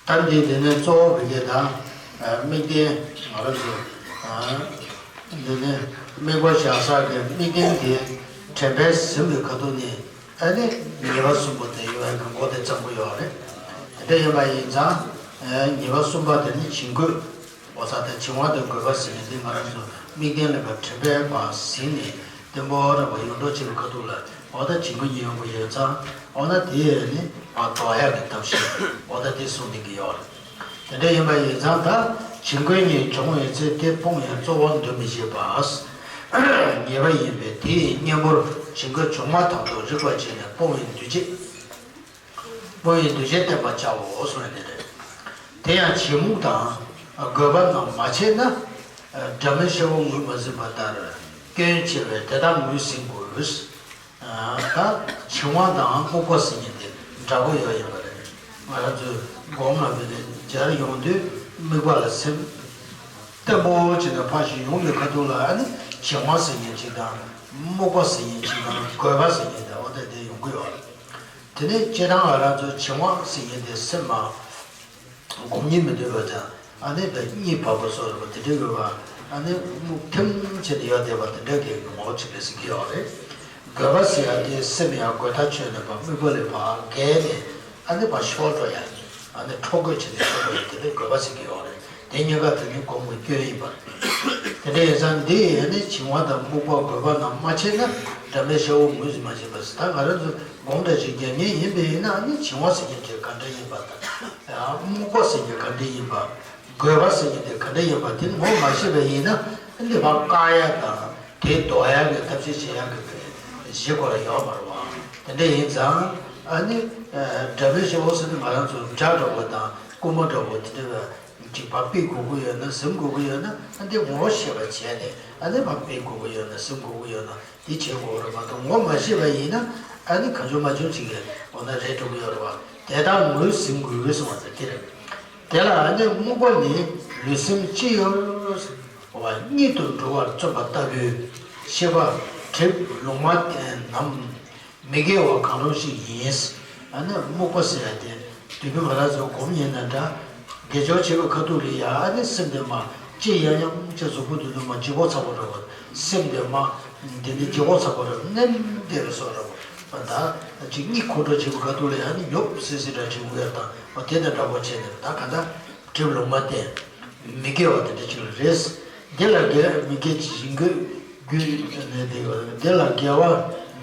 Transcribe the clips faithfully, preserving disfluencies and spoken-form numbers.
ད་འདི་འདི་ནས་གཙོ་བོ་བི་གེ་དང་། དམིགས་རྟེན་ང་རང་ཚོ། འདི་ནས་དམིགས་པ་བཞག་ས་གི་དམིགས་རྟེན་དེ་དྲན་པས་ཟིན་པའི་ཁ་ཐུག་ནས། ཨ་ནི་ཉེས་པ་གསུམ་པོ་དེ་ཡོད་པའི་མགོ་དེ་བརྩམས་ཀྱི་ཡོད་རེད། དེ་འདྲ་ཡིན་པ་ཡིན་ཙང་། ཉེས་པ་གསུམ་པ་དེ་ནི་བྱིང་རྒོད། འོ་ཙང་དེ་བྱིང་བ་དང་རྒོད་པ་ཟེར་མཁན་དེ་ང་རང་ཚོ་དམིགས་རྟེན་ལ་བ་དྲན་པས་བ་ཟིན་ནས་བརྟན་པོ་རེ་བ་ཡོངས་གྲོལ་བྱེད་པའི་ཁ་ཐུག་ལ། འོ་ད་བྱིང་རྒོད་ཉེ་ཡོང་གི་ཡོད་ཙང་། འོ་ན་དེ་ཡས་ནི་བ་ལྡོག་ཡག་གི་ཐབས་ཤེས། འོ་ད་དེ་གསུངས་བསྡད་ཀྱི་ཡོད་རེད། དེ་འདྲ་ཡིན་པ་ཡིན་ཙང་། ད་བྱིང་རྒོད་ཉིད་བྱུང་བའི་ཚེ། དེ་སྤོང་བའི་གཙོ་བོར་འདུ་མི་བྱེད་པ། ཉེས་པ་ཡིན་པས་དེ་ཡི་གཉེན་པོར་བྱིང་རྒོད་བྱུང་མ་ཐག་ཏུ་རིག་པར་བྱས་ནས་སྤོང་བའི་འདུ་བྱེད། སྤོང་བའི་འདུ་བྱེད་བསྟེན་པར་བྱའོ་གསུངས་ཡོད་དེ་རེད། དེ་ཡང་བྱིང་རྨུགས་དང་རྒོད་པ་རྣམས་མ་མཆེད་ན། སྒྲ་མེད་ཤེལ་འོག་ངོས་མ་ཟིན་པ་ལྟར། སྐྱོན་ཆེ་བས་དེ་དག་ངོས་ཟིན་དགོས། ད་བྱིང་བ་དང་རྨུགས་པ་ཟེར་མཁན་དེ་འདྲ་པོ་ཡོད་ཡིན་པ་རེད། ང་རང་ཚོས་སྒོམ་ལ་བས་ནས་སྦྱར་ཡོང་དུས་དམིགས་པ་ལ་སེམས་བརྟན་པོ་བྱས་ནས་ཕར་ཞིག་ཡོང་དུས་ཁ་ཐུག་ལ། ཨ་ནི་བྱིང་བ་ཟེར་མཁན་ཅིག་དང་། རྨུགས་པ་ཟེར་མཁན་ཅིག་དང་། རྒོད་པ་ཟེར་མཁན་དེ། འོ་དེ་དེ་ཡོང་གི་ཡོད་རེད། དེ་ནས་སྤྱིར་བཏང་ང་རང་ཚོ་བྱིང་བ་ཟེར་མཁན་དེ་སེམས་མ་སྒོམ་ཉིད་མི་འདོད་པ་དང་། ཨ་ནི་བས་གཉིད་བབས་པ་སོགས་རེད་པ། དེ་འདྲ་ཡོད་པ། ཨ་ནི་རྨུགས་ཐིམ་བྱས་ནས་ཡོད་བསྡད་པ་དེ་འདྲ་གི་ངོ་བོ་ཅིག་རེད་ཟེར་གྱི་ཡོད་རེད། རྒོད་པ་ཟེར་ཡ་དེ་སེམས་ཡང་རྒོད་ཐག་ཆོད་ནས་བ་དམིགས་པ་ལས་བ་བརྒལ་ནས། ཨ་ནི་བ་ཤོར་འགྲོ་ཡ། ཨ་ནི་འཕྲོ་རྒོད་བྱས་ནས་ཤོར་འགྲོ་ཡ་དེ་ལས་རྒོད་པ་ཟེར་གྱི་ཡོད་རེད། དེ་གཉིས་ཀ་དེ་ནི་སྒོམ་གྱི་སྐྱོན་ཡིན་པ་རེད། དེ་འདྲ་ཡིན་ཙང་འདི་ཡས་ནི་བྱིང་བ་དང་རྨུགས་པ་རྒོད་པ་རྣམས་མ་མཆེད་ན། སྒྲ་མེད་ཤེལ་འོག་ངོས་ཟིན་མ་བྱས་པ་ཟེར། ད་ང་རང་ཚོ་སྒོམ་འདྲ་ཞིག་རྒྱག་མཁན་ཡིན་པ་ཡིན་ན། ཨ་ནི་བྱིང་བ་ཟེར་མཁན་དེ་ག་འདྲ་ཡིན་པ་དང་། རྨུགས་པ་ཟེར་མཁན་ག་འདྲ་ཡིན་པ། རྒོད་པ་ཟེར་མཁན་དེ་ག་འདྲ་ཡིན་པ་དེ་ངོ་མ་ཤེས་པ་ཡིན་ན། ཨ་ནི་བ་བཀག་ཡ་དང་། དེ་ལྡོག་ཡག་གི་ཐབས་ཤེས་བྱེད་ཡག་གི་གཞི་ཁོ་རང་ཡོད་མ་རེད་བ། དེ་འདྲ་ཡིན་ཙང་། ཨ་ནི་སྒྲ་མེད་ཤེལ་འོག་ཟེར་ནི་ང་རང་ཚོ་སྒྲ་འདྲ་པོ་དང་རྐུན་མ་འདྲ་པོ་དེ་འདྲ་བ་ཅིག་བ་དཔེ་དགོས་ཀྱི་ཡོད་ན། ཟིན་དགོས་ཀྱི་ཡོད་ན། ཨ་འདི་ངོ་ཤེས་པ་བྱས་ནས། ཨ་ནི་བ་དཔེ་དགོས་ཀྱི་ཡོད་ན། ཟིན་དགོས་ཀྱི་ཡོད་ན། དེ་བྱེད་དགོས་རེད་མ་གཏོགས། ངོ་མ་ཤེས་པ་ཡིན་ན། ཨ་ནི་གང་བྱུང་མ་བྱུང་ཅིག་གིས་འོ་ན་རེད་འགྲོ་གི་ཡོད་རེད་བ། དེ་དག་ངོས་ཟིན་དགོས་གསུངས་པ་དེ་རེད། དེ་ལ་ཨ་ནི་རྨུགས་པ་ནི་ལུས་སེམས་ཅི་ཡོད། འོ་བ་གཉིད་དུ་འགྲོ་བར་བརྩོན་པ་ལྟ་བུའི་ཤེས་པ་གྲིབ་ལུང་མ་བསྟན་ནམ། མི་དགེ་བ་གང་རུང་ཞིག་ཡིན། ཨ་ནི་རྨུགས་པ་ཟེར་ཡ་དེ། དུས་རྒྱུན་ང་རང་ཚོ་སྒོམ་ཡིན་ན་འདྲ། དགེ་སྦྱོར་བྱེད་པའི་ཁ་ཐུག་ལ་ཡ། ཨ་ནི་སེམས་དེ་མ་ཅི་ཡང་ཡང་ཅི་གཟུགས་པོ་དེ་ཚོ་མ་ལྗིད་ཁོག་ཚ་པོ་འདྲ་བོ། སེམས་དེ་མ་དེ་ནི་ལྗིད་ཁོག་ཚ་པོ་འདྲ་མནན་བསྡད་པའི་བཟོ་འདྲ་བོ། ད་ཅིག་གཉིད་ཁུག་འགྲོ་བྱེད་པའི་ཁ་ཐུག་ལ་ཡ། ཨ་ནི་ཡོབ་སིལ་སིལ་འདྲ་བྱེད་དགོས་ཡ་དང་། འོ་དེ་དང་འདྲ་བོ་བྱས་ནས། ད་ག་ད་གྲིབ་ལུང་མ་བསྟན། མི་དགེ་བ་དེ་འདྲ་ཅིག་རེད། འདི་ལ་དགེ་མི་དགེ་བྱིང་རྒོད་རྒྱུ་ནི་དེ། འདི་ལ་དགེ་བ་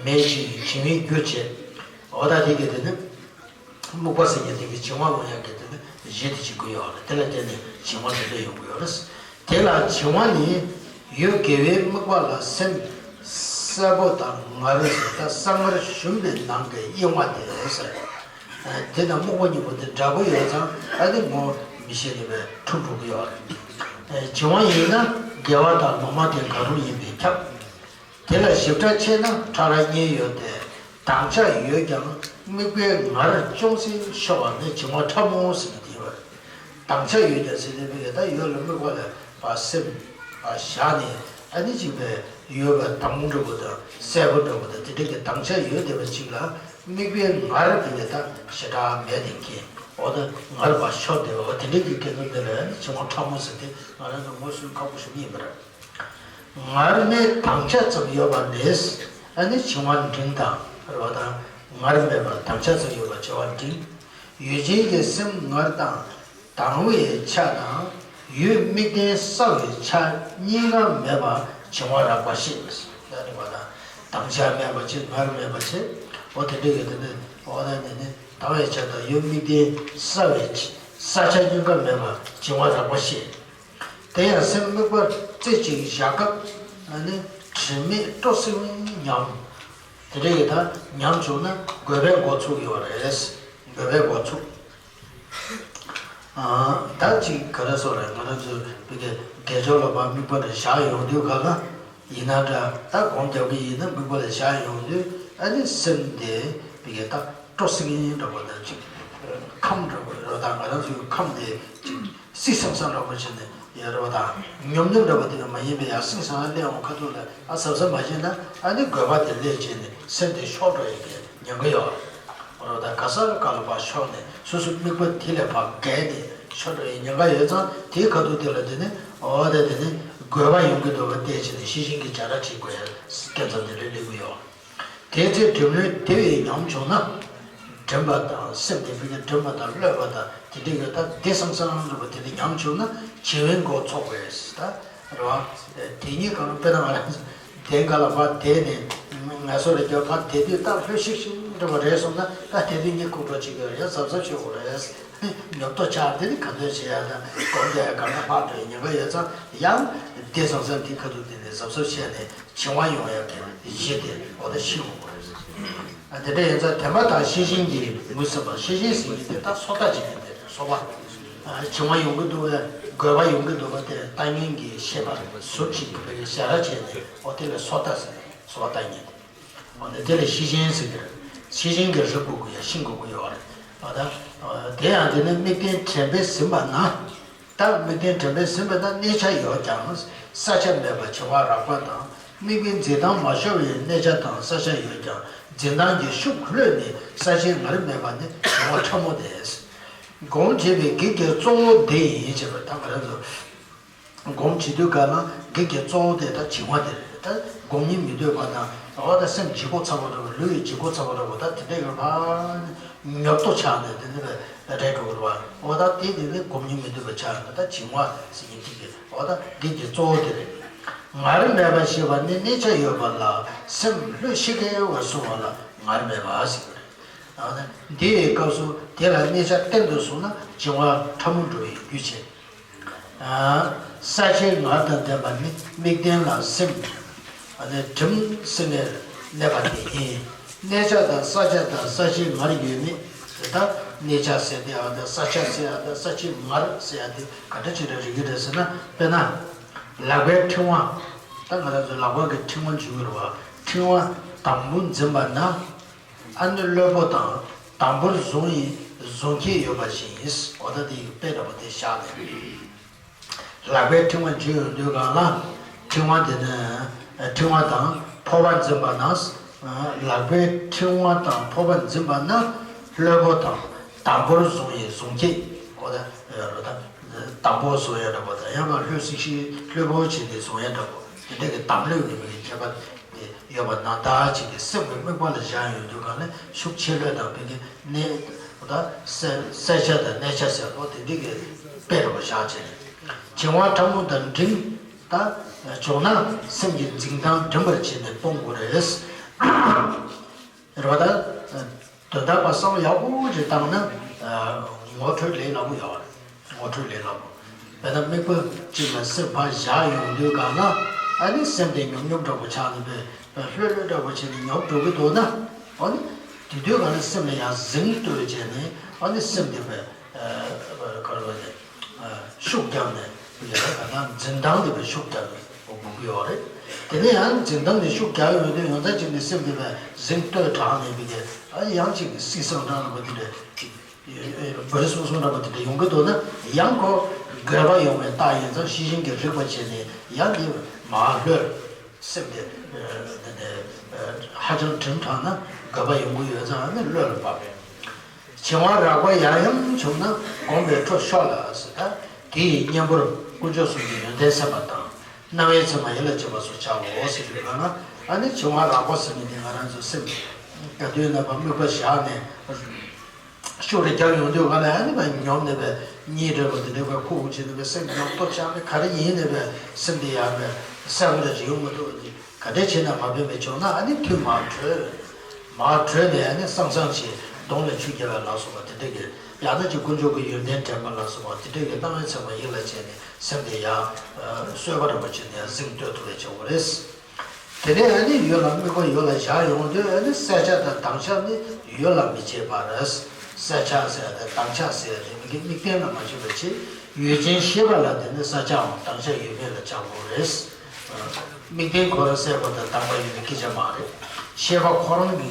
མེད་ཅིང་བྱིང་བའི་རྒྱུ་བྱེད། འོ་ད་དེ་གི་དེ་ནི་རྨུགས་པ་ཟེར་མཁན་དེ་གི་བྱིང་བ་ལོང་ཡག་གི་དེ་ནི་གཞི་དེ་ཅིག་དགོས་ཡོད་རེད། དེ་ལ་བརྟེན་ནས་བྱིང་བ་དེ་འདྲ་ཡོང་གི་ཡོད་རེད། དེ་ལ་བྱིང་བ་ནི་ཡུལ་དགེ་བའི་དམིགས་པ་ལ་སེམས་གསལ་པོ་དང་ངར་ཟེར། ད་གསང་སྔགས་ཞུམ་པའི་ནང་གི་གཡེང་བ་དེ་ཟེར། དེ་དང་རྨུགས་པ་གཉིས་པོ་དེ་འདྲ་པོ་ཡོད་ཙང་། ཨ་ནི་ངོ་མི་ཤེས་ནས་བས་འཁྲུལ་འགྲོ་གི་ཡོད་རེད། བྱིང་བ་ཡིན་ན་དགེ་བ་དང་ལོང་མ་དེ་གང་རུང་ཡིན་པས་ཁྱབ། དེ་ལ་ཞིབ་ཕྲ་ཕྱེ་ན་ཕྲ་རགས་གཉིས་ཡོད་དེ། དྭངས་ཆ་ཡོད་ཀྱང་དམིགས་པའི་ངར་ཅུང་ཟད་ཤོར་བ་ནི་བྱིང་བ་ཕྲ་མོ་ཟེར་གྱི་དེ་ཡོད་རེད། དྭངས་ཆ་ཡོད་ཀྱང་ཟེར་དེ་བས་ད་ཡོད་ལ་དམིགས་པ་ལ་བ་སེམས་བཞག་ནས། ཨ་ནི་ཅིག་བས་ཡོད་པ་དྭངས་མོ་འདྲ་པོ་དང་གསལ་པོ་འདྲ་པོ་དང་། དེ་འདྲ་གི་དྭངས་ཆ་ཡོད་བསྡད་པ་ཅིག་ལ་དམིགས་པའི་ངར་དེ་ལས་ད་ཞེ་དྲག་མེད་དེ་མཁན། འོ་ད་ངར་བ་ཤོར་བསྡད་པ། འོ་དེ་འདྲ་གི་སྐད་དོད་དེ་ལ་ཨ་ནི་བྱིང་བ་ཕྲ་མོ་ཟེར་ཏེ་ང་རང་ཚོ་ངོས་ཟིན་ཁག་པོ་ཞིག་ཡིན་པ་རེད། ངར་མེད་དྭངས་ཆ་ཙམ་ཡོད་པ་ནི། ཨ་ནི་བྱིང་བ་འབྲིང་དང་རེད་པ། དང་ངར་མེད་པར་དྭངས་ཆ་ཙམ་ཡོད་པ་བྱིང་བ་འབྲིང་། ཡུལ་ཅན་གྱི་སེམས་ངར་དང་དྭངས་པའི་ཆ་དང་། ཡུལ་དམིགས་རྟེན་གསལ་བའི་ཆ་གཉིས་ཀ་མེད་པ་བྱིང་བ་རགས་པ་ཞེས། ད་རེད་པ། ད་དྭངས་ཆ་མེད་པ་བྱས། ངར་མེད་པ་བྱས། འོ་དེ་འདྲ་ཡོད་དེ་ནི། འོ་ད་ནི་ནི་དྭངས་པའི་ཆ་དང་ཡུལ་དམིགས་རྟེན་གསལ་བའི་ཆ། གསལ་ཆ་གཉིས་ཀ་མེད་པ་བྱིང་བ་རགས་པ་ཞེས། དེ་ཡང་སེམས་དམིགས་པ་རྩེ་གཅིག་བཞག་སྐབས་ནི་དྲི་མས་སྤྲོ་སིང་སིང་ཉམས། དེ་འདྲ་ཡི་ད་ཉམས་བྱུང་ན་རྒོད་པའི་འགོ་ཚུགས་ཡོད་རེད། རྒོད་པའི་འགོ་ཚུགས། ཨ། ད་ཅིག་ག་རེ་ཟེར་རེད། ང་རང་ཚོ་བི་གའི་དགེ་སྦྱོར་ལ་བ་དམིགས་པ་རེ་བཞག་ཡོང་དུས་ག་ལ་ཡིན་ན་འདྲ། ད་སྒོམ་རྒྱག་གི་ཡིན་ན་དམིགས་པ་རེ་བཞག་ཡོང་དུས། ཨ་ནི་སེམས་དེ་བི་གའི་ད་སྤྲོ་སིང་སིང་འདྲ་པོ་དང་། ཅིག་ཁམས་འདྲ་པོ་རེད་པ། ད་ང་རང་ཚོའི་ཁམས་དེ་ཅིག་བསིལ་སང་སང་འདྲ་པོ་བྱས་ནས་ཡོད་རེད་པ། ད་ཉོབ་ཉོབ་འདྲ་པོ་དེ་མ་ཡིན་པའི་ཡ་བསིལ་སང་སླེབས་འོང་ཁ་ཐུག་ལ། ཨ་གཟབ་གཟབ་མ་བྱས་ན་ཨ་ནི་རྒོད་པ་དེ་སླེབས་བྱས་ནས་སེམས་དེ་ཤོར་འགྲོ་ཡི་གི་ཉེན་ཁ་ཡོད་རེད་པ། ད་ག་ས་ག་ལ་བ་ཤོར་ནས་ སོ་སོའི་དམིགས་པ་དེ་ལས་ཕར་བརྒལ་ཏེ་ཤོར་འགྲོ་བའི་ཉེན་ཁ་ཡོད་ཙང་དེའི་ཁ་ཐུག་དེ་ལ་དེ་ནི་འོ་དེ་དེ་ནི་དགོས་པ་ཡོང་གི་འདུག་པ་བལྟས་བྱས་ནས་ཤེས་བཞིན་གྱིས་བྱ་ར་བྱེད་དགོས་ཡ་སྐབས་མཚམས་དེ་འདྲ་སླེབས་ཀྱི་ཡོད། དེའི་ཚེ་སྒྲིབ་བློའི་བདེ་བའི་ཉམས་བྱུང་ན། དྲན་པ་དང་སེམས་དེ་བོད་ཀྱི་དྲན་པ་དང་གློད་པ་དང་དེ་འདྲ་ཡོད་ད་བདེ་སང་སང་འགྲོ་བ་དེ་འདྲ་ཉམས་བྱུང་ན་བྱིང་བའི་མགོ་ཚོགས་པས་ད་རེད་བ། དེ་གཉིས་གང་རུང་དཔེར་ན་ང་རང་ཚོ་དེ་འགའ་ལ་ཕར་བསྡད་ནས་ངལ་གསོ་རེ་རྒྱབ་ཕར་བསྡད་དུས་ད་ལྷོད་ཤིག་ཤིག་འགྲོ་བ་རེད་སོང་ན་ད་དེ་དུས་གཉིད་ཁུག་འགྲོ་ཅིག་ཡོད་རེད་གཟབ་གཟབ་ཤོག་རེད། ཉོབ་ཏོ་ཆགས་དེ་ནི་ག་འདོད་བྱེད་ཡ་ད་གོམ་དེ་གང་ན་ཕར་འགྲོ་ཉེན་ཁ་ཡོད་ཙང་ཡང་བདེ་སང་སང་དེ་ཁ་ཐུག་དེ་ནས་གཟབ་གཟབ་བྱས་ནས། བྱིང་བ་ཡོང་ཡག་གི་གཞི་དེ་འོ་ད་ཤེས་དགོས་པ་རེད། དེ་འདྲ་ཡིན་ཙང་དྲན་པ་དང་ཤེས་བཞིན་གྱིས་ངོས་ཟིན་པ་ཤེས་བཞིན་ཟེར་མཁན་དེ་ད་སོ་ལྟ་བྱེད་མཁན་དེ་རེད་སོ་པ། བྱིང་བ་ཡོང་གི་འདུག་པས་དགོས་པ་ཡོང་གི་འདུག་པ་དེ་ལྟ་མཁན་གྱི་ཤེས་པ་ཟུར་གཅིག་གི་བའི་ཞལ་ར་བྱས་ནས་འོ་དེ་ལ་སོ་ལྟ་ཟེར་སོ་པ་ལྟ་མཁན་དེ། འོ་ན་དེ་ལ་ཤེས་བཞིན་ཟེར་གི་རེད། ཤེས་བཞིན་གྱིས་རིག་དགོས་ཀྱི་ཡ་ཤེས་དགོས་ཀྱི་ཡོད་རེད། འོ་ད། དེ་ཡང་དེ་ནི་དམིགས་རྟེན་དྲན་པས་ཟིན་པ་ན། ད་དམིགས་རྟེན་དྲན་པས་ཟིན་པ་ན་གནས་ཆ་ཡོད་ཀྱང་། བསལ་བྱ་མེད་པ་བྱིང་བ་རགས་པ་དང་། དམིགས་པའི་འཛིན་སྟངས་མ་ཤོར་བའི་གནས་ཆ་དང་བསལ་བྱ་ཡོད་ཀྱང་། འཛིན་སྟངས་ཀྱི་ཤུགས་ལྷོད་ནས་གསལ་བྱེད་ངར་མེད་པ་ནི་བྱིང་བ་ཕྲ་མོ་སྟེ། སྒོམ་བྱེད་པའི་གེགས་ཀྱི་གཙོ་བོ་འདི་ཡིན་ཞེས་པ་ད་ང་རང་ཚོ། སྒོམ་བྱེད་དུས་ག་ལ་གེགས་ཀྱི་གཙོ་བོ་དེ་ད་བྱིང་བ་དེ་རེད། ད་སྒོམ་ཉན་མི་འདོད་པ་དང་འོ་ད་སེམས་ལྗིད་ཁོག་ཚ་པོ་འདྲ་བོ་ལུས་ཡི་ལྗིད་ཁོག་ཚ་པོ་འདྲ་བོ་ད་དེ་འདྲ་ཡོད་པ། ཉོབ་ཏོ་ཆགས་ནས་དེ་འདྲ་བའི་རེད་འགྲོ་བ། འོ་ད་དེ་དེ་ནི་སྒོམ་ཉན་མི་འདོད་པ་ཆགས་ནས་ད་བྱིང་བ་ཟེར་ཉན་ཐིག་གི་འོ་ད་གེགས་ཀྱི་གཙོ་བོ་དེ་རེད། ངར་མེད་པ་ཞེས་པ་ནི་གནས་ཆ་ཡོད་པ་ལ་སེམས་ལྷོད་ཤིག་གེ་བར་སོང་བ་ལ་ངར་མེད་པ་ཟེར་བ་རེད། འདི་ཡི་སྐབས་སུ་དེ་ལ་གནས་ཆ་བརྟན་དུ་སོང་ན་བྱིང་བ་ཕྲ་མོ་འགྲོ་བའི་རྒྱུ་བྱེད། བསལ་བྱའི་ངར་དང་ལྡན་པ་ནི་དམིགས་རྟེན་ལ་སེམས་གྲིམ་སེ་ནས་གནས་པ་དེ་ཡིན། གནས་ཆ་དང་བསལ་བྱ་དང་བསལ་བྱའི་ངར་ཡོད་མེད་དེ་དག་གནས་ཆ་ཟེར་དེ་ཨ་དང་བསལ་བྱ་ཟེར་ཨ་དང་བསལ་བྱའི་ངར་ཟེར་ཨ་དེ་ག་འདྲ་ཅིག་ལ་རིག་གི་རེད་ཟེར་ན། དཔེར་ན། ལག་པའི་ཕྲེང་བ། ད་ང་རང་ཚོ་ལག་པ་གི་ཕྲེང་བ་འཇུ་གི་རེད་བ། ཕྲེང་བ་དམ་པོ་འཛིན་པ་ན། ཨ་ནི་གློད་པོ་དང་དམ་པོར་བཟུང་ཡི་བཟུང་ཁྱེད་ཡོད་པ་ཞིག་ཡིན། འོ་ད་དེ་ཡི་དཔེ་འདྲ་པོ་དེ་བཞག་ནས། ལག་པའི་ཕྲེང་བ་འཇུ་ཡོང་དུས་གང་ལ། ཕྲེང་བ་དེ་ནི་ཕྲེང་བ་དང་ཕོར་པ་འཛིན་པ་ན། ལག་པའི་ཕྲེང་བ་དང་ཕོར་པ་འཛིན་པ་ན་གློད་པོ་དང་དམ་པོར་བཟུང་ཡི་བཟུང་ཁྱེད། འོ་ད་རོ་ད་དམ་པོ་བཟུང་ཡ་འདྲ་པོ་དང་ཡང་ན་ལྷོད་སིག་སིག་གློད་པོ་བྱས་ནས་བཟུང་ཡ་འདྲ་པོ་དེ་འདྲ་གི་དམ་ལྷོད་ནི་མི་གི་ཁྱད་པར། ཡོད་པ་ན་ད་ཅིག་གི་སེམས་ཀྱི་དམིགས་པ་ལ་བཞག་ཡོང་དུས་གང་ལ་ཤུགས་ཆེ་ལོས་དང་བོད་ཀྱི་གནས་ད་བསལ་བསལ་བྱ་དང་གནས་ཆ་ཟེར་ལོ་དེ་འདྲ་གི་དཔེ་རུ་བཞག་བྱས་ནས་བྱིང་བ་ཕྲ་མོ་དང་འབྲིང་ད་བྱུང་ན་སེམས་ཀྱི་འཛིན་སྟངས་འགྲིམ་པར་བྱས་ནས་སྤོང་དགོས་རེད། རེད་བ་ད། དོན་དག་པ་བསམ་བློ་ཡག་པོ་ཅིག་བཏང་ན། ངོ་འཕྲོད་ལས་སླ་པོ་ཡོད་རེད། ངོ་འཕྲོད་ལས་སླ་པོ། དཔེར་ན་དམིགས་པ་གཅིག་ལ་སེམས་ཕར་བཞག་ཡོང་དུས་གང་ལ་ཨ་ནི་སེམས་དེ་ཉོབ་ཉོབ་འདྲ་པོ་ཆགས་ནས་པས་ལྷོད་ལྷོད་འདྲ་པོ་བྱས་ནས་ཉོབ་འགྲོ་གི་འདུག་ན། ཨ་ནི་དེ་དུས་གང་ལ་སེམས་ལ་ཡང་གཟེངས་བསྟོད་བྱས་ནས་ཨ་ནི་སེམས་དེ་པས་ག་རེ་ལབ་ནས་ཤུགས་བརྒྱབ་ནས་ཡ་ད་ག་ན་འཛིན་སྟངས་དེ་པས་ཤུགས་བརྒྱབ་ནས། དགོས་ཀྱི་ཡོད་རེད། དེ་ནས་ཡང་འཛིན་སྟངས་དེ་ཤུགས་རྒྱག་ཡོང་དུས་ཡོང་ཚད་ཅིག་ནས་སེམས་དེ་བས་གཟེངས་བསྟོད་དྲག་ནས་བི་གས་ཨ་ཡང་ཅིག་སྲིད་སང་དྲག་ལ་བ་དེ་འདྲ་བོད་རིགས་སོ་སོ་འདྲ་བ་དེ་འདྲ་ཡོང་གི་འདུག་ན་ཡང་ཁོ་དགོས་པ་ཡོང་བའི་རྟགས་ཡིན་ཙང་ཤེས་བཞིན་གྱི་རིག་པ་བྱས་ནས་ཡང་དེ་མ་ལྷོད་སེམས་དེ་དེ་ནས་ཧ་ཅང་གྲིམ་དྲགས་ན་དགོས་པ་ཡོང་གི་ཡོད་ཙང་ཨ་ནི་ལྷོད་ལ་བབས་པས། བྱིང་བ་རགས་པ་ཡང་ཡང་བྱུང་ན་བསྒོམས་པས་ཁྲོ་ཤོར་ལ་ཟེར་ད། དེ་ཡི་གཉེན་པོར་དཀོན་མཆོག་གསུམ་གྱི་ཡོན་ཏན་གསལ་བ་དང་། སྣང་བའི་མཚན་མ་ཡིད་ལ་བྱེད་པ་སོགས་བྱའོ་ཟེར་དུས་གང་ན་ཨ་ནི་བྱིང་བ་རགས་པ་ཟེར་མི་དེ་ང་རང་ཚོ་སེམས་ག་དུས་ན་བ་དམིགས་པ་བཞག་ནས་ཤུགས་རེ་རྒྱག་ཡོང་དུས་གང་ལ་ཨ་ནི་བ་ཉོབ་ནས་བས་གཉིད་འདྲ་བ་དེ་འདྲ་བས་ཁུག་ཁུག་བྱས་ནས་བས་སེམས་ཉོབ་ཏོ་ཆགས་ནས་ག་རེ་ཡིན་ནས་བས་སེམས་དེ་ཡར་བས་གསལ་པོ་འདྲ་ཅིག་ཡོང་མི་ཐུབ་པ་དེ། ག་འདྲ་བྱས་ན་མ་ཕན་པའི་བྱུང་ན་ཨ་ནི་ཐུན་མ་གྲོལ། མ་གྲོལ་ནས་ཨ་ནི་སང་སང་བྱས་གདོང་ལ་ཆུ་རྒྱག་པ་ལ་སོགས་པ་དེ་འདྲ་གི་ཡང་ན་ཅིག་དཀོན་མཆོག་གི་ཡོན་ཏན་དྲན་པ་ལ་སོགས་པ་དེ་འདྲ་གི་སྣང་བའི་མཚན་མ་ཡིད་ལ་བྱས་ནས་སེམས་དེ་ཡང་གསོལ་བ་རིན་པོ་ཆེ་ནས་གཟེངས་བསྟོད་ཐུབ་པའི་བྱ་བ་རེད། དེ་ནས་ཨ་ནི་ཡུལ་ལ་དམིགས་པ་ཡུལ་ལ་བཞག་ཡོང་དུས་ཨ་ནི་བསལ་བྱ་དང་དམ་བྱ་ནི་ཡུལ་ལ་མི་བྱེད་པར། བསལ་བྱ་ཟེར་ཡ་དང་དམ་བྱ་ཟེར་ཡ་དེ་མི་དགེ་དམིགས་རྟེན་ལ་མ་བྱེད་པ་བྱེད་ཡུལ་ཅན་ཤེས་པ་ལ་དེ་ནི་བསལ་བྱའམ་དམ་བྱ་ཡོད་མེད་ལ་བྱ་དགོས་རེད། དམིགས་རྟེན་ཁོ་རང་གསལ་པོ་དང་དྭངས་པ་ཡོད་པའི་སྐད་ཆ་མ་རེད། ཤེས་པ་ཁོ་རང་གི་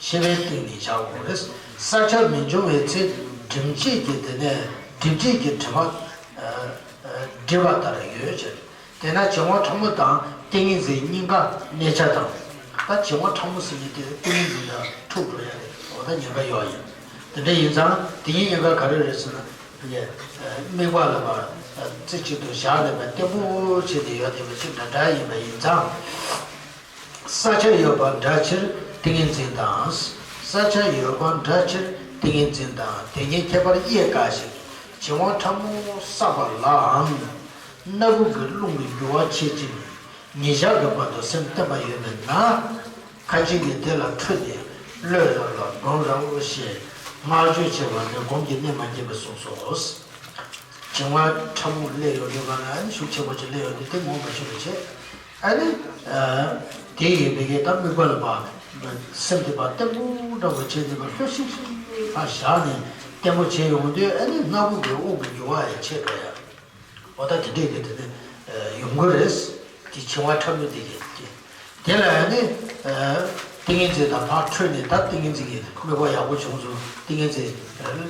ཤེས་པའི་སྟེང་ནས་བྱ་དགོས་རེད། བསལ་བྱ་མི་འབྱུང་བའི་ཚེ་སྒྲིབ་བྱེད་ཀྱི་དེ་ནས་སྒྲིབ་བྱེད་ཀྱི་དྲི་མ་སྒྲིབ་པ་ལྟར་ཡོད་ཅེས། དེས་ན་བྱིང་བ་ཕྲ་མོ་དང་ཏིང་ངེ་འཛིན་གཉིས་ཀ་གནས་ཆ་དང་། ད་བྱིང་བ་ཕྲ་མོ་ཟེར་མཁན་དེ་ཏིང་ངེ་འཛིན་དང་འཁྲུག་འགྲོ་ཡ་རེད། འོ་ད་ཉེན་ཁ་ཡོད་ཡིན། ད་ དེ་འདྲ་ཡིན་ཙང་དེ་གཉིས་གཉིས་ཀ་ག་རེ་རེད་ཟེར་ན། དམིགས་པ་ལ་བར་རྩེ་གཅིག་ཏུ་བཞག་ནས་བརྟན་པོ་བྱས་ཏེ་ཡོད་བསྡད་པ་ཅིག་འདྲ་འདྲ་ཡིན་པ་ཡིན་ཙང་། ས་ཆ་ཡོད་པ་འདྲ་ཕྱིར་ཏིང་ངེ་འཛིན་དང་། ས་ཆ་ཡོད་པ་འདྲ་ཕྱིར་ཏིང་ངེ་འཛིན་དང་། དེ་གཉིས་ཁྱད་པར་དབྱེ་དཀའ་ཞིང་། བྱིང་བ་ཕྲ་མོ་བསགས་པ་ལའང་སྣ་བུག་གི་རླུང་གི་རྒྱུ་བ་ཆད་ཅིང་ཉིན་ཞག་གི་བར་དུ་སེམས་བརྟན་པ་ཡོད་པས་ན། ཁ་ཅིག་གིས་དེ་ལ་ཁྲོས་ཏེ་བློས་རབ་ལ་སྒོམ་རབ་ཞེས་བསྔགས་བརྗོད་བྱེད་པ་ནི་སྒོམ་གྱི་གནད་མ་འཁེལ་བས་གསུངས་སོ། བྱིང་བ་ཕྲ་མོ་སླེབས་ཡོང་དུས་ག་ལ་ཤུགས་ཆེན་པོ་ཅིག་སླེབས་ཡོང་དུས་དེ་ངོམས་པ་ཤུགས་ཆེ། ཨ་ནི། དེ་ཡིན་པའི་གི་ད་དམིགས་པ་ལ་བ། སེམས་དེ་བ་བརྟན་པོ་འདྲ་བོ་བྱས་ནས་བ་ལྷོད་ཤིག་ཤིག་བ་བཞག་ནས་བརྟན་པོ་བྱས་ཡོང་དུས་ཨ་ནི་སྣ་བུག་གི་དབུགས་ཀྱི་རྒྱུ་བ་ཡང་ཆད་འགྲོ་ཡ། འོ་ད་དེ་འདྲས་ཀྱི་དེ་ནི་ཡོང་གི་རེད། དེ་བྱིང་བ་ཕྲ་མོ་དེ་གི་དེ། དེ་ལ་ཡང་ནི། ཏིང་ངེ་འཛིན་དང་ཕར་འཕྲོས་ནས་ད་ཏིང་ངེ་འཛིན་གྱི་དམིགས་པ་ཡག་པོ་བྱུང་སོང་ཏིང་ངེ་འཛིན་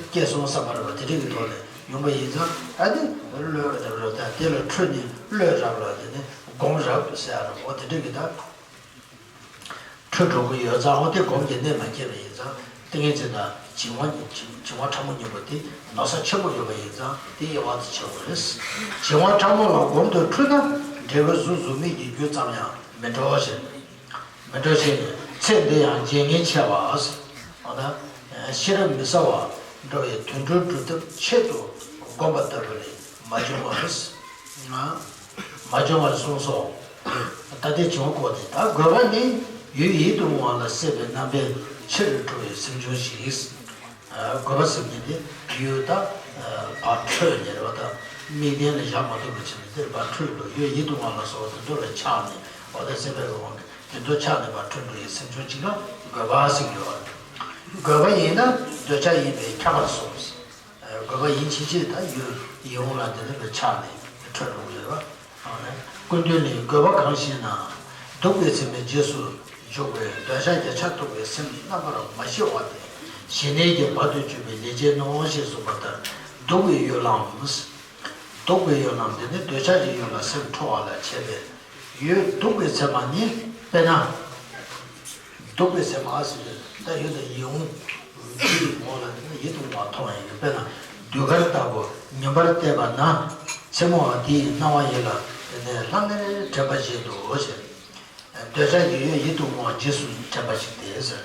སྐྱེས་སོང་བསམ་པ་རེད་པ་དེ་འདྲས་ཀྱི་ཐོག་ནས་ཡོང་པ་ཡིན་ཙང་ཨ་ནི་བློས་རབ་རབ་ད་དེ་ལ་འཕྲོས་ནས་བློས་རབ་ལ་དེ་ནི་སྒོམ་རབ་ཟེར་ཡ་རེད་འོ་དེ་འདྲས་ཀྱི་ད། འཕྲོས་འགྲོ་གི་ཡོད་ཙང་འོ་དེ་སྒོམ་གྱི་གནད་མ་འཁེལ་བ་ཡིན་ཙང་ཏིང་ངེ་འཛིན་དང་བྱིང་བ་བྱིང་བྱིང་བ་ཕྲ་མོ་གཉིས་པོ་དེ་ནོར་ས་ཆེན་པོ་ཡོད་པ་ཡིན་ཙང་དེ་དབྱེ་བ་དེ་ཕྱེ་དགོས་རེད། བྱིང་བ་ཕྲ་མོ་ལ་སྒོམ་དུ་འཁྲུལ་ན་འབྲས་བུ་གཟུགས་གཟུགས་མེད་ཀྱི་རྒྱུ་ཙམ་ཡང་མི་འགྲོ་ཞེས་མི་འགྲོ་ཞེས་ཚེ་འདི་ཡང་བརྗེད་ངས་ཆེ་བ། འོ་ན་ཤེས་རབ་མི་གསལ་བ་འགྲོ་བའི་དོན་གྲུབ་སྒྲུབ་ཐབས་ཆེད་དུ་བསྒོམ་པ་ལྟ་བུ་ལས་མ་བྱུང་བ་རེད། མ་བྱུང་བར་གསུངས་སོ། ད་ལྟའི་བྱུང་བ་གོ་སྟེ་ད་དགོས་པ་ནི་ཡུལ་ཡིད་དུ་འོང་བ་ལ་སྲེད་པའི་རྣམ་པའི་ཕྱིར་འཁྲུལ་བའི་སེམས་བྱུང་ཞིག་དགོས་པ་ཟེར་མཁན་དེ་ཡུལ་ད་ཕར་འཕྲོས་ནས་རེད་བ་ད་དམིགས་ལྡན་ལ་བཞག་མ་ཐུབ་པའི་ཕྱིར་ནི་དེར་ཕར་འཕྲོས་འགྲོ་ཡུལ་ཡིད་དུ་འོང་བ་ལ་སོགས་དེ་ཚོ་ལ་ཆགས་ནས་འོ་ད་སྲེད་པའི་དབང་གིས་དེ་ཚོ་ཆགས་ནས་ཕར་འཁྲུལ་འགྲོ་ཡི་སེམས་བྱུང་གཅིག་ལ་དགོས་པ་ཟེར་གྱི་ཡོད་རེད། དགོས་པ་ཡིན་ན་འདོད་ཆགས་ཡིན་པས་ཁྱབ་པར་གསུངས། དགོས་པ་ཡིན་ཕྱིན་ཆད་ད་ཡུལ་ཡིད་འོང་ལ་དེ་ནི་ཆགས་ནས་འཕྲོས་འགྲོ་གི་ཡོད་རེད་བ། ཀུན་བཏུས་ནས་དགོས་པ་གང་ཞེ་ན། སྡུག་པའི་ཚེ་མའི་རྗེས་སུ་འཇུག་པའི་འདོད་ཆགས་ཀྱི་ཆ་ཐུག་པའི་སེམས་རྣམ་པར་མ་ཞི་བ་སྟེ་ཞི་གནས་ཀྱི་བར་དུ་གཅོད་པའི་ལས་ཅན་ནོ་ཞེས་གསུངས་པ་ལྟར་སྡུག་པའི་ཡུལ་ལའང་། སྡུག་པའི་ཡུལ་ལའང་དེ་ནི་འདོད་ཆགས་ཀྱི་ཡུལ་ལ་སེམས་འཕྲོ་བ་ལ་བྱེད་པའི་ཡུལ་སྡུག་པའི་ཚེ་མ་ནི་དཔེར་ན། སྡུག་པའི་ཚེ་མ་ཟེར་ད་ཡོད་དོ་ཡིད་འོང་། ཡིད་འོང་ལ་ཡིད་དུ་འོང་བ་མཐོང་བའི་ཡུལ་དཔེར་ན་ཟློས་གར་ལྟ་བུ་ཉིན་པར་བལྟས་པ་ན་མཚན་མོ་བ་དེའི་སྣང་བ་ཡིད་ལ་དེ་ནས་ལྷང་ངེར་དྲན་པ་བཞིན་དུ་ཞེས། འདོད་ཆགས་ཀྱི་ཡུལ་ཡིད་དུ་འོང་བ་རྗེས་སུ་དྲན་པ་ཞིག་སྟེ་ཟེར།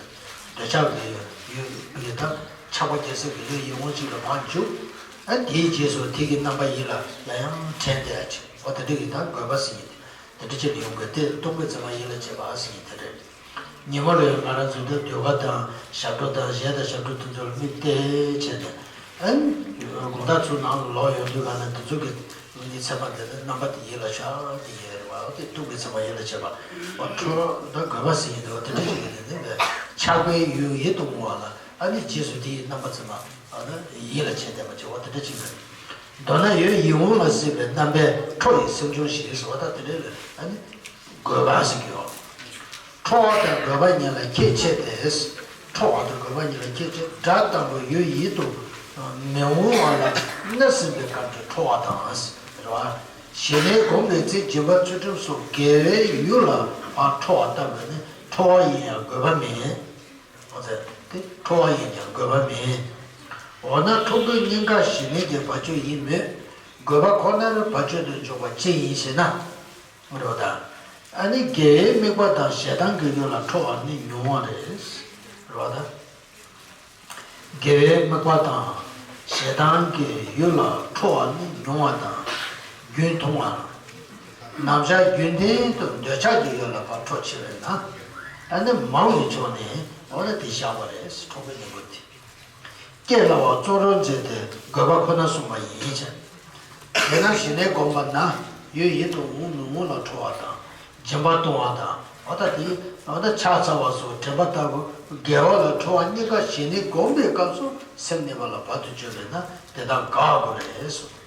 འདོད་ཆགས་ཀྱི་ཡུལ་ཡུལ་ཡུལ་ད་ཆགས་པ་སྐྱེ་ས་ཀྱི་ཡུལ་ཡིད་འོང་ཅིག་ལ་ཕར་འཇུག་ཨ་དེའི་རྗེས་སུ་དེ་གི་རྣམ་པ་ཡིད་ལ་ཡང་ཡང་དྲན་བསྡད་ཅིག་འོ་དེ་འདྲ་གི་ད་དགོས་པ་ཟེར་ཡིན། དེ་འདྲ་ཅིག་ལ་ཡོང་དགོས་ཏེ་སྡུག་པའི་ཚེ་མ་ཡིད་ལ་བྱེད་པ་ཟེར་ཡིན་དེ་རེད། ཉི་མ་ལ་ཡང་ང་རང་ཚོ་འདི་ཟློས་གར་དང་ཞབས་བྲོ་དང་གཞས་དང་ཞབས་བྲོ་དེ་ཚོ་ལ་མིག་བལྟས་བྱས་ནས་ཨ་ནི་དགོང་དག་ཚོ་ནང་ལ་ལོག་ཡོང་དུས་ག་ལ་དེ་ཚོ་གི་ངའི་ཚེ་མ་དེ་ནི་རྣམ་པ་དེ་ཡིད་ལ་ཤར་དེ་ཡོད་རེད་བ། དེ་སྡུག་པའི་ཚེ་མ་ཡིད་ལ་བྱེད་པ་བ་འཕྲོ་ད་དགོས་པ་ཟེར་ཡིན་འདུག་དེ་འདྲ་ཅིག་གི་དེ་ནི་ཆགས་པའི་ཡུལ་ཡིད་དུ་འོང་བ་ལ་ཨ་ནི་རྗེས་སུ་དེའི་རྣམ་པ་ཚེ་མ་ཨ་ནི་ཡིད་ལ་བྱེད་བསྡད་པ་ཅིག་འོ་དེ་འདྲ་ཅིག་རེད། མདོར་ན་ཡུལ་ཡིད་འོང་ལ་སྲེད་པའི་རྣམ་པའི་འཕྲོ་ཡི་སེམས་བྱུང་ཞེས་ཟེར་བ་དང་དེ་འདྲའི་ལས་ཨ་ནི་དགོས་པ་ཟེར་གྱི་ཡོད། འཕྲོ་བ་དང་དགོས་པ་གཉིས་ལ་ཁྱད་ཆེ་སྟེ། འཕྲོ་བ་དང་དགོས་པ་གཉིས་ལ་ཁྱད་ཆེ། སྒྲ་ལྟ་བུ་ཡུལ་ཡིད་དུ་མི་འོང་བ་ལ་གནས་ཟིན་པའི་སྐབས་ཀྱི་འཕྲོ་བ་དང་། རེད་བ། ཞི་གནས་སྒོམ་པའི་ཚེ་སྦྱིན་པ་ཚུལ་ཁྲིམས་སོགས་དགེ་བའི་ཡུལ་ལ་ཕར་འཕྲོ་བ་ལྟ་བུ་ནི་འཕྲོ་བ་ཡིན་ཡང་དགོས་པ་མེད། འོ་ཙང་དེ་འཕྲོ་བ་ཡིན་ཀྱང་དགོས་པ་མེད། འོ་ན་འཕྲོ་དགོས་གཉིས་ཀ་ཞི་གནས་ཀྱི་བར་ཆད་ཡིན་མོད། དགོས་པ་ཁོ་ནར་བར་ཆད་དུ་འཇོག་པ་ཅི་ཡིན་ཞེ་ན། རེད་བ་ད། ཨ་ནི་དགེ་བའི་དམིགས་པ་དང་ཞེ་སྡང་གི་ཡུལ་ལ་འཕྲོ་བ་ནི་ཉུང་བ་རེད། རེད་བ་ད། དགེ་བའི་དམིགས་པ་དང་ཞེ་སྡང་གི་ཡུལ་ལ་འཕྲོ་བ་ནི་ཉུང་བ་དང་རྒྱུན་མཐོང་བ། ནམ་ཞག་རྒྱུན་ལྡན་དུ་འདོད་ཆགས་ཀྱི་ཡུལ་ལ་ཕར་འཕྲོ་ཆེ་བས་ན། ཨ་ནི་མང་བའི་ཕྱོགས་ནས་འོ་ན་དེ་བཞག་པ་རེད། འཕྲོ་བའི་གཉེན་པོ་དེ། སྐྱེ་སླ་བ་གཙོ་བོར་མཛད་དེ་དགོས་པ་ཁོ་ན་གསུངས་པ་ཡིན་ཕྱིར། དེས་ན་ཞི་གནས་བསྒོམས་པ་ན་ཡུལ་ཡིད་དུ་འོང་མི་འོང་ལ་འཕྲོ་བ་དང་། སྦྱིན་པ་གཏོང་བ་དང་འོ་ད་དེ་འོ་ད་ཕྱག་འཚལ་བ་སོགས་དྲན་པ་ལྟ་བུ་དགེ་བ་ལ་འཕྲོ་བ་གཉིས་ཀ་ཞི་གནས་བསྒོམས་པའི་སྐབས་སུ་སེམས་གནས་པ་ལ་བར་དུ་གཅོད་པས་ན་དེ་དག་འགག་དགོས་རེད་གསུངས།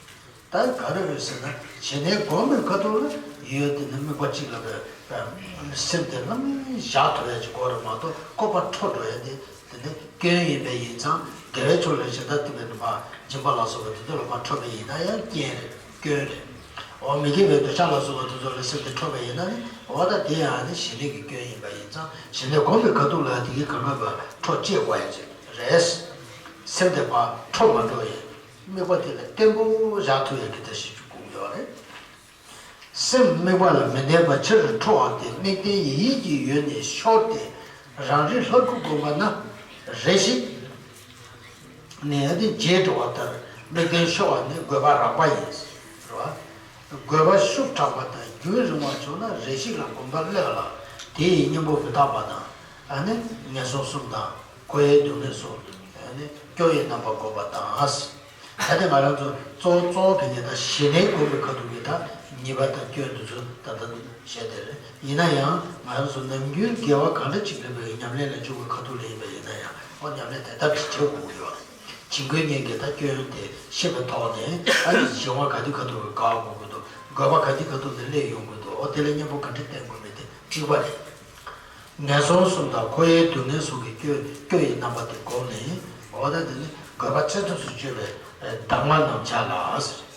ད་ག་རེ་རེད་ཟེར་ན་ཞི་གནས་སྒོམ་པའི་ཁ་ཐུག་ལ་ཡུལ་དེ་ནི་དམིགས་པ་གཅིག་ལ་བས་སེམས་དེ་ལམ་བཞག་ཐུབ་ཡ་ཅིག་དགོས་རེད་མ་གཏོགས་བཀོད་པ་འཕྲོ་འགྲོ་ཡ་དེ་དེ་ནི་སྐྱོན་ཡིན་པ་ཡིན་ཙང་དགེ་བའི་ཕྱོགས་ལ་ཞེ་དྲག་བསྟིམ་པའི་ནུས་པ་སྦྱིན་པ་ལ་སོགས་པ་དེ་ཚོ་ལ་མ་འཕྲོ་བ་ཡིན་ན་ཡང་རྐྱེན་རེད་སྐྱོན་རེད། འོ་མི་དགེ་བའི་འདོད་ཆགས་ལ་སོགས་པ་དེ་ཚོ་ལ་སེམས་དེ་འཕྲོ་བ་ཡིན་ན་ནི་འོ་ད་དེ་ཡང་ནི་ཞི་གནས་ཀྱི་སྐྱོན་ཡིན་པ་ཡིན་ཙང་ཞི་གནས་སྒོམ་པའི་ཁ་ཐུག་ལ་དེ་གི་གང་ག་བ་འཕྲོ་བཅད་དགོས་ཡ་ཅིག་རེད། སེམས་དེ་ཕར་འཕྲོ་མ་འགྲོ་ཡས། དམིགས་པ་དེ་ལ་བརྟན་པོ་བཞག་ཐུབ་ཡས་ཀྱི་ཐབས་ཤེས་ཅིག་དགོས་ཀྱི་ཡོད་རེད། སེམས་དམིགས་པ་ལ་མི་གནས་པ་ཕྱིར་འཕྲོ་བ་སྟེ། དམིགས་རྟེན་ཡིད་ཀྱི་ཡུལ་ནས་ཤོར་ཏེ། རང་རིག་ལྷ་སྐུ་བསྒོམས་པ་ན། རེ་ཞིག་ནས་ཨ་ནི་རྗེས་འགྲོ་བ་ལྟར་དམིགས་རྟེན་ཤོར་བ་ནི་དགོས་པ་རགས་པ་ཡིན། རེད་བ། དགོས་པ་ཤུགས་དྲག་པ་དང་རྒྱུན་རིང་བ་བྱུང་ན་རེ་ཞིག་ལ་གོམས་པ་བསླད་ལ། དེ་ཡི་གཉེན་པོ་མི་རྟག་པ་དང་། ཨ་ནི་ངན་སོང་གསུམ་དང་། འཁོར་བའི་སྡུག་བསྔལ་སོགས། ཨ་ནི་སྐྱོ་བའི་རྣམ་པ་བསྒོམ་པ་དང་། ད་ལྟ་ང་རང་ཚོ་གཙོ་བོ་གཙོ་བོ་དེ་ནི་ད་ཞི་གནས་སྒོམ་པའི་ཁ་ཐུག་གི་ད་ཉེས་པ་དང་སྐྱོན་འདི་ཚོ་ད་ལྟ་བཤད་དེ་རེད། ཡིན་ན་ཡང་ང་རང་ཚོ་ནམ་རྒྱུན་དགེ་བ་གང་འདྲ་ཅིག་ལས་པའི་ཉམས་ལེན་ལ་འཇུག་པའི་ཁ་ཐུག་ལ་ཡིན་པ་ཡིན་ན་ཡང་། ཨོ་ཉམས་ལེན་དེ་ལྟར་ཅིག་བྱེད་དགོས་ཀྱི་ཡོད། བྱིང་རྒོད་གཉིས་ཀྱི་ད་སྐྱོན་དེ་ཤེས་པའི་ཐོག་ནས། ཨ་ནི་གཞན་དབང་ག་དུས་ག་དུས་དགག་དགོས་ཀྱི་འདུག་དགོས་པ་ག་དུས་ག་དུས་ནས་སླེབས་ཡོང་གི་འདུག་ཨོ་དེ་ལ་གཉེན་པོ་ག་འདྲ་བསྟེན་དགོས་མིན་དེ་གཅིག་པ་རེད། ངན་སོང་གསུམ་དང་འཁོར་བའི་སྡུག་བསྔལ་སོགས་ཀྱི་སྐྱོ་སྐྱོ་ཡི་རྣམ་པ་དེ་བསྒོམས་ནས། འོ་ད་དེ་ནི་དགོས་པ་བཙན་ཐབས་སུ་གཅོད་པའི་གདམས་ངག་རྣམས་བྱ་ལ་ཟེར།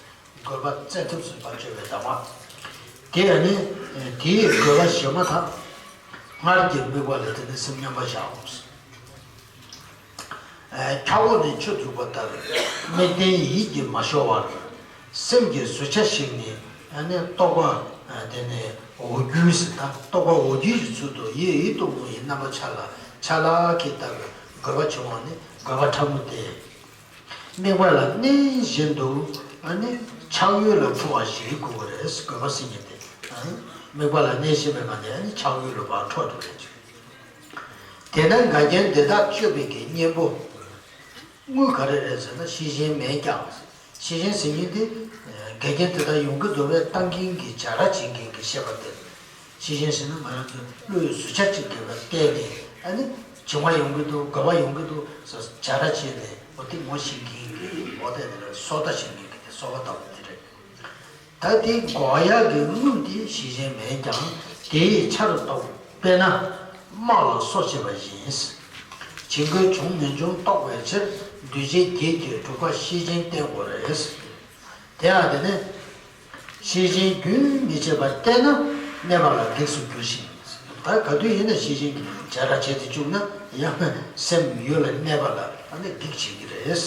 དགོས་པ་བཙན་ཐབས་སུ་མ་གཅོད་པའི་གདམས་ངག་དེ་ཡང་ནི་དེའི་དགོས་པ་གཞན་མ་དག་སྔར་གྱི་དམིགས་པ་ལ་དེ་ནི་སེམས་མཉམ་པར་བཞག་འོང་ཟེར། འཁྱག་འོག་ནས་ཆུ་འཛུལ་བ་ལྟར། དམིགས་རྟེན་ཡིད་ཀྱིས་མ་ཤོར་བར། སེམས་ཀྱི་ཟུར་ཆ་ཞིག་ནས་ནི་རྟོག་པ་དེ་ནི་འོག་འགྱུ་ཟེར། ད་རྟོག་པ་འོག་འགྱུ་ཡི་ཚུལ་དུ་ཡིད་ཡིད་གཏོང་ངོ་ཡི་རྣམ་པ་ཆ་ལ་ཆ་ལག་གིས་བཏབ་པའི་དགོས་པ་བྱུང་བ་ནི་དགོས་པ་ཕྲ་མོ་སྟེ། དམིགས་པ་ལ་གནས་བཞིན་དུ་ནི་ཆགས་ཡུལ་ལ་འཕྲོ་བ་ཞིག་དགོས་པ་རེད། དགོས་པ་ཟེར་མཁན་དེ། དམིགས་པ་ལ་གནས་བཞིན་པའི་ངང་ནས་ནི་ཆགས་ཡུལ་ལ་ཕར་འཕྲོ་འགྲོ་ཡ་ཅིག་དེས་ན་འགལ་རྐྱེན་འདི་དག་གཅོད་པའི་གི་གཉེན་པོ། དངོས་ག་རེ་རེད་ཟེར་ན་ཤེས་བཞིན་མེད་ཀྱང་། ཤེས་བཞིན་ཟེར་མཁན་དེ། འགལ་རྐྱེན་དེ་དག་ཡོང་གི་འདུག་པས་བཏང་མཁན་གྱི་བྱ་ར་བྱེད་མཁན་གྱི་ཤེས་པ་དེ། ཤེས་བཞིན་ཟེར་ན་ང་རང་ཚོའི་བློའི་ཟུར་ཆ་གཅིག་གིས་བལྟས་ནས། ཨ་ནི་བྱུང་བ་ཡོང་གི་འདུག་དགོས་པ་ཡོང་གི་འདུག་ཟེར་བྱ་ར་བྱས་ནས་འོ་དེ་ངོ་ཤེས་མཁན་གྱི་འོ་དེ་དེ་ལ་སོ་ལྟ་བྱེད་མཁན་གྱི་དེ་སོ་པ་ལྟ་བུ་དེ་རེད། ད་དེ་འགོག་ཡག་གི་དངོས་དེ་ཤེས་བཞིན་མེད་ཀྱང་དེའི་ཆར་གཏོགས། དཔེར་ན་དམག་ལ་སོ་བྱེད་པ་བཞིན། བྱིང་རྒོད་བྱུང་མི་འབྱུང་རྟོགས་པའི་ཕྱིར། འདུས་བྱས་བརྒྱད་ཀྱི་གྲུབ་པ་ཤེས་བཞིན་བསྟེན་དགོས་རེད། དེ་ཡང་དེ་ནི་ཤེས་བཞིན་རྒྱུན་མི་ཆད་པར་བསྟེན་ན་གནས་པ་ལ་སྡིགས་སུ་འགྱུར་ཞིང་། ད་ག་དུས་ཡིན་ན་ཤེས་བཞིན་གྱི་བྱ་ར་བྱེད་དུ་བཅུག་ན་ཡང་སེམས་ཡུལ་ལ་གནས་པ་ལ་ཨ་ནི་སྡིག་བྱེད་ཀྱི་རེད།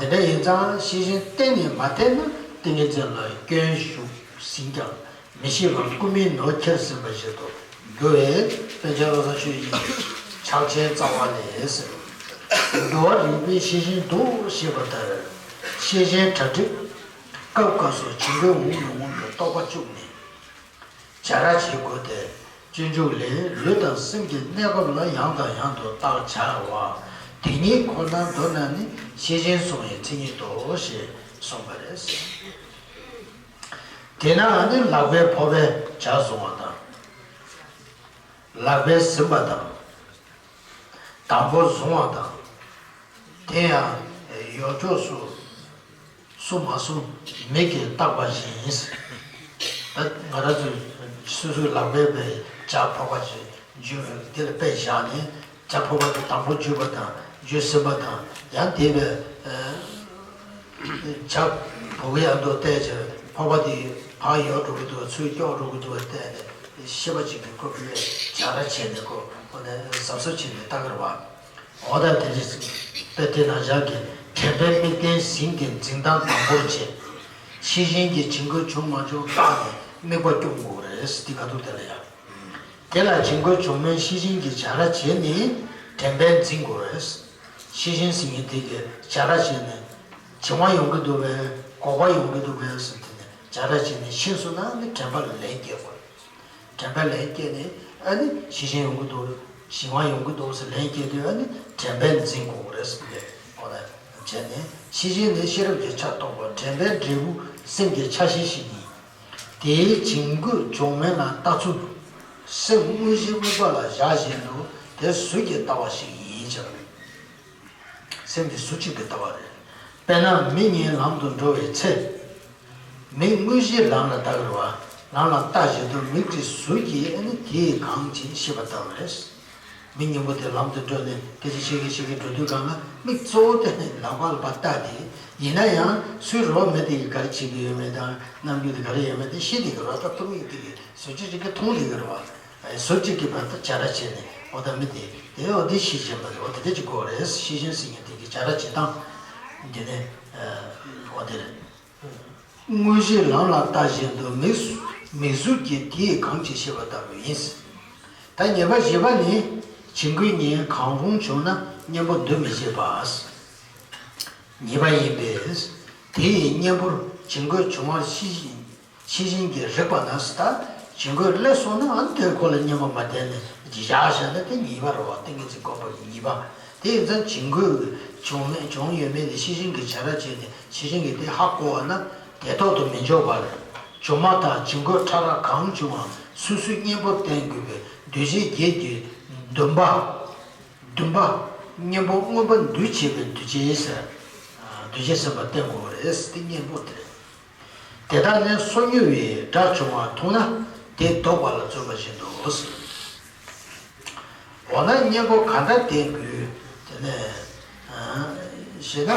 དེ་འདྲ་ཡིན་ཙང་ཤེས་བཞིན་གཏན་ནས་མ་བསྟེན་ན་ཏིང་ངེ་འཛིན་ལ་སྐྱོན་ཞུགས་ཟིན་ཀྱང་མི་ཤེས་པར་ཀུ་མུད་ནོར་ཁྱེར་ཟིན་པ་བཞིན་དུ་འགྱུར་བས། པཎ་ཆེན་བློ་བཟང་ཆོས་དབྱིངས་ཀྱིས་ཕྱག་ཆེན་རྩ་བ་ལས་ཟེར། འདུལ་བ་རིགས་པས་ཤེས་བཞིན་དུ་ཞེས་པ་ལྟར། ཤེས་བཞིན་གྲ་སྒྲིག་སྐབས་སྐབས་སུ་བྱིང་རྒོད་འོང་མི་འོང་གི་རྟོག་པ་བཅུག་ནས། བྱ་ར་བྱེད་དགོས་ཏེ། སྤྱོད་འཇུག་ལས་ལུས་དང་སེམས་ཀྱི་གནས་བབ་ལ་ཡང་དང་ཡང་དུ་བརྟག་བྱ་བ། དེ་ཉིད་ཁོ་ནར་འདོད་ན་ནི་ཤེས་བཞིན་བསྲུང་བའི་མཚན་ཉིད་དོ་ཞེས་གསུངས་པ་རེད། དེས་ན་ནི་ལག་པས་ཕོར་པའི་ཇ་བཟུང་བ་དང་། ལག་པས་ཟིན་པ་དང་། དང་པོ་བཟུང་བ་དང་། དེ་ཡང་ཡོ་ཅོག་སུ་སུ་མ་སུ་མིག་གིས་བལྟ་བ་བཞིན། ད་ང་རང་ཚོས་སོ་སོའི་ལག་པའི་པའི་ཇ་ཕོར་པ་ཅིག་འཇུས། དེ་ལ་དཔེ་བཞག་ནས་ཇ་ཕོར་པ་དེ་དང་པོ་འཇུས་པ་དང་འཇུ་ཟིན་པ་དང་ཡང་དེ་བས་ཇ་བུ་གུ་ཡང་དུ་བལྟས་ཚེ་ཕོར་པ་དེ་བག་ཡོད་འགྲོ་གི་འདུག་ཚུར་སྐྱོག་འགྲོ་གི་འདུག་བལྟས་ནས་ཤེས་པ་ཅིག་གིས་ཁོ་བོས་ཇ་ར་བྱས་ནས་ཁོ་ཁོ་ནས་གཟབ་གཟབ་བྱས་ནས་ལྟ་གི་རེད་བ། འོ་ད་དེ་རེད། དཔེ་དེ་ན་བཞག་གི་དྲན་པས་དམིགས་རྟེན་ཟིན་ཏེ་འཛིན་སྟངས་དང་པོར་བྱེད། ཤེས་བཞིན་གྱིས་བྱིང་རྒོད་བྱུང་མ་བྱུང་བརྟགས་ནས་དམིགས་པ་སྐྱོང་དགོས་རེད། དེ་ག་ཐུག་དེ་ལ་ཡ། དེ་ལ་བྱིང་རྒོད་བྱུང་མིན་ཤེས་བཞིན་གྱིས་བྱ་ར་བྱས་ནས་དྲན་པས་འཛིན་དགོས་རེད། ཤེས་བཞིན་ཟེར་མཁན་དེ་གིས་བྱ་ར་བྱས་ནས་བྱིང་བ་ཡོང་གི་འདུག་པས་འགོག་པ་ཡོང་གི་འདུག་པས་ཟེར་དེ་ནས་བྱ་ར་བྱས་ནས་ཤེས་སོང་ན་ནི་དྲན་པ་ལ་ལན་སྐྱེལ་དགོས། དྲན་པ་ལན་སྐྱེས་ནས་ཨ་ནི་ཤེས་བཞིན་ཡོང་གི་འདུག་བྱིང་བ་ཡོང་གི་འདུག་ཟེར་ལན་སྐྱེས་དུས་ཨ་ནི་དྲན་པས་འཛིན་དགོས་རེད་ཟེར་ཏེ་འོ་ན་བྱས་ནས་ཤེས་བཞིན་ནི་ཤེས་རབ་ཀྱི་ཆ་རྟོགས་པ། དྲན་པས་འབྲས་བུ་སེམས་ཀྱི་ཆ་ཤས་ཤིག་ཡིན། དེའི་བྱིང་རྒོད་བྱུང་མིན་ལ་ལྟ་ཚུལ། སེམས་དངོས་གཞིའི་དམིགས་པ་ལ་བཞག་བཞིན་དུ་དེ་གཟུགས་ཀྱིས་ལྟ་བ་ཞིག་ཡིན་ཕྱིར། སེམས་ཀྱི་གཟུགས་གཅིག་གིས་ལྟ་བ་རེད། དཔེར་ན་མི་གཉིས་ལམ་དུ་འགྲོ་བའི་ཚེ། མིག་དངོས་གཞིའི་ལམ་ལ་ལྟ་གི་རེད་བ། ལམ་ལ་ལྟ་བཞིན་དུ་མིག་གི་གཟུགས་ཀྱིས་ཨ་ནི་དེས་གང་བྱེད་ཤེས་པ་ལྟ་བུ་རེད། མི་གཉིས་པོ་དེ་ལམ་དུ་འགྲོ་ནས་སྐད་ཆ་བཤད་གི་བཤད་གི་འགྲོ་དུས་སྒང་ལ་མིག་གཙོ་བོ་དེ་ནི་ལག་པ་ལ་ཕར་ལྟ་དེ། ཡིན་ན་ཡང་སུའི་རོགས་མི་དེ་གིས་ག་རེ་བྱེད་ཀྱི་ཡོད་མེད་དང་རྣམ་འགྱུར་དེ་ག་རེ་ཡོད་མེད་དེ་ཤེས་བསྡད་ཀྱི་རེད་བ། ད་ཐུག་མིག་དེ་གིས་གཟུགས་གཅིག་གིས་མཐོང་བསྡད་ཀྱི་རེད་བ། གཟུགས་གཅིག་གིས་ཕར་ལྟ་བྱ་ར་བྱས་ནས་ འོ་ད་མི་དེ་དེ་འོ་དེ་ཤེས་བཞིན་པ་རེད། འོ་དེ་དེ་ཅིག་དགོས་རེད། ཤེས་བཞིན་ཟེར་མཁན་དེ་གི་བྱ་ར་བྱེད་སྟངས་འདི་ནི་འོ་དེ་རེད། དངོས་གཞི་ལམ་ལ་ལྟ་བཞིན་དུ་མིག་མིག་གཟུགས་ཀྱིས་དེས་གང་ཞིག་ཤེས་པ་ལྟ་བུ་ཡིན། ད་ཉེས་པ་བཞི་པ་ནི། བྱིང་རྒོད་གཉིས་གང་རུང་བྱུང་ན་གཉེན་པོ་འདུ་མི་བྱེད་པ། ཉེས་པ་ཡིན་པས། དེ་ཡི་གཉེན་པོར་བྱིང་རྒོད་བྱུང་བར་ཤེས་བཞིན་ཤེས་བཞིན་གྱིས་རིག་པ་ན། ད་བྱིང་རྒོད་སླེབས་སོང་ན་ཨ་ནི་དེ་ཁོ་ལ་གཉེན་པོ་མ་བསྟེན་ནས་བཞག་བཞག་ན་དེ་ཉེས་པ་རེད་བ། ཏིང་ངེ་འཛིན་སྒོམ་པ་གི་ཉེས་པ། དེ་ཡིན་ཙང་བྱིང་རྒོད་བྱུང་མེད་བྱུང་ཡོད་མེད་ལ་ཤེས་བཞིན་གྱིས་བྱ་ར་བྱས་ནས་ཤེས་བཞིན་གྱིས་དེ་ཧ་གོ་བ་ན་དེ་ཐོག་ཏུ་མི་འཇོག་པར། སྒྱུ་མ་དང་བྱིང་རྒོད་ཕྲ་རགས་གང་བྱུང་བ་སོ་སོའི་གཉེན་པོར་བསྟེན་དགོས་པའི་འདུ་བྱེད་བརྒྱད་ཀྱི་འདུན་པ། འདུན་པ། གཉེན་པོ་མངོན་པར་འདུ་བྱེད་པའི་འདུ་བྱེད་ཟེར། འདུ་བྱེད་ཟིན་པ་བསྟེན་དགོས་པ་རེད། དེ་གཉེན་པོ་དེ་རེད། དེ་དག་ནི་སོ་སྨྱོ་བའི་དགྲ་བྱུང་བ་མཐོང་ན་དེ་བཟློག་པ་ལ་བརྩོན་པ་བཞིན་དུ། འོ་ན་གཉེན་པོ་ག་འདྲ་བསྟེན་དགོས། དེ་ནས་ཞེ་ན།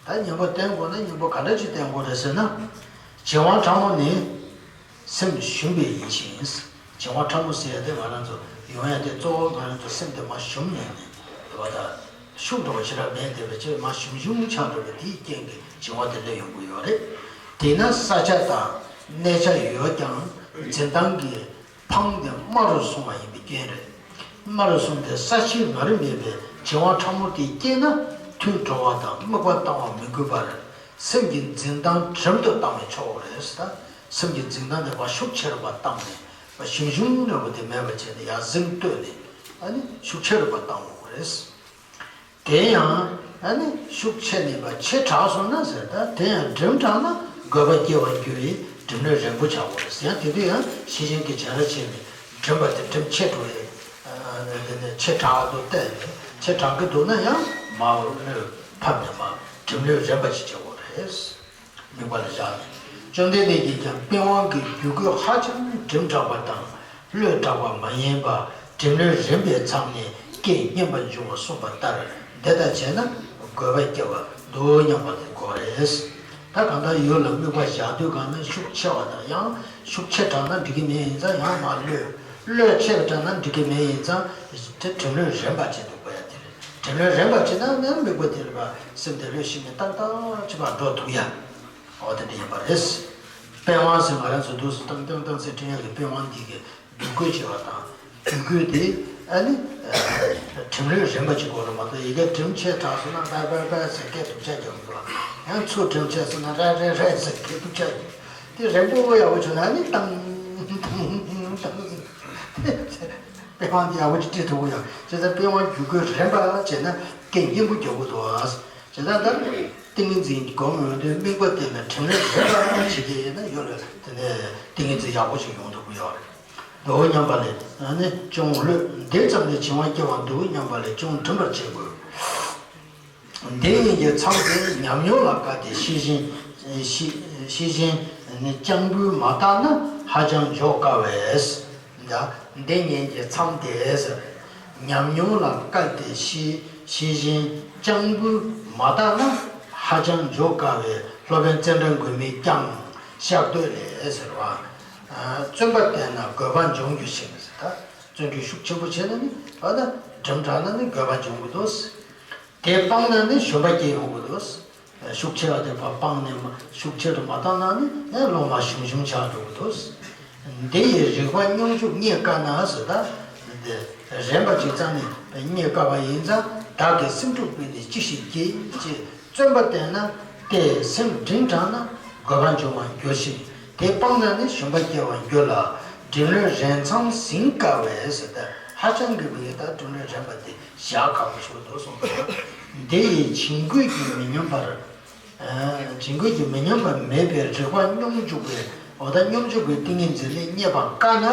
ད་གཉེན་པོ་བསྟེན་དགོས་ན་གཉེན་པོ་ག་འདྲ་ཅིག་བསྟེན་དགོས་རེད་ཟེར་ན། བྱིང་བ་ཕྲ་མོ་ནི་སེམས་ཞུམ་པའི་ཡིད་བཞིན། བྱིང་བ་ཕྲ་མོ་ཟེར་ཡ་དེ་ང་རང་ཚོ་ཡོང་ཡ་དེ་གཙོ་བོ་ང་རང་ཚོ་སེམས་དེ་མར་ཞུམ་ནས་ནས་དེ་བ་ད་ཤུགས་འགྲོ་བ་ཞེ་དྲག་མེད་བསྡད་པའི་ཕྱིར་མར་ཞུམ་ཞུམ་ཆགས་འགྲོ་བའི་དེའི་རྐྱེན་གྱིས་བྱིང་བ་དེ་སླེབས་ཡོང་གི་ཡོད་རེད། དེས་ན་ས་ཆ་དང་གནས་ཆ་ཡོད་ཀྱང་འཛིན་སྟངས་ཀྱི་འཕང་དེ་དམའ་རུ་སོང་བ་ཡིན་པའི་རྐྱེན་རེད། དམའ་རུ་སོང་སྟེ་ས་ཆའི་ངར་མེད་པའི་བྱིང་བ་ཕྲ་མོ་དེ་སྐྱེས་ན་ཐུན་བྲོ་བ་དང་དམིགས་པ་བཏང་བ་མི་དགོས་པར་སེམས་ཀྱི་འཛིན་སྟངས་གྲིམ་དུ་བཏང་བས་ཆོག་གི་རེད་ཟེར། ད་སེམས་ཀྱི་འཛིན་སྟངས་དེ་བ་ཤུགས་ཆེ་རུ་བ་བཏང་ནས་བ་ཞུམ་ཞུམ་འདྲ་བོ་དེ་མེད་པ་བྱས་ནས་ཡར་གཟིངས་བཏོད་ནས་ཨ་ནི་ཤུགས་ཆེ་རུ་བ་བཏང་དགོས་རེད། དེ་ཡང་ཨ་ནི་ཤུགས་ཆེ་ནས་པ་ཆེ་དྲགས་སོང་ན་ཟེར། ད་དེ་ཡང་གྲིམ་དྲགས་ན་རྒོད་པ་སྐྱེ་བར་འགྱུར་བས་གྲིམ་ལྷོད་རན་པོ་བྱ་དགོས་རེད། ཡང་དེ་དུས་ཡང་ཤེས་བཞིན་གྱི་བྱ་ར་བྱས་ནས་གྲིམ་པ་དེ་གྲིམ་ཆེ་འགྲོ་རེད། དེ་ནས་ཆེ་དྲགས་འདུག་བལྟས་ནས་ཆེ་དྲགས་ཀྱི་འདུག་ན་ཡང་མར་ཕབ་ནས་མར་གྲིམ་ལྷོད་རན་པ་ཞིག་བྱེད་དགོས་རེད། དམིགས་པ་ལ་བཞག་ནས། བཅོམ་ལྡན་འདས་ཀྱིས་ཀྱང་པི་ཝང་གི་རྒྱུད་སྐུད་ཧ་ཅང་གྲིམ་དྲགས་པ་དང་། ལྷོད་དྲགས་པ་མ་ཡིན་པ། གྲིམ་ལྷོད་རན་པའི་མཚམས་ནས་རྐྱེན་སྙན་པར་འབྱུང་བར་གསུངས་པ་ལྟར། འདི་ལྟར་བྱས་ན་རྒོད་པ་སྐྱེ་བ་འདུག་སྙམ་པ་དེ་དགོས་རེད། ད་གང་ལྟར་ཡུལ་ལ་དམིགས་པ་བཞག་དུས་གང་ན་ཤུགས་ཆེ་བ་དང་ཡང་ཤུགས་ཆེ་དྲགས་ན་འགྲིག་གི་མེད་ཡིན་ཙང་ཡང་མར་ལྷོད། ལྷོད་ཆེ་དྲགས་ན་འགྲིག་གི་མེད་ཡིན་ཙང་དེ་གྲིམ་ལྷོད་རན་པ་བྱེད་དུ་དགོས་ཡ་དེ་རེད། གྲིམ་ལྷོད་རན་པ་བྱེད་ན་ནི་དམིགས་པ་དེ་ལ་སེམས་དེ་ལྷོད་ཤིག་ནས་ཏག་ཏག་ཅིག་པར་འགྲོ་ཐུབ་ཡ། འོ་དེ་འདྲ་ཡིན་པ་རེད། པི་ཝང་ཟེར་ང་རང་ཚོ་འདུག་སེ་ཏང་ཏང་ཏང་ཟེར་དྲན་ཡག་གི་པི་ཝང་འདི་གི་རྒྱུད་སྐུད་བྱེད་པ་དང་རྒྱུད་སྐུད་དེ་ཨ་ནི་གྲིམ་ལྷོད་རན་པ་ཅིག་དགོས་རེད་མ་གཏོགས་ཡི་གེ་གྲིམ་ཆེ་དྲགས་སོང་ན་པེ་པེ་པེ་ཟེར་སྐད་སྡུག་ཅག་རྒྱག་གི་འདུག་ཡང་ཚུར་གྲིམ་ཆེ་སོང་ན་རེ་རེ་རེ་ཟེར་སྐད་སྡུག་ཅག་རྒྱག་དེ་རན་པོ་ཡག་པོ་བྱུང་ན་ཨ་ནི་ཏང་ཏང་ཏང་པི་ཝང་འདི་ཡག་པོ་ཅིག་དཀྲིས་ཐུབ་ཀྱི་ཡོད། བྱས་ཙང་པི་ཝང་རྒྱུད་སྐུད་རན་པ་བྱས་ན་སྐད་སྙན་པོ་རྒྱག་གི་འདུག་ཨ། བྱས་ཙང་ད་ཏིང་ངེ་འཛིན་སྒོམ་ཡོང་དུས་དམིགས་པ་དེ་ལ་གྲིམ་ལྷོད་རན་པ་བྱེད་ཀྱི་ཡིན་ན་ཡོད་ལ་དེ་ནས་ཏིང་ངེ་འཛིན་ཡག་པོ་ཞིག་ཡོང་ཐུབ་ཀྱི་ཡོད་རེད། འདུག་སྙམ་པ་ལས་ཨ་ནི་ཅུང་ལྷོད། འདི་ཙམ་ལས་བྱིང་བ་སྐྱེ་བ་འདུག་སྙམ་པ་ལས་ཅུང་གྲིམ་པར་བྱེད་དགོས། འདི་གཉིས་ཀྱི་མཚམས་དེ་ཉམས་མྱོང་ལ་བཀལ་ཏེ་ཤེས་བཞིན་ཤེས་ཤེས་བཞིན་ནི་སྤྱང་པོས་མ་བརྟགས་ན་ཧ་ཅང་འཇོག་དཀའ་བས། འདི་གཉིས་ཀྱི་མཚམས་དེ་ཟེར། ཉམས་མྱོང་ལ་བཀལ་ཏེ་ཤེས་ཤེས་བཞིན་སྤྱང་པོས་མ་བརྟགས་ན་ཧ་ཅང་འཇོག་དཀའ་བས་སློབ་དཔོན་ཙནྡྲ་མགོན་མེས་ཀྱང་བཤད་སྡོད་ལས་ཟེར་བ། བརྩོན་པ་བསྟེན་ན་རྒོད་པ་འབྱུང་འགྱུར་ཞིང་ཟེར། ད་བརྩོན་འགྲུས་ཤུགས་ཆེན་པོ་བྱས་ན་ནི་ད་ད་གྲིམ་དྲགས་ན་ནི་རྒོད་པ་འབྱུང་གི་འདུག་དེ་སྤངས་ན་ནི་ཞུམ་པ་སྐྱེ་ཡོང་གི་འདུག་ཤུགས་ཆེ་བ་དེ་ཕར་སྤངས་ནས་མ་ཤུགས་ཆེ་རུ་མ་བཏང་ན་ནི་ཡང་སློབ་མ་ཞུམ་ཞུམ་ཆགས་འགྲོ་གི་འདུག་འདི་ཡི་རིགས་པ་སྙོམས་འཇུག་རྙེད་དཀའ་ན་ཟེར། ད་འདི་རན་པ་ཅིག་རྩ་ནས་རྙེད་དཀའ་བ་ཡིན་ཙང་བདག་གིས་སེམས་འཁྲུགས་པས་ནི་ཅི་ཞིག་བགྱི་ཅེས་བརྩོན་པ་བསྟེན་ན་དེ་སེམས་གྲིམ་དྲགས་ན་རྒོད་པ་འབྱུང་བར་འགྱུར་ཞིང་དེ་སྤངས་ན་ནི་ཞུམ་པ་སྐྱེ་བར་འགྱུར་ལ་གྲིམ་ལྷོད་རན་མཚམས་ཟིན་དཀའ་བས་ཟེར། ད་ཧ་ཅང་གི་བགྱི་ད་གྲིམ་ལྷོད་རན་པ་དེ། བཞག་ཁག་པོ་ཞིག་འདུག་གསུངས་པ་དང་། འདི་ཡི་བྱིང་རྒོད་ཀྱི་མི་སྙོམས་པར། ཨ་བྱིང་རྒོད་ཀྱི་མི་སྙོམས་པར་མེད་པའི་རིགས་པ་སྙོམས་འཇུག་པའི་འོ་ད་སྙོམས་འཇུག་པའི་ཏིང་ངེ་འཛིན་ནི་རྙེད་པར་དཀའ་ན།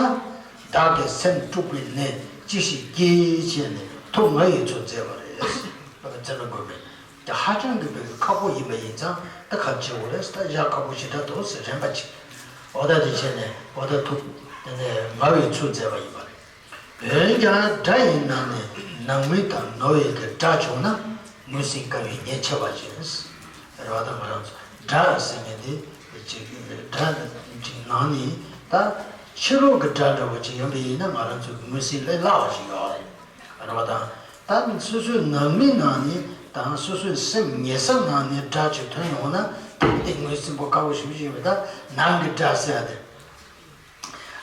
བདག་གི་སེམས་དཀྲུགས་པས་ནི་ཅི་ཞིག་བགྱི་ཞེས་ནས་ཐུགས་ང་ཡི་ཚུལ་མཛད་པ་རེད། ཙནྡྲ་མགོན་པོས་ཀྱང་ཧ་ཅང་གི་བགྱི་ཁག་པོ་ཡིན་པ་ཡིན་ཙང་ད་ག་རེ་བྱེད་དགོས་རེད་ད་བཞག་ཁག་པོ་ཞེ་དྲག་འདུག་ཟེར་རན་པ་ཅིག་འོ་ད་དེ་བྱས་ནས་འོ་ད་ཐུགས་དེ་ནས་ང་ཡི་ཚུལ་མཛད་པ་ཡིན་པ་རེད། འོན་ཀྱང་དགྲ་ཡི་ནང་ནས་ནང་མི་དང་ནོར་བའི་དེ་དགྲ་བྱུང་ན་ངོས་ཟིན་དཀའ་བའི་ཉེན་ཆེ་བ་ཞིག་རེད་བ། ད་ང་རང་ཚོ་དགྲ་ཟེར་མཁན་དེ་ཅིག་དགྲ་ཅིག་ནང་ནས་ད་ ཕྱི་ལོགས་ཀྱི་དགྲ་འདྲ་བོ་ཅིག་ཡིན་པ་ཡིན་ན་ང་རང་ཚོ་གི་ངོས་ཟིན་སླེབས་སླ་བ་ཞིག་ཡོད་རེད། རེད་པ། དང་། ད་སོ་སོའི་ནང་མི་ནང་ནས་དང་སོ་སོའི་སེམས་ཉེ་ས་ནང་ནས་དགྲ་ཅིག་ཐོན་ཡོང་ན་དེ་དེ་ངོས་ཟིན་པོ་དཀའ་བོ་ཞེ་པོ་ཅིག་ཡོད་པ། ད་ནང་གི་དགྲ་ཟེར་ཡ་དེ།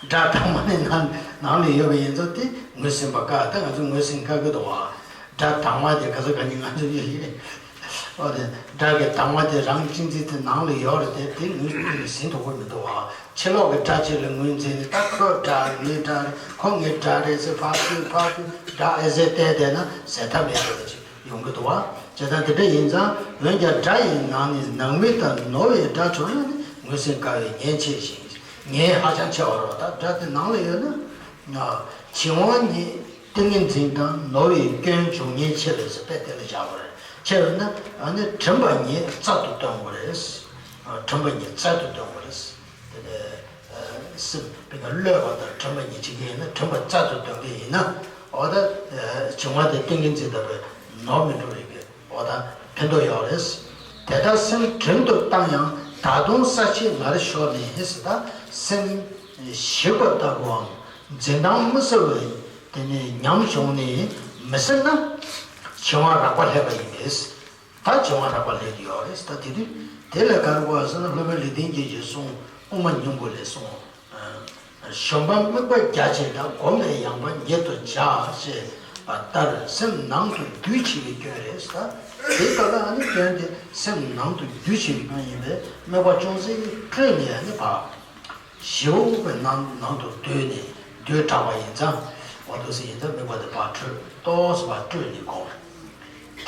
དགྲ་དང་པོ་ནི་ནང་ནང་ལ་ཡོད་པ་ཡིན་ཙང་དེ་ངོས་ཟིན་པ་དཀའ། ད་ང་ཚོ་ངོས་ཟིན་དཀའ་གི་འདུག་བ། དགྲ་དང་པོ་དེ་ག་ཚོད་ག་ཉིད་ང་ཚོ་ཡོད་ཡིན། འོ་དེ་དགྲ་གི་དང་པོ་དེ་རང་གཅེས་འཛིན་དེ་ནང་ལ་ཡོད་རེད་དེ་དེ་ངོས་ཟིན་ཐུབ་ཀྱི་མི་འདུག་བ། ཕྱི་ལོགས་ཀྱི་དགྲ་ཅིག་ལ་ངོས་འཛིན་ནས་ད་ཁོ་དགྲ་ངའི་དགྲ་རེད། ཁོ་ངའི་དགྲ་རེད་ཟེར་ཕར་ཚུར་ཕར་ཚུར་དགྲ་ཨེ་ཟེར་བལྟས་བསྡད་ན་ཟེར་ཐབས་མེད་པ་ཅིག་ཡོང་གི་འདུག་བ། བྱས་ཙང་དེ་འདྲ་ཡིན་ཙང་འོན་ཀྱང་དགྲ་ཡི་ནང་ནས་ནང་མི་དང་ནོར་བའི་དགྲ་བྱུང་ན་ནི་ངོས་ཟིན་དཀའ་བའི་ཉེན་ཆེ་ཞིང་ཉེན་ཧ་ཅང་ཆེ་བ་རེད་བ། ད་དགྲ་དེ་ནང་ལ་ཡོད་ན། བྱིང་བ་ཉིད་ཏིང་ངེ་འཛིན་དང་ནོར་བའི་སྐྱོན་འབྱུང་ཉེན་ཆེ་བས་ཟེར་དཔེ་དེ་ལ་བཞག་པ་རེད། ཆེ་བས་ན་ཨ་ནི་དྲན་པ་ཉིད་རྩལ་དུ་བཏོན་དགོས་རེད། དྲན་པ་ཉིད་རྩལ་དུ་བཏོན་དགོས་རེད། དེ་ནས་སེམས་པའི་བློས་པ་དང་དྲན་པ་ཉིད་བྱེད་ཀྱི་ཡིན་ན་དྲན་པ་རྩལ་དུ་བཏོན་གྱི་ཡིན་ན། འོ་ད་བྱིང་བ་དེ་ཏིང་ངེ་འཛིན་ལྟ་བུའི་ནོར་མི་འགྲོ་བའི་གི་འོ་ད་ཕན་ཐོགས་ཡོད་རེད། དེ་ལྟར་སེམས་དྲན་དུ་བཏང་ཡང་ད་དུང་ས་ཕྱེད་ངར་ཤོར་ནས་ཟེར། ད་སེམས་ཞིག་པ་ལྟ་བུའམ་འཛིན་སྟངས་མི་གསལ་བའི་དེ་ནས་ཉམས་བྱུང་ནས་མི་སེལ་ན་བྱིང་བ་རགས་པ་སླེབས་པ་ཡིན་པས། ད་བྱིང་བ་རགས་པ་སླེབས་ཀྱི་ཡོད་རེད། ད་དེ་དུས་དེ་ལས་ག་རེ་གོ་ཟེར་ན་སློབ་དཔོན་ལེགས་ལྡན་རྒྱས་ཀྱིས་གསུངས། དབུ་མ་སྙིང་པོ་ལས་གསུངས། ཞུམ་པ་དམིགས་པ་རྒྱ་ཆེ་དང་། བསྒོམས་པས་ཡངས་པ་ཉིད་དུ་བྱ། ཞེས་པ་ལྟར་སེམས་ནང་དུ་སྡུད་བྱེད་པའི་སྐྱོན་རེད། ད་དེ་ལྟ་ལ་ཨ་ནི་སྐྱོན་དེ་སེམས་ནང་དུ་སྡུད་བྱེད་པའི་སྐྱོན་ཡིན་པས་དམིགས་པ་ཅུང་ཟད་བཀྲུས་ནས་ཨ་ནི་བ། ཞེ་པོ་པའི་ནང་ནང་དུ་བསྡུས་ནས་བསྡུས་དྲགས་པ་ཡིན་ཙང་། འོ་འདུག་སེ་ཡིན་ཙང་དམིགས་པ་དེ་ཕར་བཀྲུས་ཏོག་ཙམ་ཕར་བཀྲུས་ནས་བསྒོམ།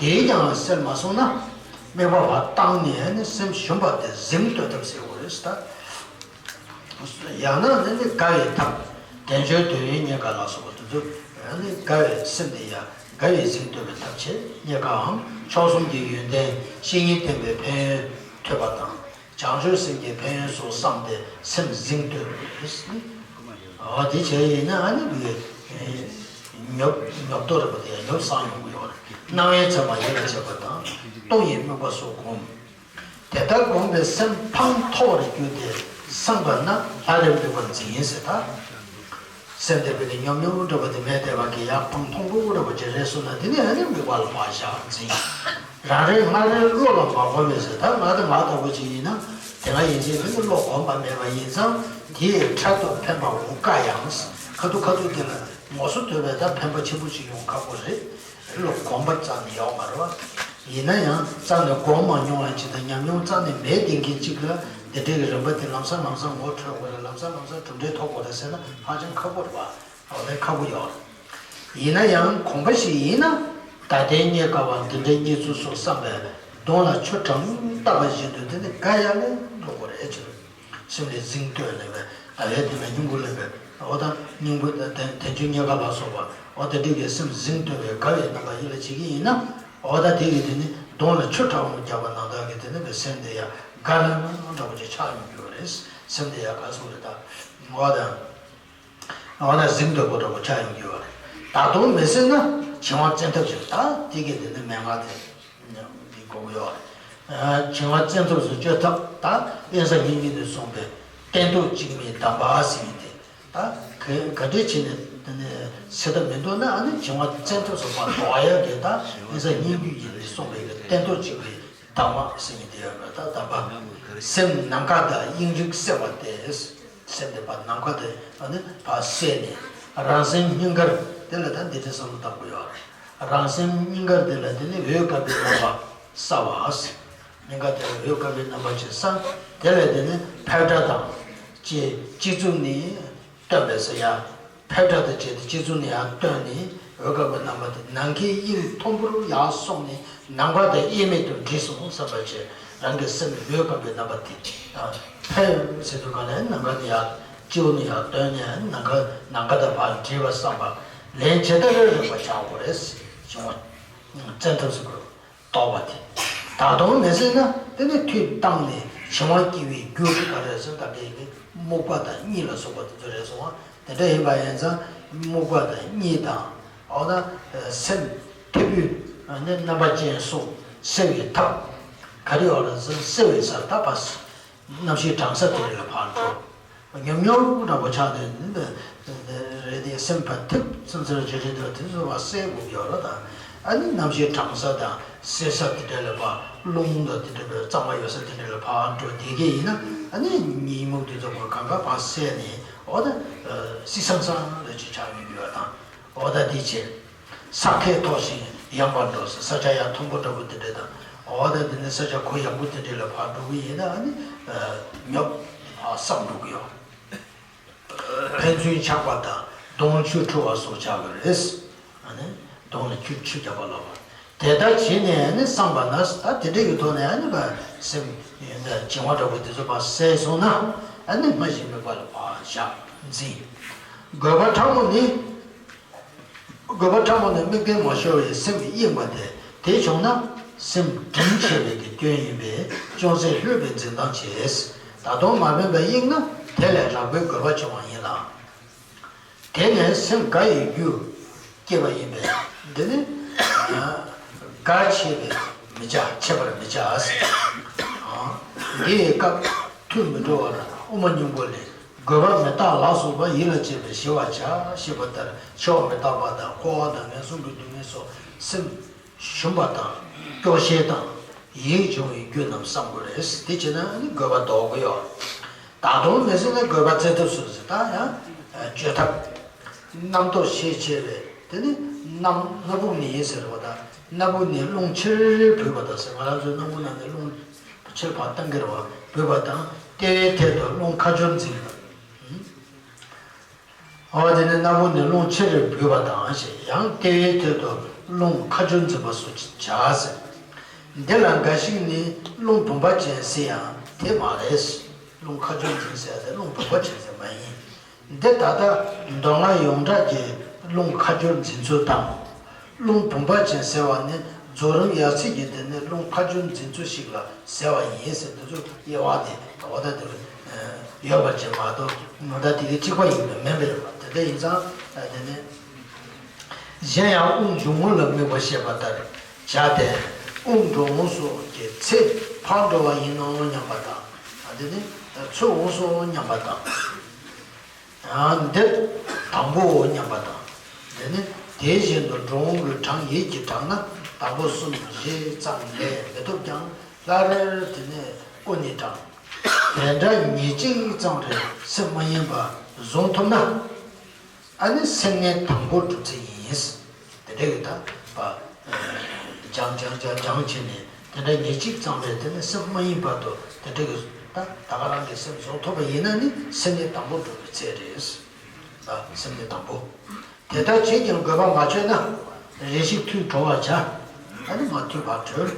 དེས་ཀྱང་སེལ་མ་སོང་ན་དམིགས་པ་ཕར་བཏང་ནས་ནི་སེམས་ཞུམ་པ་དེ་གཟིངས་གཏོད་ཐབས་ཟེར་དགོས་རེད་ད། ཡང་ན་ནི་ནི་དགའ་བའི་ཐབས། བདེ་འབྱོར་འདོད་ཡོན་རྙེད་དཀའ་ལ་སོགས་པ་དེ་ཚོ་ནི་དགའ་བའི་སེམས་དེ་ཡང་དགའ་བའི་གཟིངས་གཏོད་པའི་ཐབས་ཆེད་རྙེད་དཀའམ། མཆོག་གསུམ་གྱི་ཡོན་ཏན་བཤེས་གཉེན་བསྟེན་པའི་ཕན་ཡོན་ཐོས་པ་དང་། བྱང་ཆུབ་སེམས་ཀྱི་ཕན་ཡོན་སོགས་བསམས་ཏེ་སེམས་གཟིངས་གཏོད་དགོས་རེད། འོ་དེ་བྱས་ཡིན་ན་ཨ་ནི་བའི་ཉོབ་ཉོབ་ཏོ་རེད་པ། དེ་ཡང་ཉོབ་སངས་ཡོང་གི་ཡོད་རེད། སྣང་བའི་མཚན་མ་ཡིད་ལ་བྱེད་པ་དང་། སྟོང་ཉིད་དམིགས་པ་སོགས་བསྒོམ། དེ་ལྟར་བསྒོམས་པས་སེམས་ཕངས་མཐོ་བར་གྱུར་ཏེ་སངས་པ་ན་ལྷ་རེ་དམིགས་པར་འཛིན་ཟེར་ད། སེམས་དེ་བས་ཀྱི་ཉོབ་ཉོབ་འདྲ་བ་དེ་མེད་བསྡད་པ་གི་ཡང་ཕངས་མཐོ་པོ་འདྲ་བ་ཅིག་རེད་སོང་ན་དེ་ནས་ཨ་ནི་དམིགས་པ་ལ་བག་ཆགས་འཛིན། རང་རེ་སྔ་རེ་བློ་ལ་མ་གོ་བས་ཟེར། ད་ང་དང་ང་ལྟ་བུ་ཅིག་ཡིན་ན་དེ་སྔ་ཡིན་ཕྱིན་དེ་ནི་བློ་གོམས་པ་མེད་པ་ཡིན་ཙང་དེའི་འཕྲལ་དུ་ཕན་པ་འོང་དཀའ་ཡང་། ཁ་ཐུག་ཁ་ཐུག་དེ་ལ་ངོ་སོ་དོད་པས་ད་ཕན་པ་ཆེན་པོ་ཅིག་ཡོང་ཁག་པོ་རེད། བློ་གོམས་པ་རྩ་ནས་ཡོད་མ་རེད་བ། ཡིན་ན་ཡང་རྩ་ནས་གོམས་མ་མྱོང་བ་ཅིག་དང་ཉམས་མྱོང་རྩ་ནས་མེད་བསྡད་མཁན་ཅིག་ལ་འདི་འདྲའི་གི་རིམ་པ་དེ་ལམ་སང་ལམ་སང་ངོ་འཕྲོད་དགོས་རེད། ལམ་སང་ལམ་སང་གྲུབ་འབྲས་ཐོབ་དགོས་རེད་ཟེར་ན་ཧ་ཅང་ཁག་པོ་རེད་བ། འོ་ལས་ཁག་པོ་ཡོད་རེད། ཡིན་ན་ཡང་གོམས་པ་ཞིག་ཡིན་ན་ད་ལྟའི་རྙེད་དཀའ་བ་འདི་འདྲའི་རྙེད་ཚུལ་སོགས་བསམ་པས་གདོང་ལ་ཆུ་གྲང་བཏབ་པ་བཞིན་དུ་དེ་ནི་དགའ་ཡག་ལས་འགྲོ་དགོས་རེད་ཅེས། སེམས་ལ་གཟིངས་གཏོད་ལེན་པའི་ད་བའི་དེ་ལ་སྙིང་པོ་ལེན་པའི་འོ་ད་སྙིང་པོ་དང་དལ་འབྱོར་རྙེད་དཀའ་ལ་སོགས་པ་འོ་དེ་འདྲ་གི་སེམས་གཟིངས་གཏོད་པའི་དགའ་བའི་རྣམ་པ་ཡིད་ལ་བྱེད་ཀྱི་ཡིན་ན། འོ་ད་དེ་གི་དེ་ནི་གདོང་ལ་ཆུ་གྲང་མོ་བརྒྱབ་པ་ནང་ལྟར་གྱི་དེ་ནི་བའི་སེམས་དེ་ཡང་དགའ་ལ་ན་འདྲ་པོ་ཅིག་ཆགས་ཡོང་གི་ཡོད་རེད། སེམས་དེ་ཡང་ག་སོང་རེད་ད། འོ་ད། འོ་ན་གཟིངས་དོད་པོ་འདྲ་པོ་ཆགས་ཡོང་གི་ཡོད་རེད། ད་དུང་མི་སེལ་ན་བྱིང་བ་བཙན་ཐབས་ཤིག་ད་དེ་གི་དེ་ནི་མན་ངག་དེ་འདི་དགོས་ཀྱི་ཡོད་རེད། བྱིང་བ་བཙན་ཐབས་སུ་གཅོད་ཐབས་ད་དབེན་ས་སྙིང་རྗེ་ནས་གསུངས་པའི་སྟན་ཐོག་གཅིག་མའི་གདམས་པ་ཟེར་མཁན་དེ་ད་ག་ག་འདྲས་བྱས་ནས་དེ་ནི་སེལ་ཐབས་མི་འདུག་ན་ཨ་ནི་བྱིང་བ་བཙན་ཐབས་སུ་མ་དོར་ཡག་གི་ད་དབེན་ས་སྙིང་རྗེ་ཡིན་ནས་གསུངས་པའི་གི་སྟན་ཐོག་གཅིག་མའི་གདམས་པ་ཟེར་མཁན་དེ་ཡོད་རེད། ད་གདམས་པ་སེམས་ནམ་མཁའ་དང་དབྱིངས་རིག་བསྲེ་བ་སྟེ། སེམས་དེ་ཕར་ནམ་མཁའ་དེ་ཨ་ནི་ཕར་བསྲེས་ནས་རང་སེམས་སྙིང་གར་དེ་ལ་ད་འདི་འདྲའི་བསམ་བློ་བཏང་དགོས་ཡོད་རེད། རང་སེམས་སྙིང་གར་དེ་ལ་དེ་ནི་འོད་དཀར་པོའི་རྣམ་པ་གསལ་བ། སྙིང་ག་དེ་ལ་འོད་དཀར་པོའི་རྣམ་པ་ཅིག་གསལ། དེ་ལ་དེ་ནི་ཕཊ་དང་བཅས་གཅིག་མཚུངས་ནས་སྟོན་པས་ཟེར་ཡ། ཕཊ་དང་བཅས་ཏེ་གཅིག་མཚུངས་ནས་ཡར་སྟོན་ནས་འོད་དཀར་པོའི་རྣམ་པ་དེ་ནམ་མཁའི་དབྱིངས་མཐོན་པོར་ཡར་སོང་ནས་ནམ་མཁའ་དང་དབྱེར་མེད་དུ་འདྲེས་སོང་བསམ་པ་བྱས། རང་གི་སེམས་འོད་དཀར་པོའི་རྣམ་པ་དེ་ཕཊ་ཟེར་དུས་ག་ལ་ནམ་མཁའ་དེ་ཡར་སྤྱི་བོ་ནས་ཡར་བཏོན་ནས་ནམ་མཁའ་ནམ་མཁའ་དང་ཕར་འདྲེས་པ་བསམ་པ་ལན་ཇི་ལྟར་རེ་རེག་པ་བྱ་དགོས་རེད། བྱུང་བ་བཙན་ཐབས་སུ་དགོས། དོགས་པ་དེ། ད་དུང་མི་སེལ་ན་དེ་ནི་མཐུ་བཏང་ནས་བྱིང་བ་སྐྱེ་བའི་རྒྱུ་ག་རེ་ཟེར་ད་ལྟའི་གི་རྨུགས་པ་དང་གཉིད་ལ་སོགས་པ་དེ་ཚོ་རེད་སོང་བ། དེ་འདྲ་ཡིན་པ་ཡིན་ཙང་རྨུགས་པ་དང་གཉིད་དང་། འོ་ན་སེམས་མཐེ་བོའི་ནི་རྣམ་པ་ཅན་སོགས་སེལ་བའི་ཐབས་ག་རེ་ཡོད་རེད་ཟེར། སེལ་བའི་སར་ད་ཕར་རྣམ་ཤེས་གྲང་ས་དེ་ལ་ཕར་འགྲོ། ཉོབ་ཉོབ་འདྲ་པོ་ཆགས་ཏེ་འདི་འདི་རེད་དེ། སེམས་པ་ཐིབས་སེམས་ཚོར་ཇེ་ཆེ་འགྲོ་དེ་ཚོ་བ་སེལ་དགོས་ཡོད་རེད་ད། ཨ་ནི་རྣམ་ཤེས་གྲང་ས་དང་སེར་ས་དེ་འདྲ་ལ་བ། རླུང་དང་དེ་འདྲ་བའི་གཙང་མ་ཡོད་ས་དེ་འདྲ་ལ་བ་འགྲོ་བསྡད་ཀྱི་ཡིན་ན། ཨ་ནི་ཉིན་མོ་དེ་ཚོ་བ་གང་ག་བ་སེལ་ནས། འོ་ད་སི་སང་སང་ལ་ཅིག་ཆགས་ཡོང་གི་ཡོད་དང་། འོ་ད་དེ་བྱས། ས་ཁད་མཐོ་ཞིང་ཡངས་པར་འགྲོ་ས། ས་ཆ་ཡང་མཐོན་པོ་འདྲ་པོ་དེ་འདྲ་དང་། འོ་ད་དེ་ནས་ས་ཆ་གུ་ཡངས་པོ་དེ་འདྲ་ལ་ཕར་འགྲོ་གི་ཡིན་ན། ཨ་ནི་ཉོབ་ཨ་སངས་འགྲོ་གི་ཡོད། ཕན་ཚུན་འཆག་པ་དང་གདོང་ཆུ་འཁྲུ་བ་སོགས་ཆགས་ཀྱི་རེད། ཨ་ནི་གདོང་ལ་ཆུ་ཆུ་རྒྱག་པ་ལ་བ། དེ་ལྟར་བྱས་ནས་ཨ་ནི་སངས་པ་ན། ད་དེ་འདྲ་ཡི་ཐོག་ནས་ཨ་ནི་བ་སེམས་བྱིང་བ་འདྲ་པོ་དེ་ཚོ་བ་སེལ་སོང་ན། ཨ་ནི་སྨྲ་ཤེས་དམིགས་པ་ལ་བ་བཞག་འཛིན། དགོས་པ་ཕྲ་མོ་ནི། དགོས་པ་ཕྲ་མོ་ནི་དམིགས་རྟེན་མ་ཤོར་བའི་སེམས་གཡེངས་པ་སྟེ། དེ་བྱུང་ན་སེམས་དྲིམ་ཆེ་བའི་གི་སྐྱོན་ཡིན་པས། ཅུང་ཟད་ལྷོད་པའི་འཛིན་སྟངས་བྱས། ད་དུང་མ་ཕན་པ་གཡེངས་ན་དེ་ལས་རགས་པའི་དགོས་པ་བྱུང་བ་ཡིན་ལ། དེ་ནས་སེམས་དགའ་ཡི་རྒྱུ་སྐྱེས་པ་ཡིན་པས། འདི་ནི་དགའ་ཆེ་བས་མི་བྱ། ཆེ་བར་མི་བྱ། འདི་ཡི་སྐབས་ཐུགས་མི་སྤྲོ་བར་དབུ་མ་སྙིང་པོ་ལས། དགོས་པ་མི་རྟག་ལ་སོགས་པ། ཡིད་ལ་བྱེད་པས་ཞི་བར་བྱ། ཞེས་པ་ལྟར་འཆི་བ་མི་རྟག་པ་དང་འཁོར་བ་དང་ངན་སོང་གི་སྡུག་བསྔལ་སོགས་སེམས་ཞུམ་པ་དང་སྐྱོ་ཤས་དང་ཡིད་འབྱུང་བའི་རྒྱུ་རྣམས་བསམ་དགོས་རེད། དེ་བྱས་ན་ནི་དགོས་པ་ལྡོག་གི་ཡོད། ད་དུང་མི་ཟིན་ན་དགོས་པ་སྩལ་ཐུབ་སོང་ཟེར། ད་ཡང་བརྗོད་ཐབས། རྣམ་རྟོག་ཤས་ཆེ་བས་དེ་ནི་རྣམ་སྣ་བུག་ནས་ཡིན་ཟེར་བ་དང་། སྣ་བུག་ནས་རླུང་ཆེར་བུད་པ་དང་ཟེར། ང་རང་ཚོའི་སྣ་བུག་ནང་ནས་རླུང་ཆེར་ཕར་བཏང་གི་རེད་བ། བུད་པ་དང་། ལྟེ་བའི་ཐད་དུ་རླུང་ཁ་སྦྱོར་འཛིན་པ། འོ་དེ་ནི་སྣ་བུག་ནས་རླུང་ཆེ་རུ་བུད་པ་དང་ཞེས། ཡང་ལྟེ་བའི་ཐད་དུ་རླུང་ཁ་སྦྱོར་འཛིན་པ་སོགས་བྱ་ཟེར། འདི་ལ་འགའ་ཞིག་ནི་རླུང་བུམ་པ་ཅན་ཟེར་ཡང་དེ་མ་རེད། རླུང་ཁ་སྦྱོར་འཛིན་ཟེར་ཡང་དེ་རླུང་བུམ་པ་ཅན་ཟེར་མ་ཡིན། འདི་ད་ལྟ་མདོ་སྔགས་ཡོངས་གྲགས་ཀྱི་རླུང་ཁ་སྦྱོར་འཛིན་ཚུལ་དང་། རླུང་བུམ་པ་ཅན་ཟེར་བ་ནི་རྫོགས་རིམ་ཡབ་སྲས་ཀྱི་དེ་ནི་རླུང་ཁ་སྦྱོར་འཛིན་ཚུལ་ཞིག་ལ་ཟེར་བ་ཡིན་ཟེར། འདི་ཚོ་དབྱེ་བ་དེ་འོ་ད་དེ་ཡོད་པ་ཅིག་མ་གཏོགས་ནོར་ད་དེ་གའི་གཅིག་པ་ཡིན་པ་མིན་པ་ཡོད་པ། དེ་འདྲ་ཡིན་ཙང་དེ་ནི་གཞན་ཡང་དབུགས་འབྱུང་རྔུབ་ལ་དམིགས་པ་བཤད་པ་ལྟར་བྱ་སྟེ། དབུགས་འགྲོ་འོང་སོགས་ཀྱི་ཚེ་ཕར་འགྲོ་བ་ཡིན་ནོ་སྙམ་པ་དང་། དེ་ནི་ཚུར་འོང་སོང་སྙམ་པ་དང་། ཡང་འདིར་དང་པོའོ་སྙམ་པ་དང་། དེ་ནི་དེ་བཞིན་དུ་འགྲོ་འོང་གི་གྲངས་ཡིད་ཀྱིས་བགྲངས་ན་དང་པོ་གསུམ་བཞི་ཙམ་ལས་མི་ཐུབ་ཀྱང་སླར་དེ་ནི་ཀུན་ནས་བགྲང་། དེ་འདྲ་ཉེར་གཅིག་ཙམ་རེ་སེམས་མ་ཡེངས་པར་བཟུང་ཐུབ་ན། ཨ་ནི་སེམས་ནི་དང་པོར་གྲུབ་ཚེ་ཡིན། དེ་འདྲ་གི་ད་པ། སྦྱང་སྦྱང་སྦྱང་སྦྱང་བྱས་ནས་དེ་འདྲ་ཉེར་གཅིག་ཙམ་རེ་དེ་ནི་སེམས་མ་ཡེངས་བར་དུ་དེ་འདྲ་གི་ད་ད་ག་རང་གི་སེམས་བཟུང་ཐུབ་པ་ཡིན་ན་ནི་སེམས་ནི་དང་པོར་གྲུབ་པའི་ཚད་རེད། ད་སེམས་ནི་དང་པོ། དེ་ལྟར་བྱས་ཀྱང་དགོས་པ་མ་ཆོད་ན་རེ་ཞིག་ཐུགས་གྲོལ་བར་བྱ། ཨ་ནི་མ་ཐུག་པར་གྲོལ།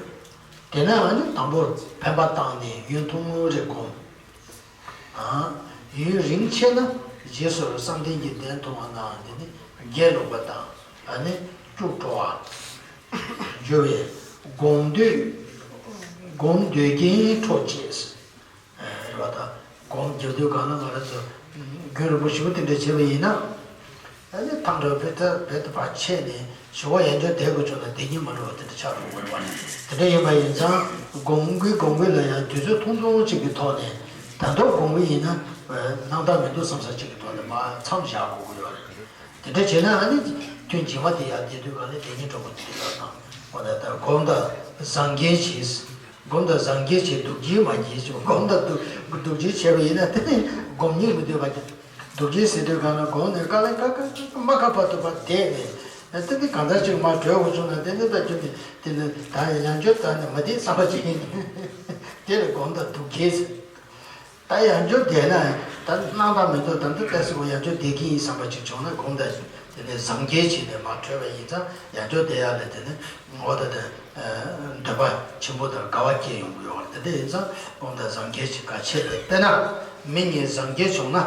དེ་ན་ཨ་ནི་དང་པོར་འཕེན་པ་བཏང་ནས་ཡུན་ཐུང་ངུ་རེ་བསྒོམ། ཡུན་རིང་ཆེ་ན་རྗེས་སུ་བསམ་གཏན་གྱི་གདན་མཐོང་བ་ནའང་དེ་ནི་དགེ་ལོག་པ་དང་ཨ་ནི་སྐྱུག་བྲོ་བ་འགྱུར་བས་སྒོམ་འདོད་སྒོམ་འདོད་རྐྱེན་འཕྲོག་ཅེས། རེད་བ། ད་སྒོམ་རྒྱག་དུས་གང་ན་ང་རང་ཚོ་རྒྱུན་རིང་པོ་ཞེ་པོ་དེ་འདྲ་བྱས་པ་ཡིན་ན། ཨ་ནི་ཐང་འདྲ་བོ་བེད་ད་བེད་ད་ཕར་ཆད་ནས་ཞུ་བ་ཡན་ཆད་བསྡད་དགོས་བྱུང་ན་བསྡད་ཀྱིན་མ་འགྲོ་བ་དེ་འདྲ་ཆགས་འགྲོ་དགོས་རེད་བ། དེ་འདྲ་ཡིན་པ་ཡིན་ཙང་སྒོམ་དགོས་སྒོམ་དགོས་ལ་ཡང་དུས་ཚོད་ཐུང་ཐུང་ཅིག་གི་ཐོག་ནས་ད་དུང་སྒོམ་གྱི་ཡིན་ན་སྣང་དག་མི་འདུག་བསམ་ས་ཅིག་གི་ཐོག་ནས་མར་མཚམས་བཞག་དགོས་ཀྱི་ཡོད་རེད། དེ་འདྲ་བྱས་ན་ཨ་ནི་ཐུན་རྗེས་མ་དེ་ཡར་བསྡད་དུས་གང་ལ་བསྡད་ཀྱིན་འགྲོ་དགོས་དེ་འདྲ་ལྟར་དང་། འོ་ན་ད་སྒོམ་དང་བཟང་གིས་བྱེད། སྒོམ་དང་བཟང་གིས་བྱེད། སྡུག་གིས་མ་བྱེད་ཅེས། སྒོམ་དང་སྡུག་སྡུག་གིས་བྱས་པ་ཡིན་ན་དེ་ནི་སྒོམ་སྙིང་མི་འདོད་པ་དེ། སྡུག་གིས་ཟེར་དུས་གང་ན་སྒོམ་ནས་དཀའ་ལས་ཁག་ཁག་ཁག་མ་ཁག་བར་དུ་བར་བསྡད་ནས་དེ་ནི་གང་ལྟར་ཅིག་མར་གྲོལ་དགོས་བྱུང་ན་དེ་ནི་ད་ཁྱོད་ནི་དེ་ནི་ད་ཡང་ཡང་བསྐྱར་ད་ནི་མ་བསྡད་བསམ་པ་ཅིག་ཡིན། དེ་ལ་སྒོམ་དང་སྡུག་གིས་ཟེར། ད་ཡང་བསྐྱར་བསྡད་ན་ད་སྣང་དག་མི་འདུག་ད་འདི་ལྟ་སྲིད་པོ་ཡང་བསྐྱར་བསྡད་ཀྱི་ཡིན་བསམ་པ་ཅིག་བྱུང་ན་སྒོམ་དང་དེ་ནས་བཟང་གིས་བྱས་ནས་མར་གྲོལ་བ་ཡིན་ཙང་ཡང་བསྐྱར་བསྡད་ཡག་ལས་དེ་ནི་འོ་ད་དེ་འདོད་པ་ཆེན་པོ་དང་དགའ་བ་སྐྱེ་ཡོང་གི་ཡོད་རེད། དེ་འདྲ་ཡིན་ཙང་སྒོམ་དང་བཟང་གིས་བྱེད་ག་ཆད་དེ། དཔེར་ན་མི་གཉིས་བཟང་གིས་བྱུང་ན།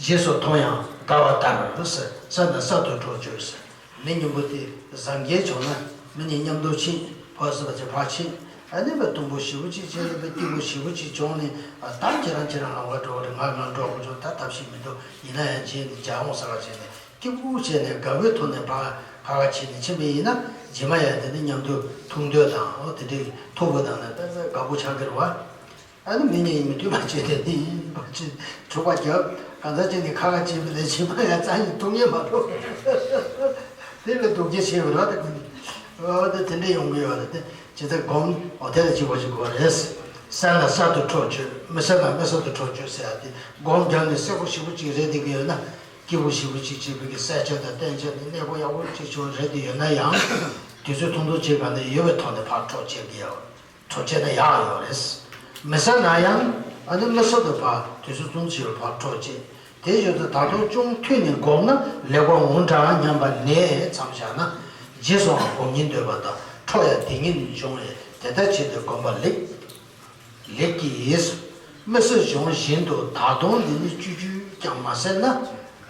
རྗེས་སུ་མཐོང་ཡང་དགའ་བ་ལྟར་ཟེར། ས་ནས་ས་དུ་འགྲོ་བཅུག་ཟེར། མི་གཉིས་པོ་དེ་བཟང་གིས་བྱུང་ན་མི་གཉིས་མཉམ་དུ་ཕྱིན། ཕར་ཟེར་བ་ཅིག་ཕར་ཕྱིན། ཨ་ནི་བ་དུམ་བུ་ཞེ་པོ་ཅིག་བྱས་ནས་བ་སྐྱིད་པོ་ཞེ་པོ་ཅིག་བྱུང་ནས་ཨ་ད་ཁྱེད་རང་ཁྱེད་རང་ལམ་ཁ་འགྲོ་བ་རེད། ང་ང་འགྲོ་དགོས་བྱུང་། ད་ཐབས་ཤེས་མི་འདུག་ཡིན་ན་ཡང་བྱས་ནས་ཇ་འོང་ས་ག་བྱས་ནས་སྐྱིད་པོ་བྱས་ནས་དགའ་བོའི་ཐོག་ནས་ཕ་ཕ་ག་བྱས་ནས་ཕྱིན་པ་ཡིན་ན་རྗེས་མ་ཡང་དེ་ནི་མཉམ་དུ་འཐུང་འདོད་དང་འོ་དེ་འདྲའི་ཐུག་པ་དང་ནི་དཔེ་དཔེ་དགའ་པོ་ཆགས་ཀྱི་རེད་བ། ཨ་ནི་མི་ཉན་ཡིན་མི་མཐུན་པ་བྱས་ཏེ་ནི་ཡིན་པ་ཅི་གྲུབ་པ་རྒྱབ་གང་ཟག་ཅིག་ནི་ཁ་ཁ་བྱས་པ་ལས་བྱེད་པ་ཡང་རྩ་ནས་སྡུག་བསྔལ་མ་འགྲོ། དེ་ལ་སྡུག་བསྔལ་ཆེ་བ་ར་དེ་ཀུན། ཨོ་དེ་དེ་འདྲས་ཡོང་གི་ཡོད་རེད་དེ། ཇི་ལྟར་སྒོམ་འོ་དེ་ལ་གཅིག་པ་ཞིག་དགོས་རེད། གསལ་ན་གསལ་དུ་འཕྲོ་གཅོད་མི་གསལ་ན་མི་གསལ་དུ་འཕྲོ་གཅོད་ཟེར་ཡ་དེ་སྒོམ་རྒྱབ་ནས་གསལ་པོ་ཞིབ་པོ་གཅིག་རེད་བསྡད་ཀྱི་ཡོད་ན། སྐྱིད་པོ་ཞིབ་པོ་གཅིག་བྱེད་པའི་གི་གསལ་ཆ་དང་བསྟན་ཆ་དེ་གནས་པོ་ཡག་པོ་གཅིག་བྱུང་རེད་དེ་ཡོད་ན་ཡང་། དུས་ཚོད་ཐུང་ཐུང་བྱེད་ག་ནས་ཡོད་པའི་ཐོག་ནས་ཕར་འཕྲོ་བཅད་ཀྱི་ཡོད། འཕྲོ་བཅད་ན་ཡག་ཡོད་རེད། མི་གསལ་ན་ཡང་ཨ་ནི་མི་གསལ་དུ་ཕར་དུས་ཚོད་ཐུང་ཆེ་བའི་ཕར་འཕྲོ་བཅད། དེ་བཞིན་དུ་ད་དུང་ཅུང་མཐུད་ནས་བསྒོམས་ན་ལེགས་པར་འོང་འདྲ་སྙམ་པ་ནས་མཚམས་བཞག་ན། རྗེས་སུའང་སྒོམ་སྙིང་འདོད་པ་དང་འཕྲོ་ཡང་དེ་ཉིད་ནས་འབྱུང་བས་དེ་ལྟར་བྱས་ཏེ་བསྒོམ་པ་ལེགས། ལེགས་ཀྱི། མི་གསལ་བྱུང་བཞིན་དུ་ད་དུང་འདི་ནི་བཅུད་བཅུད་ཀྱང་མ་གསལ་ན།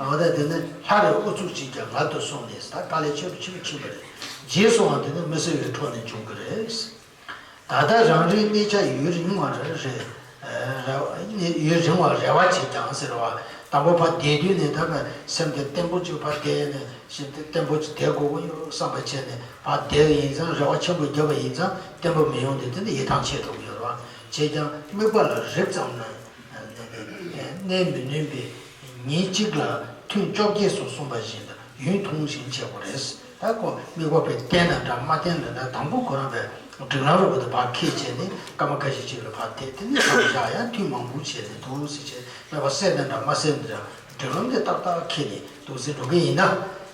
འོ་ད་དེ་ནི་ལྷ་རེ་ཨུ་ཚུགས་གཅིག་ཀྱང་ངལ་དུ་སོང་ནས་ད་དཀའ་ལས་ཆེ་རུ་ཆེ་རུ་ཕྱིན་པ་རེད། རྗེས་སུའང་དེ་ནི་མི་གསལ་བའི་འཕྲོ་ནས་འབྱུང་གི་རེད། ད་ལྟ་རང་རེའི་གནས་ཆ་ཡུན་རིང་བ་རེ་རེ། ཡུན་རིང་བ་རེ་བ་བྱེད་ཀྱང་ཟེར་བ། དང་པོ་ཕར་བསྡད་དུས་ནས་ད་ཕར་སེམས་དེ་བརྟན་པོ་གཅིག་ཕར་བསྡད་ནས་སེམས་དེ་བརྟན་པོ་གཅིག་བསྡད་དགོས་ཀྱི་ཡོད་བསམ་པ་བྱས་ནས་ཕར་བསྡད་ཡིན་ཙང་རེ་བ་ཆེན་པོ་བརྒྱབ་པ་ཡིན་ཙང་བརྟན་པོ་མི་ཡོང་དུས་དེ་འདྲ་ཡིད་ཐང་ཆད་ཐུབ་ཀྱི་ཡོད་རེད་བ། བྱས་ཀྱང་དམིགས་པ་ལ་རེག་ཙམ་ན་གནས་མི་ནུས་པས་ཉིན་གཅིག་ལ་ཐུན་བཅོ་བརྒྱད་སོགས་གསུངས་པ་བཞིན་དུ་ཡུན་ཐུང་ཞིང་ཆེ་བ་རེད། ད་ཁོ་དམིགས་པ་དཔེ་བསྟེན་ན་འདྲ་མ་བསྟེན་ན་འདྲ་དང་པོ་ཁོ་རང་པའི་སྒྲིག་ལམ་རུ་བ་དེ་ཕར་ཁས་བྱས་ནས་སྐར་མ་ཁ་ཤས་ཅིག་ལ་ཕར་བསྡད་དེ་ནས་བསམ་བཞག་ཡང་ཐུན་མང་པོ་བྱས་ནས་འདུག་སེ་བྱས་དམིགས་པ་གསལ་ན་འདྲ་མ་གསལ་ན་འདྲ་སྒྲིག་ལམ་དེ་ཏག་ཏག་ཁས་ནས་འདུག་སེ་འགྲོ་གི་ཡིན་ན།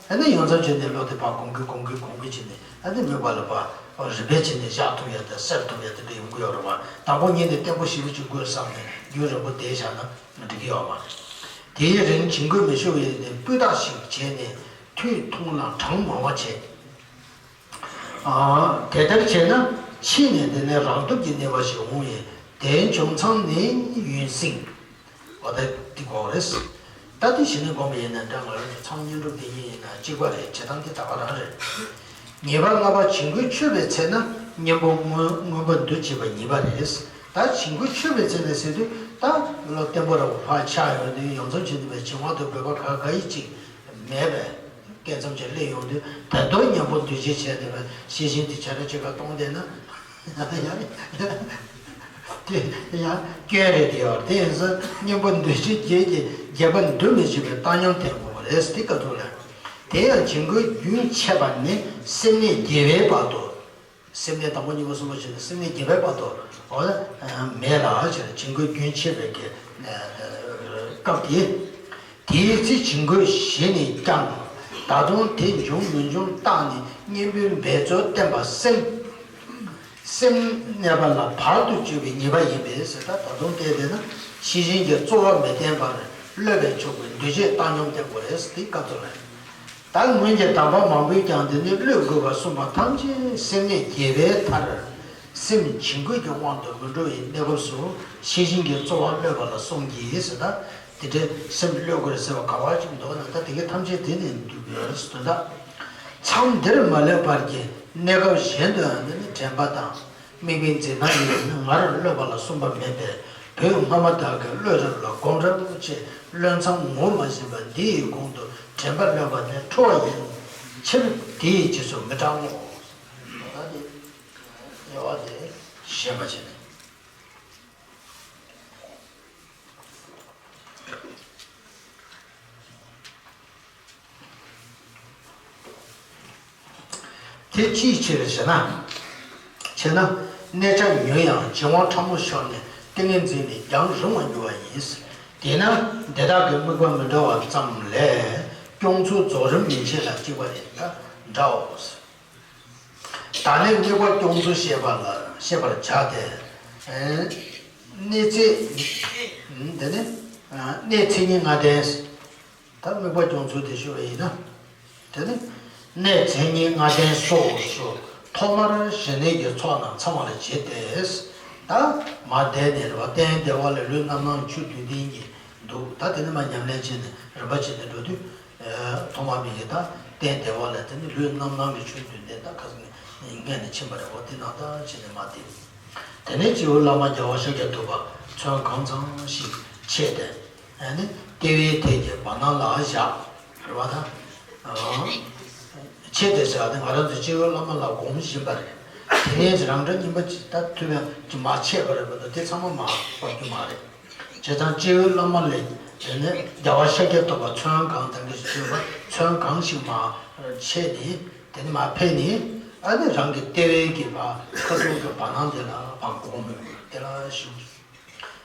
ཨ་ནི་ཡོངས་ཚང་བྱས་ནས་བློ་དེ་ཕར་གོམས་གི་གོམས་གི་གོམས་གི་བྱས་ནས་ཨ་ནི་དམིགས་པ་ལ་ཕར་རིམ་པས་བྱས་ནས་བཞག་ཐུབ་ཡ་དང་གསལ་ཐུབ་ཡ་དེ་འདྲ་ཡོང་གི་ཡོད་རེད་བ། དང་པོ་ཉིད་ནས་བརྟན་པོ་ཞེ་པོ་ཅིག་དགོས་བསམ་ནས་རྒྱུན་རིང་པོ་བསྡད་བཞག་ན་འགྲིག་གི་ཡོད་མ་རེད། དེའི་རིང་བྱིང་རྒོད་མི་ཤོར་བའི་ནས་སྤུས་དག་ཞིག་བྱས་ནས་ཐུན་ཐུང་ལ་གྲངས་མང་བ་བྱེད། ཨ། དེ་ལྟར་བྱས་ན་ཕྱིས་ནས་དེ་ནས་རང་སྟོབས་ཀྱིས་གནས་པ་ཞིག་འོང་བས་དེའི་འབྱུང་མཚམས་ནི་ཡུན་བསྲིང་། འོ་ད་འདི་གོ་རེད། ད་དེ་གཞི་ནས་བསྒོམས་པ་ཡིན་ན་འདྲ་ང་རང་ཚོ་མཚམས་བསྙེན་སྒྲུབ་འདི་གཉིས་ཡིན་ན་གཅིག་པ་རེད། བྱེད་སྟངས་དེ་ད་ག་རང་རེད། ཉེས་པ་ལྔ་པ་བྱིང་རྒོད་ཆོད་པའི་ཚེ་ན་གཉེན་པོ་མངོན་མངོན་པར་འདུ་བྱེད་པ་གཉིས་པ་རེད། ད་བྱིང་རྒོད་ཆོད་པའི་ཚེ་ན་ཟེར་དུས་ད་བློ་བརྟན་པོ་ར་བ་ཕར་ཆགས་ཡོང་དུས་ཡོངས་རྫོགས་བྱེད་ནུས་པའི་བྱིང་བ་དང་རྒོད་པ་ག་ག་ཡི་གཅིག་མེད་པས། སྐད་ཙམ་གྱིས་སླེབས་ཡོང་དུས་ད་དུང་གཉེན་པོ་འདུ་བྱེད་བྱས་ནས་ཤེས་བཞིན་དུ་བྱ་ར་ཅིག་ག་གཏོང་བསྡད་ན། དེ་ཡང་སྐྱོན་རེད་དེ་ཡོད་དེ་ཡིན་ཙང་གཉེན་པོ་འདུ་བྱེད་བརྒྱད་ཀྱི་བརྒྱད་པ་འདུ་མི་བྱེད་པའི་བཏང་སྙོམས་བསྟེན་དགོས་པ་རེད་དེ་བཀའ་ཐུབ་ལ། དེ་ཡང་བྱིང་རྒོད་རྒྱུན་ཆད་པ་ནི་སེམས་གནས་བརྒྱད་པའི་བར་དུ། སེམས་གནས་དང་པོ་གཉིས་པ་གསུམ་པ་བྱས་ནས་སེམས་གནས་བརྒྱད་པའི་བར་དུ་འོ་ན་མེད་ལ་ཕྱིར་བྱིང་རྒོད་རྒྱུན་ཆད་པའི་གི་སྐབས་དེ། དེའི་ཚེ་བྱིང་རྒོད་ཞི་ནས་ཀྱང་ད་དུང་དེ་འབྱུང་མི་འབྱུང་བརྟག་ནས་གཉེན་པོའི་འབད་རྩོལ་བསྟེན་པ་སེམས། སེམས་གནས་པ་ལ་བར་དུ་གཅོད་པའི་ཉེས་པ་ཡིན་པས་ཟེར། ད་ད་དུང་བལྟས་བསྡད་ན་ཤེས་བཞིན་གྱི་རྩོལ་བ་མི་བསྟེན་པར་སློབ་པས་ཆོག་པའི་འདུ་བྱེད་བཏང་སྙོམས་བསྟེན་དགོས་རེད་དེ་བཀའ་ཐུབ་ལ། ད་སྔོན་གྱི་དམ་པ་མང་པོས་ཀྱང་འདི་ནི་བློས་དགོས་པར་གསུངས་པ་ཐམས་ཅད་སེམས་གནས་བརྒྱད་པའི་མཐར། སེམས་བྱིང་རྒོད་ཀྱི་དབང་དུ་མི་འགྲོ་བའི་གནས་སྐབས་སུ་ཤེས་བཞིན་གྱི་རྩོལ་བ་སློབ་པ་ལ་གསུངས་ཀྱི་ཟེར། ད་དེ་འདྲའི་སེམས་སློབ་དགོས་རེད་ཟེར་བ་ག་བ་ཅིག་འདུག་ན་ད་དེ་གའི་ཐམས་ཅད་དེ་ནས་འདུས་པའི་དོན་དག་མཚམས་འདིར་མ་སླེབས་བར་གྱི་གནས་སྐབས་གཞན་དུའང་འདི་ནི་དྲན་པ་དང་། དམིགས་པའི་འཛིན་སྟངས་ཡིན་ན་སྔར་སློབ་པ་ལ་གསུངས་པ་མེད་པས་བོད་སྔ་མ་དག་གིས་བློ་རབ་ལ་སྒོམ་རབ་ཅེས་བློ་མཚམས་ངོ་མ་ཟིན་པ་འདི་ཡི་གོང་དུ་དྲན་པ་སློབ་པ་ནི་ཁྲོ་བ་ཡིན་ཕྱིར་དེ་ཡི་རྗེས་སུ་མི་འབྲང་ངོ་། ད་དེ་དབྱེ་བ་དེ་ཤེས་པ་བྱས་ནས། དེ་ཅིའི་ཕྱིར་ཞེ་ན། ཞེ་ན། གནས་ཆ་ཉུང་ཡང་བྱིང་བ་ཕྲ་མོ་ཤོར་ནས་ཏིང་ངེ་འཛིན་ནི་རྒྱང་རིང་བར་འགྱུར་བ་ཡིན། དེས་ན་འདི་དག་གི་དམིགས་པ་མི་འདྲ་བ་ཙམ་ལས་སྐྱོང་ཚུལ་རྫོགས་རིམ་ཡན་ཆད་ལ་གཅིག་པ་རེད་ལ་འདྲའོ། ད་ནི་དམིགས་པ་སྐྱོང་ཚུལ་བཤད་པ་ལ་བཤད་པར་བྱ་སྟེ། གནས་ཚེ། དེ་ནི་གནས་མཚན་ཉིད་ལྔ་ལྡན། ད་དམིགས་པ་སྐྱོང་ཚུལ་དེ་ཞུ་བ་ཡིན་ན། དེ་ནི་གནས་མཚན་ཉིད་ལྔ་ལྡན་སོགས་སུ་ཐོག་མར་ཞི་གནས་ཀྱི་ཚོགས་རྣམས་ཚང་བ་ལ་བྱེད་དེ། ད་མར་བསྡད་ནས་རེད་བ། སྟན་བདེ་བ་ལ་ལུས་རྣམ་སྣང་ཆོས་བདུན་ལྡན་གྱི་འདུག་ད་དེ་ནི་མར་ཉམས་ལེན་བྱས་ནས་རིམ་པ་བྱས་ནས་འགྲོ་དུས། ཐོག་མ་མི་ཡི་དང་སྟན་བདེ་བ་ལ་དེ་ནི་ལུས་རྣམ་སྣང་གི་ཆོས་བདུན་ལྡན་དང་ཁ་སང་ངས་ནས་ཕྱིན་པ་རེད། འོ་དེ་ནང་ལྟར་བྱས་ནས་མ་བསྟེན། དེ་ནས་སྤྱི་བོར་བླ་མ་རྒྱལ་བ་ཤཱཀྱ་ཐུབ་པ་མཚོན་གང་ཚང་ཞིག་ཕྱེ་སྟེ། ཨ་ནི་ལྟེ་བའི་ཐད་ཀྱི་བར་སྣང་ལ་བཞག་རེད་བ་དང་། ཕྱེ་སྟེ་ཟེར་བ་དེ་ང་རང་ཚོ་སྤྱི་བོར་བླ་མ་ལ་སྒོམ་བཞིན་པ་རེད། དེ་ནས་རང་འདྲ་རྙིང་པ་ཅིག་ད་ཐུབ་ཡང་ཅིག་མ་ཆད་པ་རེད་པ། ད་དེ་ཚང་མ་མ་སྤར་རྒྱུ་མ་རེད། བྱས་ཙང་སྤྱི་བོའི་བླ་མ་ལས་དེ་ནས་རྒྱལ་བ་ཤཱཀྱ་ཐུབ་པ་ཚོན་གང་དང་གི་བརྗོད་པ་ཚོན་གང་ཞིག་མ་ཆད་ནས་དེ་ནས་མ་ཕེབས་ནས། ཨ་ནི་རང་གི་ལྟེ་བའི་གི་བ་ཁ་ཐུག་གི་བར་སྣང་དེ་ལ་བ་གོང་མོས་དེ་ལ་བཞུགས།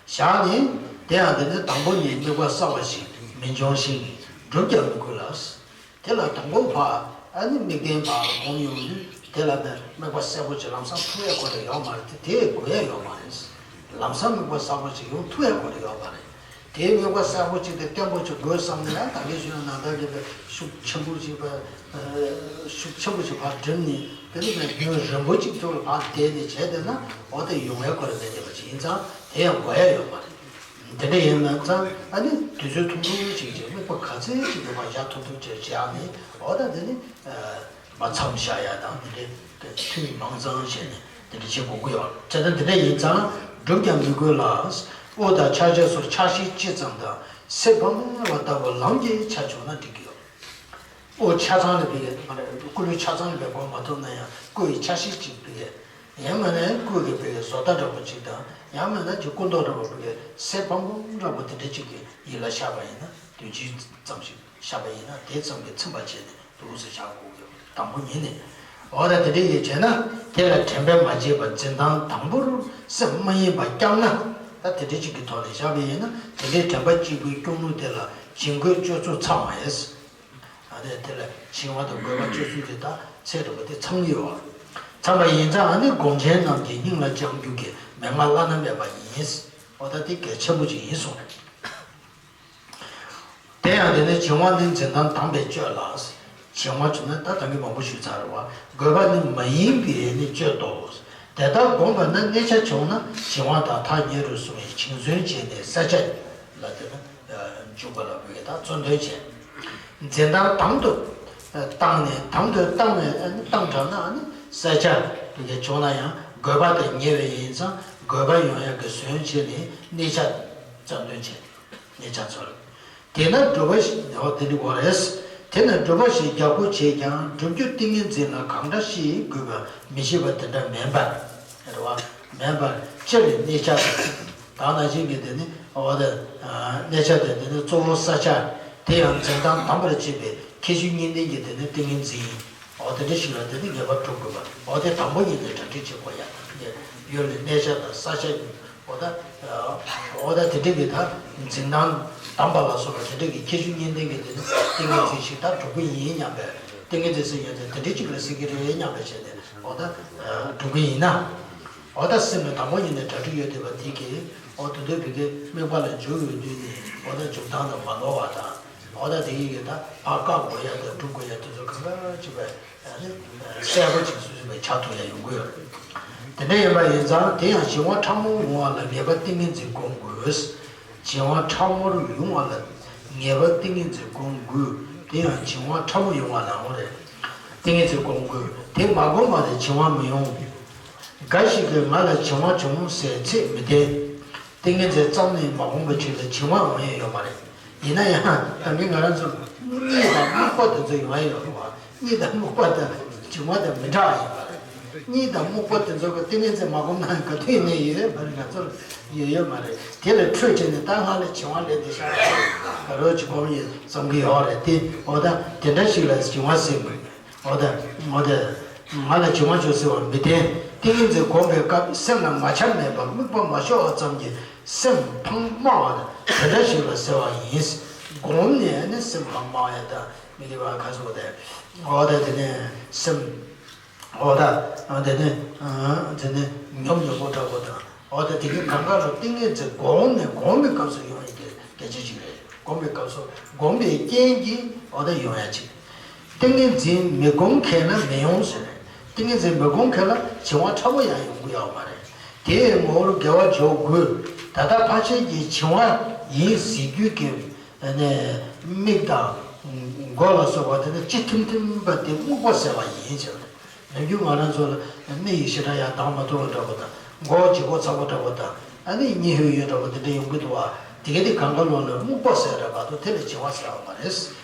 བཞག་ནས་དེ་ཡང་དེ་ནི་དང་པོ་ཉིད་དམིགས་པ་གསལ་བ་ཞིག་མི་འབྱུང་ཞིང་། སྒྲུབ་ཀྱང་མི་དགོས་ལ། དེ་ལ་དང་པོ་ཕར་ཨ་ནི་དམིགས་རྟེན་ཕར་སྒོམ་ཡོང་དུས་དེ་ལ་ནི་དམིགས་པ་གསལ་པོ་ཅིག་ལམ་སང་ཐུག་ཡ་གོ་རེ་ཡོད་མ་རེད་དེ། དེ་དགོས་ཡ་ཡོད་མ་རེད། ལམ་སང་དམིགས་པ་གསལ་པོ་ཅིག་ཡོང་ཐུག་ཡ་གོ་རེ་ཡོད་མ་རེད། དེའི་དམིགས་པ་གསལ་པོ་ཅིག་དེ་བརྟན་པོ་ཅིག་དགོས་བསམ་ནས་ཡང་ད་གིན་ཞུས་ན་ནང་ལྟར་གྱི་ཤུགས་ཆེན་པོ་ཅིག་པ། ཤུགས་ཆེན་པོ་ཅིག་ཕར་བསྒྲིམས་ནས་དེ་ནི་རྒྱུན་རིང་པོ་ཅིག་ཐུག་ལ་ཕར་བསྡད་ནས་བྱས་བསྡད་ན་འོ་དེ་ཡོང་ཡ་གོ་རེ་མེད་བསྡད་པ་ཅིག་ཡིན་ཙང་དེ་ཡང་དགོས་ཡ་ཡོད་མ་རེད། དེ་འདྲ་ཡིན་ན་ཙང་ཨ་ནི་དུས་ཚོད་ཐུང་ཐུང་ཅིག་ཅིག་དམིགས་པ་ག་ཚད་ཅིག་ཡོད་པ་བཞག་ཐུབ་ཐུབ་ཅིག་བཞག་ནས་འོ་ད་དེ་ནི་མ་མཚམས་བཞག་ཡ་དང་དེ་འདྲའི་ཐུན་མང་ཙང་བྱས་ནས་དེ་འདྲ་བྱེད་དགོས་ཀྱི་ཡོད། བྱས་ཙང་དེ་འདྲ་ཡིན་ཙང་སྒྲུབ་ཀྱང་མི་དགོས་ལ། དབུ་དང་ཕྱག་རྒྱ་སོགས་ཕྱག་ཤེས་ཅི་ཙམ་དང་སེ་བ་མེ་བ་ལྟ་བུ་ལམ་གྱིས་ཆ་བྱུང་ན་འགྲིག་གི་ཡོད། དབུ་ཆ་ཚང་ལ་བི་གེ་མ་རེད། སྐུ་ལུས་ཆ་ཚང་ལ་བི་གེ་གོ་མ་ཐུབ་ན་ཡང་སྐུ་ཡི་ཆ་ཤས་ཅིག་བི་གེ། ཡང་མིན་ན་སྐུ་གི་བི་གེ་བཟོ་ལྟ་འདྲ་པོ་ཅིག་དང་ཡང་མིན་ན་ཀྱི་སྐུ་མདོག་འདྲ་པོ་བི་གེ་སེ་བམ་བམ་འདྲ་པོ་དེ་འདྲ་ཅིག་གི་ཡིད་ལ་ཤར་བ་ཡིན་ན་དུས་རྒྱུན་ཙམ་ཞིག་ཤར་བ་ཡིན་ན་དེ་ཙམ་གྱིས་ཚིམ་པ་བྱས་ནས་འདུག་སེ་བཞག་དགོས་ཀྱི་ཡོད། དང་པོ་ཉིད་ནས་འོ་ད་དེ་འདྲ་ཡིན་བྱས་ན་དེ་ལ་དྲན་པས་མ་བརྗེད་པར་འཛིན་སྟངས་དང་པོར་སེམས་མ་ཡེངས་པར་བསྐྱངས་ན། ད་དེ་འདྲ་ཅིག་གི་ཐོག་ནས་བཞག་པ་ཡིན་ན་དེ་འདྲའི་དྲན་པ་གཅིག་པུའི་སྐྱོང་ལུགས་དེ་ལ་བྱིང་རྒོད་སྤྱོད་ཚུལ་ཚང་བ་ཡིན། ཨ་ནི་དེ་ལ་བྱིང་བ་དང་རྒོད་པ་སྤྱོད་ཚུལ་དེ་དག་ཚད་འདྲ་པོ་དེ་ཚང་གི་ཡོད། ཚང་བ་ཡིན་ཙང་ཨ་ནི་སྒོམ་ཆེན་རྣམས་ཀྱི་སྙིང་ལ་བཅངས་རྒྱུ་གི་མན་ངག་བླ་ན་མེད་པ་ཡིན། འོ་ད་དེ་གལ་ཆེན་པོ་ཅིག་ཡིན་གསུངས། དེ་ཡང་དེ་ནི་བྱིང་བ་ནི་འཛིན་སྟངས་དམ་པས་གཅོད་ལ། བྱིང་བ་བྱུང་ན་ད་ད་གིན་མང་པོ་ཞུས་ཚར་བ། རྒོད་པ་ནི་མ་ཡིན་པས་ནི་གཅོད་དོ། དེ་ལྟར་བསྒོམས་པ་ན་གནས་ཆ་བྱུང་ན་བྱིང་བ་དང་ཐག་ཉེ་རུ་སོང་བས་བྱིང་ཟོན་བྱས་ནས་བསལ་བྱ་ལ་དེ་ན་འཇུག་པ་ལ་བོད་ཀྱི་ད་གཙོ་འདོན་བྱས། འཛིན་སྟངས་དམ་དུ་བཏང་ནས་དམ་དུ་བཏང་བས་བཏང་དྲགས་ན་ནི་བསལ་བྱ་བོད་ཀྱི་བྱུང་ན་ཡང་རྒོད་པ་དང་ཉེ་བས་ཡིན་ཙང་རྒོད་པ་ཡོང་ཡག་གི་ཟོན་བྱས་ནས་གནས་ཆ་གཙོ་འདོན་བྱས། ཉེ་ཆར་ཚོར། དེས་ན་སྒྲུབ་པ་ཞིག་འོ་དེ་འདྲ་གོ་རེད། དེས་ན་སྒྲུབ་པ་ཞིག་རྒྱག་དགོས་བྱས་ཀྱང་སྒྲུབ་རྒྱུ་ཏིང་ངེ་འཛིན་ལ་གང་འདྲ་ཞིག་དགོས་པ་མི་ཤེས་པ་དེ་འདྲ་མིན་པར། རེད་བ། མིན་པར་སྤྱིར་གནས་ཆ་དང་། ད་ནང་བཞིན་གྱི་དེ་ནི་འོ་དེ། གནས་ཆ་དེ་དེ་ནི་གཙོ་བོ་བསལ་བྱ། དེ་ཡང་འཛིན་སྟངས་དམ་པར་བྱེད་པའི་ཁྱད་ཆོས་གཉིས་ལྡན་གྱི་དེ་ནི་ཏིང་ངེ་འཛིན། འོ་དེ་འདྲ་ཞིག་ལ་དེ་ནི་ངེས་པར་སྒྲུབ་དགོས་པ། འོ་དེ་དང་པོ་ཉིད་ནས་གྲ་སྒྲིག་བྱེད་དགོས་ཡ་དང་། ཡོད་ལ་གནས་ཆ་དང་བསལ་བྱ། འོ་ད། འོ་ད་དེ་འདྲ་གི་ད་འཛིན་སྟངས་དམ་པ་ལ་སོགས་པ་དེ་འདྲ་གི་ཁྱད་ཆོས་གཉིས་ལྡན་གྱི་དེ་ནི་ཏིང་ངེ་འཛིན་ཞིག་ད་སྒྲུབ་ཀྱི་ཡིན་སྙམ་པའི། ཏིང་ངེ་འཛིན་ཟེར་ཡ་དེ་དེ་འདྲ་ཅིག་ལ་ཟེར་གྱི་རེད་སྙམ་པའི་བྱས་ནས་འོ་ད་སྒྲུབ་ཀྱི་ཡིན་ན། འོ་ད་སེམས་ལ་དང་པོ་ཉིད་ནས་གྲ་སྒྲིག་ཡོད་བསྡད་པ་དེ་གིས་འོ་དེ་འདྲ་བི་གའི་དམིགས་པ་ལ་འཇུག་ཡོང་དུས་ནས་འོ་ད་འཇུག་སྟངས་ལ་མ་ནོར་བ་དང་། འོ་ད་དེ་ཡི་གེ་ད་ཕར་བཀག་དགོས་ཡ་དང་སྒྲུབ་དགོས་ཡ་དེ་ཚོ་གང་ག་ཅིག་པའི་གསལ་པོ་ཅིག་སོ་སོ་བའི་ཆགས་ཐུབ་ཡ་ཡོང་གི་ཡོད་རེད། དེ་འདྲ་ཡིན་པ་ཡིན་ཙང་དེ་ཡང་བྱིང་བ་ཕྲ་མོ་འོང་བ་ལ་ངེས་པར་ཏིང་ངེ་འཛིན་སྒོམ་དགོས། བྱིང་བ་ཕྲ་མོར་ཡོང་བ་ལ་ངེས་པར་ཏིང་ངེ་འཛིན་སྒོམ་དགོས། དེ་ཡང་བྱིང་བ་ཕྲ་མོ་ཡོང་བ་ལ་འོང་རེད། ཏིང་ངེ་འཛིན་སྒོམ་དགོས། དེ་མ་བསྒོམས་པ་ལས་བྱིང་བ་མི་ཡོང་། འགའ་ཞིག་གིས་ང་ལ་བྱིང་བ་བྱུང་ཟེར་ཚིག་མི་བསྟན། ཏིང་ངེ་འཛིན་ཙམ་ནི་མ་བསྒོམས་པ་ཅིག་ལ་བྱིང་བ་འོང་ཡས་ཡོད་མ་རེད། ཡིན་ན་ཡང་ད་གིན་ང་རང་ཚོ་གཉིད་དང་རྨུགས་པ་དེ་ཚོ་ཡོང་ཡས་ཡོད་རེད་བ། གཉིད་དང་རྨུགས་པ་དང་བྱིང་བ་དང་མི་འདྲ་བ་ཡིན་པ་རེད། གཉིད་དང་རྨུགས་པ་དེ་ཚོ་གི་ཏིང་ངེ་འཛིན་མ་བསྒོམས་ན་ག་དུས་ནས་ཡོད་མ་རེད། ང་ཚོར་ཡོད་ཡོད་མ་རེད། དེ་ལས་འཕྲོས་བྱས་ནས་ད་ང་ལ་བྱིང་བ་སླེབས་བསྡད་ཤག་ག་རོ་ཅིག་སྒོམ་ཡས་བསམ་གི་ཡོད་རེད་དེ། འོ་ད་དེ་འདྲ་ཞིག་ལ་བྱིང་བ་ཟེར་དགོས། འོ་ད། འོ་ད། ང་ལ་བྱིང་བ་བྱུང་ཟེར་བ་མི་བསྟན། ཏིང་ངེ་འཛིན་སྒོམ་པའི་སྐབས་སེམས་ལ་ང་ཆ་མེད་པར་དམིགས་པ་མ་ཤོར་བ་ཙམ་གྱིས་སེམས་ཕངས་དམའ་བ་དང་དེ་འདྲ་ཞིག་ལ་ཟེར་བ་ཡིན། སྒོམ་ནས་ནི་སེམས་ཕངས་དམའ་བ་ཡང་དག་མི་དགེ་བ་ཁ་སོགས་དེ། འོ་ད་དེ་ནས་སེམས། འོ་ད། དེ་ནས། དེ་ནས་ཉོབ་ཉོབ་པོ་འདྲ་པོ་དང་། འོ་ད་དེ་གའི་གང་ག་ལ་ཏིང་ངེ་འཛིན་སྒོམ་ནས་སྒོམ་པའི་སྐབས་སུ་ཡོང་ཡི་དེ་སྐད་ཆ་ཅིག་རེད། སྒོམ་པའི་སྐབས་སུ་སྒོམ་པའི་རྐྱེན་གྱིས་འོ་ད་ཡོང་ཡ་ཅིག་ཏིང་ངེ་འཛིན་མི་སྒོམ་མཁན་ལ་མི་ཡོང་ཟེར་རེད། ཏིང་ངེ་འཛིན་མི་སྒོམ་མཁན་ལ་བྱིང་བ་ཕྲ་མོ་ཡང་ཡོང་གི་ཡོད་མ་རེད། དེའི་ངོ་བོར་དགེ་བ་འཇོག་དགོས། ད་ལྟ་ཕར་ཕྱིན་གྱི་བྱིང་བ་ཡིན་ཟེར་རྒྱུ་གི་ནས་མིག་དང་མགོ་ལ་སོགས་པ་དེ་ནི་ལྕི་ཐིམ་ཐིམ་པ་དེ་རྨུགས་པ་ཟེར་བ་ཡིན་ཟེར་བ་རེད། ནམ་རྒྱུན་ང་རང་ཚོ་ལ་མིག་ཡིད་ཞེ་དྲག་ཡར་གདངས་མ་ཐུབ་པ་འདྲ་པོ་དང་མགོ་ལྗིད་ཁོག་ཚ་པོ་འདྲ་པོ་དང་ཨ་ནི་གཉིད་ཧུད་ཡོད་འདྲ་པོ་དེ་འདྲ་ཡོང་གི་འདུག་བ། དེ་ག་དེ་གང་ག་ལོག་ལ་རྨུགས་པ་ཟེར་བ་རེད་མ་གཏོགས་དེ་ལ་བྱིང་བ་ཟེར་བ་མ་རེད།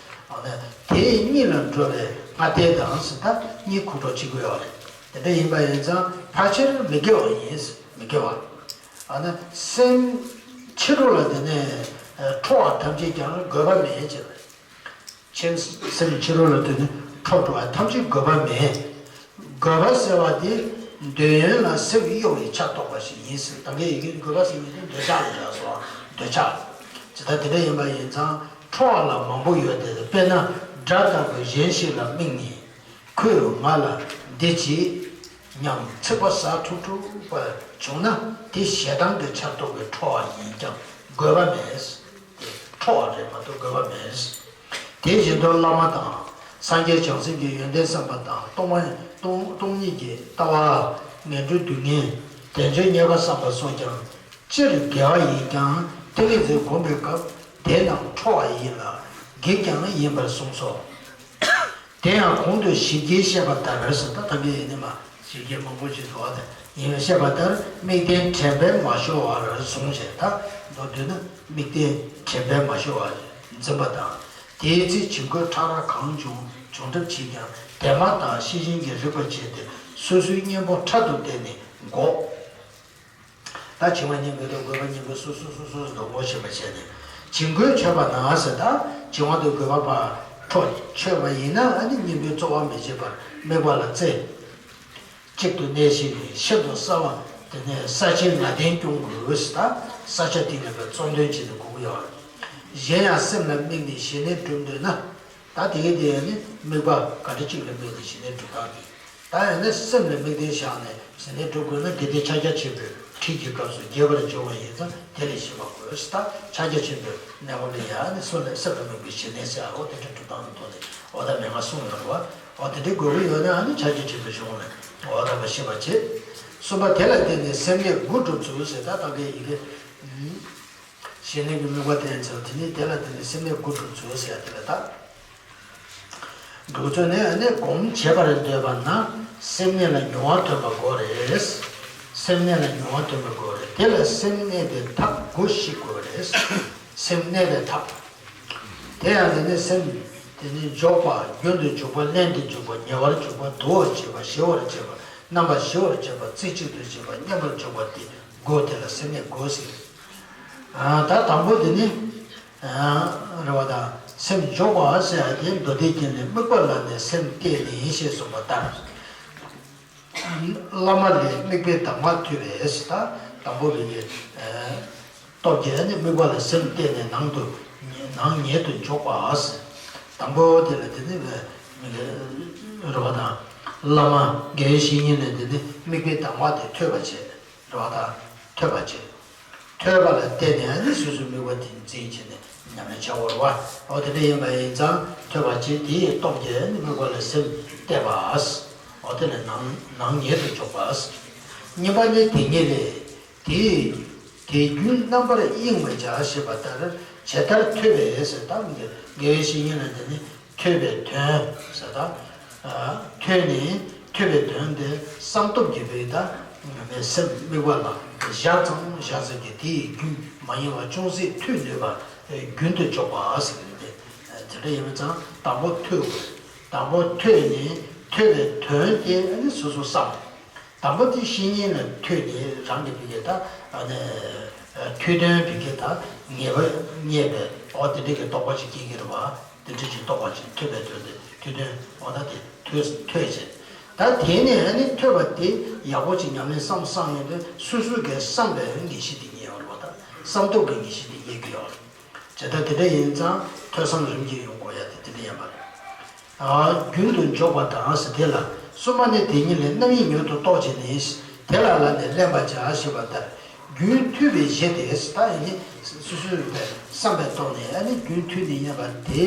ཨ་ནི་དེའི་གཉིད་ལ་འགྲོ་བའི་སྔ་ལྟས་དང་ཟེར་ད་གཉིད་ཁུག་འགྲོ་བྱེད་དགོས་ཡོད་རེད། དེ་འདྲ་ཡིན་པ་ཡིན་ཙང་ ཕལ་ཆེར་མི་དགེ་བ་ཡིན། མི་དགེ་བ། ཨ་ནི་སེམས་ཕྱི་རོལ་ལ་དེ་ནས་ཁྲོ་བ་ཐམས་ཅད་ཀྱང་དགོས་པ་མེད་ཅེས། ཆེན། སེམས་ཕྱི་རོལ་ལ་དེ་ནི་ཁྲོ་བ་ཐམས་ཅད་དགོས་པ་མེད། དགོས་པ་ཟེར་བ་དེ་འདོད་ཡོན་ལ་སེམས་གཡོ་བའི་ཆ་གཏོགས་པ་ཞིག་ཡིན་ཟེར། ད་གིན་ཡི་གེ་དགོས་པ་ཟེར་མི་དེ་འདོད་ཆགས་ལ་རག་སོང་། འདོད་ཆགས། ཇི་ལྟར་དེ་འདྲ་ཡིན་པ་ཡིན་ཙང་ཁྲོ་བ་ལ་མང་པོ་ཡོད་དེ། དཔེར་ན་དགྲ་ལྟ་བུ་གཞན་ཞིག་ལ་དམིགས་ནས། ཁོས་ང་ལ་འདི་བྱེད་སྙམ་ཚིག་པ་ཟ་འཁྲུག་འཁྲུག་པ་བྱུང་ན། དེ་ཞེ་སྡང་གི་ཆ་གཏོགས་པའི་ཁྲོ་བ་ཡིན་ཀྱང་དགོས་པ་མེད། དེ་ཁྲོ་བ་རེད་མ་གཏོགས་དགོས་པ་མེད། དེ་བཞིན་དུ་བླ་མ་དང་། སངས་རྒྱས་བྱང་སེམས་ཀྱི་ཡོན་ཏན་བསམ་པ་དང་། སྟོང་པ་སྟོང་སྟོང་ཉིད་ཀྱི་ལྟ་བ། ངན་འགྲོའི་སྡུག་བསྔལ། དལ་འབྱོར་རྙེད་པ་བསམ་པ་སོགས་ཀྱང་། སྤྱིར་དགེ་བ་ཡིན་ཀྱང་། ཏིང་ངེ་འཛིན་བསྒོམ་པའི་སྐབས་དེ་རྣམས་ཁྲོ་བ་ཡིན་ལ། བགེགས་ཀྱང་ཡིན་པར་གསུངས་སོ། དེ་ཡང་གོང་དུ་ཞིབ་རྒྱས་བཤད་པ་ལྟར་ཟེར། ད་ད་གིན་ཡིན་ནི་མ་ཞིབ་རྒྱས་མང་པོ་ཅིག་བཟོ་བ་དང་ཡིན་པས། བཤད་པ་ལྟར་དམིགས་རྟེན་དྲན་པས་མ་ཤོར་བར་བཟུང་ཞེས། ད་མདོར་བསྡུས་ན་དམིགས་རྟེན་དྲན་པས་མ་ཤོར་བར་འཛིན་པ་དང་། དེའི་ཚེ་བྱིང་རྒོད་ཕྲ་རགས་གང་བྱུང་བྱུང་གྲབས་བྱེད་ཀྱང་། དེ་མ་ཐག་ཤེས་བཞིན་གྱིས་རིག་པར་བྱས་ཏེ། སོ་སོའི་གཉེན་པོ་ཕྲག་ཏུ་བསྟན་ནས་འགོག། ད་བྱིང་བ་གཉེན་པོ་དང་རྒོད་པ་གཉེན་པོ་སོ་སོ་སོ་སོ་སོ་འགོག་ཤེས་པ་བྱས་ནས། བྱིང་རྒོད་ཆོད་པ་ན་ཟེར། ད་བྱིང་བ་དང་རྒོད་པ་ཕར་ཁྲོ་ཆོད་པ་ཡིན་ན། ཨ་ནི་གཉེན་པོའི་རྩོལ་བ་མི་བྱེད་པར་དམིགས་པ་ལ་རྩེ་གཅིག་ཏུ་གནས་ཤིང་ནས། ཤིན་ཏུ་གསལ་བ་དེ་ནས་ས་ཆེན་ལྔ་ལྡན་སྐྱོང་དགོས་ཟེར། ད་ས་ཆ་དེ་ལ་ཕར་གཙོ་འདོན་བྱེད་དུ་དགོས་ཀྱི་ཡོད། གཞན་ཡང་སེམས་ལ་དམིགས་ནས་ཞི་གནས་སྒྲུབ་འདོད་ན། ད་དེ་གའི་དེ་ནི་དམིགས་པ་ག་འདྲ་གཅིག་ལ་དམིགས་ནས་ཞི་གནས་སྒྲུབ་སྟངས་དེ། ད་ཡང་ན་སེམས་ལ་དམིགས་རྟེན་བཞག་ནས་ཞི་གནས་སྒྲུབ་དགོས་ན། དགེ་སྡིག་ཕྱག་རྒྱ་ཆེན་པོའི་ཁྲིད་ཀྱི་སྐབས་སུ་རྒྱས་པར་འབྱུང་བ་ཡིན་ཙང་། དེ་ལ་ཤེས་པ་དགོས། ད་ཕྱག་རྒྱ་ཆེན་པོའི་གནས་བབ་ལ་ཡང་ནི་སེམས་ལ་སེམས་ལ་དམིགས་པའི་ཞི་གནས་ཟེར། འོ་དེ་འདྲ་སྒྲུབ་སྟངས་ཀྱི་ཐོག་ནས་འོ་ད་མན་ངག་གསུངས་ཡོད་རེད་བ། འོ་དེ་འདྲའི་དགོས་ཀྱི་ཡོད་ན། ཨ་ནི་ཕྱག་རྒྱ་ཆེན་པོའི་གཞུང་ལ་འོ་ད་མ་ཤེས་པ་བྱེད། གསུམ་པ་དེ་ལ་བརྟེན་ནས་སེམས་གནས་དགུ་སྒྲུབ་ཚུལ་ཟེར། ད་ད་གའི་ཡི་གེ་ཞི་གནས་ཀྱི་དམིགས་པ་བསྟན་ཚར། དེ་ནས་དེ་ལ་བརྟེན་ནས་སེམས་གནས་དགུ་སྒྲུབ་ཚུལ་ཟེར་ཡ་དེ་ལ་ད། འགྲོ་ཚུལ་ནི། ཨ་ནི་སྒོམ་བྱེད་པར་འདོད་པ་ན་སེམས་གནས་ལ་མྱོང་བ་ཐོན་པ་དགོས་རེད། སེམས་གནས་ལ་མྱོང་བ་ཐོན་པ་དགོས་རེད། དེ་ལ་སེམས་གནས་དེ་ཐབས་དགུ་ཤེས་དགོས་རེད། སེམས་གནས་པའི་ཐབས། དེ་ཡང་དེ་ནི་སེམས་དེ་ནི་འཇོག་པ། རྒྱུན་དུ་འཇུག་པ། ལྷན་དུ་འཇུག་པ། ཉེ་བར་འཇུག་པ། དུ་བར་བྱེད་པ། ཞི་བར་བྱེད་པ། རྣམ་པར་ཞི་བར་བྱེད་པ། རྩེ་གཅིག་ཏུ་བྱེད་པ། མཉམ་པར་འཇུག་པ་སྟེ། དགུ་དེ་ལ་སེམས་གནས་དགུ་ཟེར། ཨ། ད་དང་པོ་དེ་ནི། ཨ། རེད་བ། ད་སེམས་འཇོག་པ་ཟེར་ཡ་དེ་མདོ་སྡེ་རྒྱན་ལས། དམིགས་པ་ལ་ནི་སེམས་གཏད་ནས་ཞེས་གསུངས་པ་ལྟར། བླ་མ་ལས་དམིགས་པའི་གདམས་ངག་ཐོས་པས། ད་དང་པོ་གི་ཨ་སྟོབས་ཀྱིས་ནི་དམིགས་པ་ལ་སེམས་གཏད་ནས་ནང་དུ་ནང་ཉིད་དུ་འཇོག་པ་ཟེར། དང་པོ་དེ་ལ་དེ་ནི་རེད་བ། ད་བླ་མ་དགེ་བའི་བཤེས་གཉེན་ལས་དེ་ནི་དམིགས་པའི་གདམས་ངག་དེ་ཐོས་པ་བྱས། རེད་བ། ད་ཐོས་པ་བྱེད། ཐོས་པ་ལ་བརྟེན་ནས་ཨ་ནི་སོ་སོའི་དམིགས་པ་དེ་འཛིན་བྱས་ནས་ཉམས་ལེན་བྱ་དགོས་རེད་བ། འོ་དེ་འདྲ་ཡིན་པ་ཡིན་ཙང་ཐོས་པ་བྱེད། དེའི་སྟོབས་ཀྱིས་ཨ་ནི་དམིགས་པ་ལ་སེམས་གཏད་པ། འོ་དེ་ལ་ནང་ནང་ཉིད་དུ་འཇོག་པ། གཉིས་པ་ནི་དེ་ཉིད་ལས། དེ་དེ་རྒྱུན་རྣམ་པར་གཡེང་མི་བྱ་ཞེས་པ་ལྟར་ཇི་ལྟར་ཐོས་པས་ཟེར། ད་དགེ་བའི་བཤེས་གཉེན་ལ་དེ་ནི་ཐོས་པའི་དོན་ཟེར། ད་ཐོས་ནས་ཐོས་པའི་དོན་དེ་བསམ་སྟོབས་ཀྱིས་བས། ད་སེམས་དམིགས་པ་ལ་བཞག་ཙམ་བཞག་ཙམ་གྱིས་དེའི་རྒྱུན་མ་ཡེངས་པར་ཅུང་ཟད་ཐོས་ནུས་པ་རྒྱུན་དུ་འཇོག་པ་ཟེར་གྱི་རེད། དེ་འདྲ་ཡིན་པ་ཙང་དང་པོ་ཐོས་དགོས། དང་པོ་ཐོས་ནས་ཐོས་པའི་དོན་དེ་ཨ་ནི་སོ་སོ་བསམ། དང་པོ་དེ་བཤེས་གཉེན་ལ་ཐོས་ནས་རང་གི་བི་གེ་ད་ཨ་ནི་ཐོས་དོན་བི་གེ་ད་ངེས་པ་རྙེད་པའི་འོ་དེ་འདྲ་གི་རྟོགས་པ་ཅིག་སྐྱེ་གི་རེད་བ། དེ་འདྲ་ཅིག་རྟོགས་པ་ཅིག་ཐོས་པའི་དོན་དེ་ཐོས་དོན་འོ་ད་དེ་ཐོས་ཐོས་བྱས། ད་དེ་ནས་ཨ་ནི་ཐོས་པ་དེ་ཡག་པོ་ཅིག་ཉམས་ལེན་བསམ་བསམ་ཡོང་དུས་སོ་སོ་གིས་བསམ་པའི་ངེས་ཤེས་དེ་རྙེད་ཡོང་རེད་བ། ད་བསམ་སྟོབས་ཀྱི་ངེས་ཤེས་དེ་རྙེད་ཀྱི་ཡོད་རེད། ཇི་ལྟར་དེ་འདྲ་ཡིན་ཙང་ཐོས་བསམ་རིམ་གྱིས་ཡོང་དགོས་ཡ་དེ་དེ་འདྲ་ཡིན་པ་རེད། ཨ། རྒྱུན་དུ་འཇོག་པ་དང་ཟེར་དེ་ལ། གསུམ་པ་ནི་དེ་ཉིད་ལས། རྣམ་གཡེང་མྱུར་དུ་རྟོག་བྱས་ནས། དེ་ལ་ལ་ནི་ལེན་པར་བྱ་ཞེས་པ་ལྟར། རྒྱུན་མཐུད་པའི་གཞི་དེ། ད་ཡིན་ནི་སོ་སོའི་བསམ་པའི་ཐོག་ནས་ཨ་ནི་རྒྱུན་མཐུད་ནས་ཡིན་པ་དེ།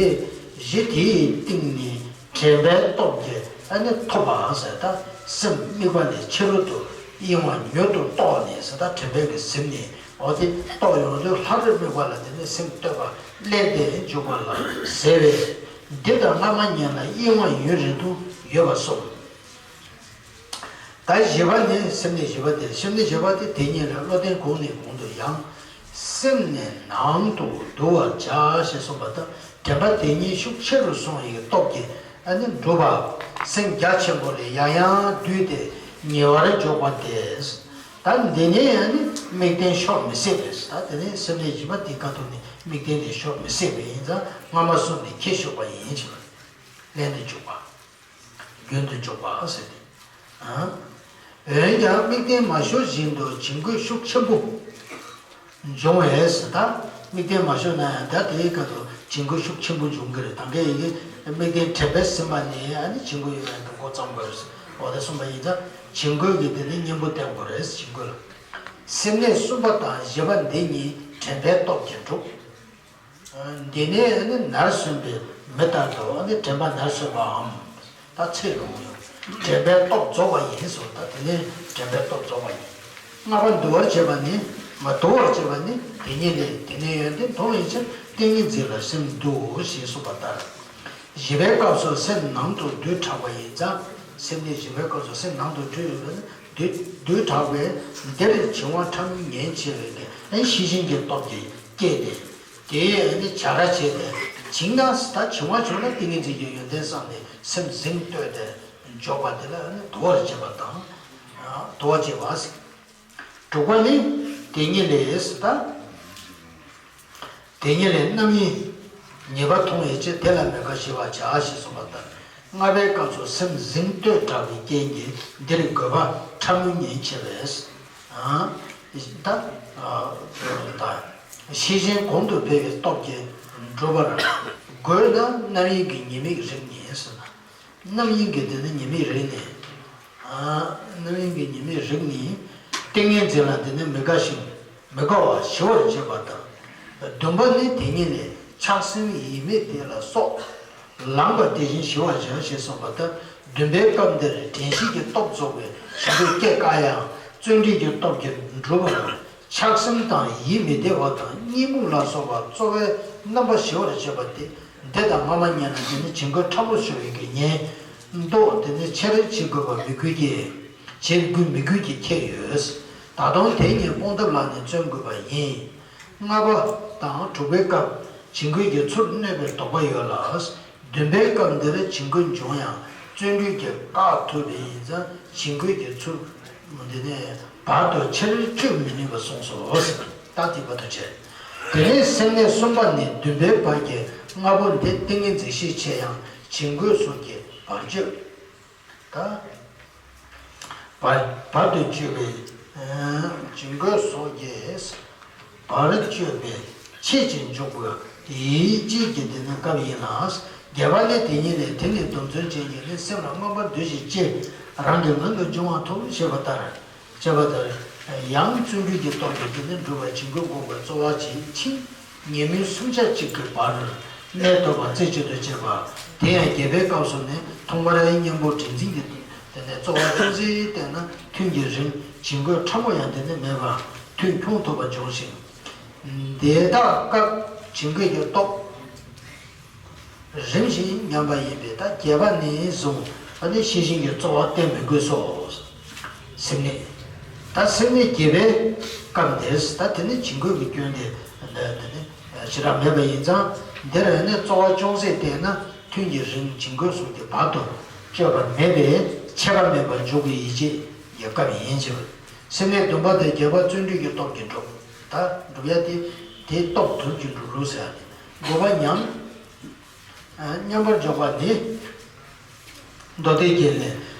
གཞི་དེའི་སྟེང་ནས་དྲན་པའི་སྟོབས་ཀྱིས་ཨ་ནི་ཐོབ་པའང་ཟེར། ད་སེམས་དམིགས་པ་ལས་ཕྱི་རོལ་དུ་གཡེང་བ་མྱུར་དུ་རྟོགས་ནས་ཟེར། ད་དྲན་པའི་གི་ཟིན་ནས། འོ་དེ་རྟོགས་ཡོང་དུས་ལྷ་རུ་དམིགས་པ་ལ་དེ་ནས་སེམས་གཏད་པ་ལས་དེ་འཇུག་པ་ལ་ཟེར་བས། འདི་དང་བླ་མ་ཉིད་ལ་གཡེང་བ་ཡུན་རིང་དུ་ཡོད་པ་སོགས། ད་བཞི་པ་ནི་སེམས་གནས་བཞི་པ་དེ། སེམས་གནས་བཞི་པ་དེ་དེ་ཉིད་ལ་བློ་ལྡན་གོང་ནས་གོང་དུ་ཡང་། སེམས་ནི་ནང་དུ་བསྡུ་བར་བྱ་ཞེས་གསུངས་པ་ལྟར། དྲན་པ་དེ་ཉིད་ཤུགས་ཆེ་རུ་སོང་བའི་སྟོབས་ཀྱིས་ཨ་ནི་སྒྲུབ་པ་སེམས་རྒྱ་ཆེན་པོ་ལས་ཡང་ཡང་བསྡུས་ཏེ་ ཉེ་བར་འཇོག་པ་སྟེ། ད་འདི་ནས་ཡང་ནི་དམིགས་རྟེན་ཤོར་མི་སྲིད་པས། ད་དེ་ནས་སེམས་ནས་བཞི་པ་དེའི་ཁ་ཐུག་ནས་དམིགས་རྟེན་དེ་ཤོར་མི་སྲིད་པས། ཡིན་ཙང་སྔ་མ་གསུམ་ནས་ཁྱད་ཞུགས་པ་ཡིན་ཞེས་པ། ལན་དུ་འཇུག་པ། རྒྱུན་དུ་འཇུག་པ་ཟེར་ཏེ། འོན་ཀྱང་དམིགས་རྟེན་མ་ཤོར་བཞིན་དུ་བྱིང་རྒོད་ཤུགས་ཆེན་པོ་འབྱུང་བས། ད་དམིགས་རྟེན་མ་ཤོར་ན་ཡང་ད་དེའི་སྐབས་སུ་བྱིང་རྒོད་ཤུགས་ཆེན་པོ་འབྱུང་གི་རེད། ད་གིན་ཡི་གེ་དམིགས་རྟེན་དྲན་པས་ཟིན་པ་ནས་ཨ་ནི་བྱིང་རྒོད་ཡོད་པའི་འགོ་བརྩམ་དགོས་རེད། འོ་དེ་གསུངས་པ་ཡིན་ཙང་བྱིང་རྒོད་ཀྱི་དེ་ནི་གཉེན་པོ་བསྟེན་དགོས་རེད། བྱིང་རྒོད་ལ། སེམས་གནས་གསུམ་པ་དང་བཞི་པ་འདི་གཉིས་དྲན་པའི་སྟོབས་ཀྱིས་འགྲུབ། འདི་ནས་ནི་ནར་སོན་པའི་མི་ལྟར་དུ་ནི་དྲན་པ་ནར་སོན་པའམ། ད་ཚེ་རུང་ཡང་དྲན་པའི་སྟོབས་རྫོགས་པ་ཡིན་ཟེར། ད་དེ་ནས་དྲན་པའི་སྟོབས་རྫོགས་པ་ཡིན། ལྔ་པ་འདུལ་བར་བྱེད་པ་ནི། མ་འདུལ་བར་བྱེད་པ་ནི་དེ་ཉིད་ལས། དེ་ནས་ཡོན་ཏན་མཐོང་བའི་ཕྱིར་ཏིང་ངེ་འཛིན་ལ་སེམས་འདུལ་ཞེས་གསུངས་པ་ལྟར། བཞི་པའི་སྐབས་སུ་སེམས་ནང་དུ་བསྡུས་དྲགས་པ་ཡིན་ཙང་། སེམས་ནི་བཞི་པའི་སྐབས་སུ་སེམས་ནང་དུ་བསྡུས་ཡོད་པས་ན། བསྡུས་བསྡུས་དྲགས་པས་འདིར་བྱིང་བ་ཕྲ་མོའི་ཉེན་ཆེ་བས་ཏེ། ཤེས་བཞིན་གྱི་སྟོབས་ཀྱིས་བསྐྱེད་དེ། དེ་ཡིས་ནི་བྱ་ར་བྱས་ཏེ་བྱིང་ན། ད་བྱིང་བ་བྱུང་ན་ཏིང་ངེ་འཛིན་གྱི་ཡོན་ཏན་བསམས་ནས་སེམས་ཟིང་གཏོད་དེ་འཇོག་པ་དེ་ལ་ནི་དུལ་བར་བྱེད་པ་དང་། དུལ་བར་བྱེད་པ། དྲུག་པ་ནི་དེ་ཉིད་ལས་ད། དེ་ཉིད་ལས་རྣམ་གཡེང་ཉེས་པ་མཐོང་བའི་ཕྱིར་དེ་ལ་མི་དགའ་ཞི་བར་བྱ་ཞེས་གསུངས་པ་ལྟར། ལྔ་པའི་སྐབས་སུ་སེམས་ཟིང་གཏོད་དྲགས་པའི་རྐྱེན་གྱིས་འདིར་རྒོད་པ་ཕྲ་མོའི་ཉེན་ཆེ་བས། ད་ད་ཤེས་བཞིན་གོང་དུ་འཕེལ་བའི་སྟོབས་ཀྱིས་འགྲུབ་པར་རྒོད་ན་རྣམ་གཡེང་གི་ཉེས་དམིགས་རིག་ནས་ཟེར་ན། རྣམ་གཡེང་གི་དེ་ནི་ཉེས་དམིགས་རིག་ནས། རྣམ་གཡེང་གི་ཉེས་དམིགས་རིག་ནས། ཏིང་ངེ་འཛིན་ལ་དེ་ནི་མི་དགའ་ཞིང་མི་དགའ་བ་ཞི་བར་བྱེད་པ་དང་། བདུན་པ་ནི་དེ་ཉིད་ལས་ཆགས་སེམས་ཡིད་མེད་དེ་ལ་སོགས་ལངས་པ་དེ་བཞིན་ཞི་བར་བྱ་ཞེས་གསུངས་པ་ལྟར། བདུན་པའི་སྐབས་འདིར་དྲན་ཤེས་ཀྱི་སྟོབས་རྫོགས་པའི་བྱིང་རྒོད་སྐྱེ་དཀའ་ཡང་བརྩོན་འགྲུས་ཀྱི་སྟོབས་ཀྱིས་འགྲུབ་པར། ཆགས་སེམས་དང་ཡིད་མི་བདེ་བ་དང་གཉིད་རྨུགས་ལ་སོགས་པ་རྩོལ་བས་རྣམ་པ་ཞི་བར་བྱེད་པ་སྟེ། འདི་དང་སྔ་མ་ཉན་ན་དེ་ནི་བྱིང་རྒོད་ཕྲ་མོ་ཤོར་བའི་གི་ཉེན་རྟོག་དེ་ནི་ཆེར་བྱེད་དགོས་པ་མི་དགོས་ཀྱི། བྱེད་དགོས་མི་དགོས་ཀྱི་ཁྱད་ཡོད། ད་དུང་དེ་གཉིས་སྤོང་ཐབས་ལ་ནི་བརྩོན་དགོས་པ་ཡིན། ལྔ་པ་དང་དྲུག་པའི་སྐབས་བྱིང་རྒོད་ཀྱི་ཚུར་གནོད་པའི་དོགས་པ་ཡོད་ལ། བདུན་པའི་སྐབས་འདིར་བྱིང་རྒོད་འབྱུང་ཡང་བརྩོན་འགྲུས་ཀྱིས་བཀག་ཐུབ་པས། ཡིན་ཙང་བྱིང་རྒོད་ཀྱི་ཚུར་འདི་ནས་བར་དུ་ཕྱིར་བཅོས་མི་ནུས་པ་གསུངས་སོ། ད་དེ་བར་དུ་བྱས། དེ་ནས་སེམས་གནས་གསུམ་པ་ནས་བདུན་པའི་བར་གྱི་ལྔ་པོ་འདི་ཏིང་ངེ་འཛིན་ཤས་ཆེ་ཡང་བྱིང་རྒོད་སོགས་ཀྱི་བར་གཅོད། ད་བར་བར་དུ་གཅོད་པའི་བྱིང་རྒོད་སོགས་ཀྱི་བར་གཅོད་པའི་ཆེད་ཅིག་འཇུག་པའི་ཡིད་བྱེད་ཀྱི་དེ་ནི་སྐབས་ཡིན་ལ། བརྒྱད་པ་ནི་དེ་ཉིད་ལས། དེ་ནི་སྡོམ་བརྩོན་ཅན་གྱིས་ནི་སེམས་ལ་མངོན་པར་འདུ་ཞིང་སྤྱད། རང་གི་ངང་དུ་འབྱུང་བ་ཐོབ་ཞེས་པ་ལྟར། ཅེས་པ་ལྟར། ཡང་བརྩོན་འགྲུས་ཀྱི་སྟོབས་ཀྱིས་དེ་ནི་འགྲུབ་པར་བྱིང་རྒོད་འགོག་པའི་རྩོལ་བ་བྱེད་ཕྱིན། ཉིན་མོའི་སུམ་ཆ་གཅིག་གི་བར་གནས་ཐོབ་པ་རྩེ་གཅིག་ཏུ་བྱེད་པ། དེ་ཡང་བརྒྱད་པའི་སྐབས་སུ་ནི་མཐོང་བར་གཉེན་པོ་དྲན་འཛིན་གྱི་དེ་ནས་རྩོལ་བ་ཅུང་ཟད་བསྟེན་ན་ཐུན་གྱི་རིང་བྱིང་རྒོད་ཕྲ་མོ་ཡང་དེ་ནི་མེད་པར་ཐུན་ཁུངས་ཐུབ་པ་འབྱུང་ཞིང་། དེ་དག་སྐབས་བྱིང་རྒོད་ཀྱི་སྟོབས། རིམ་བཞིན་ཉམས་པ་ཡིན་པས། ད་བརྒྱད་པ་ནས་བཟུང་ཨ་ནི་ཤེས་བཞིན་གྱི་རྩོལ་བ་བསྟེན་མི་དགོས་སོ། སེམས་གནས། ད་སེམས་གནས་བརྒྱད་པའི་སྐབས་འདིར་ད་དེ་ནི་བྱིང་རྒོད་ཀྱི་སྐྱོན་དེ་འདི་ནི་ཞེ་དྲག་མེད་པ་ཡིན་ཙང་། འདིར་ནི་རྩོལ་བ་ཅུང་ཟད་བསྟེན་ན་ཐུན་གྱི་རིང་བྱིང་རྒོད་སོགས་ཀྱི་བར་དུ་གཅོད་པ་མེད་པས་ཆད་པ་མེད་པར་འཇུག་པའི་ཡིད་བྱེད་ཀྱི་སྐབས་ཡིན་ཞེས་པ། སེམས་གནས་བདུན་པ་དང་བརྒྱད་པ་བརྩོན་འགྲུས་ཀྱི་སྟོབས་ཀྱིས་འགྲུབ། ད་འགྲུབ་ཡ་དེ་དེའི་སྟོབས་བདུན་གྱིས་འགྲུབ་ལུགས་ཟེར་ཡ་དེ། དགུ་པ་ཉམས། མཉམ་པར་འཇོག་པ་ནི། མདོ་སྡེ་རྒྱན་ལས།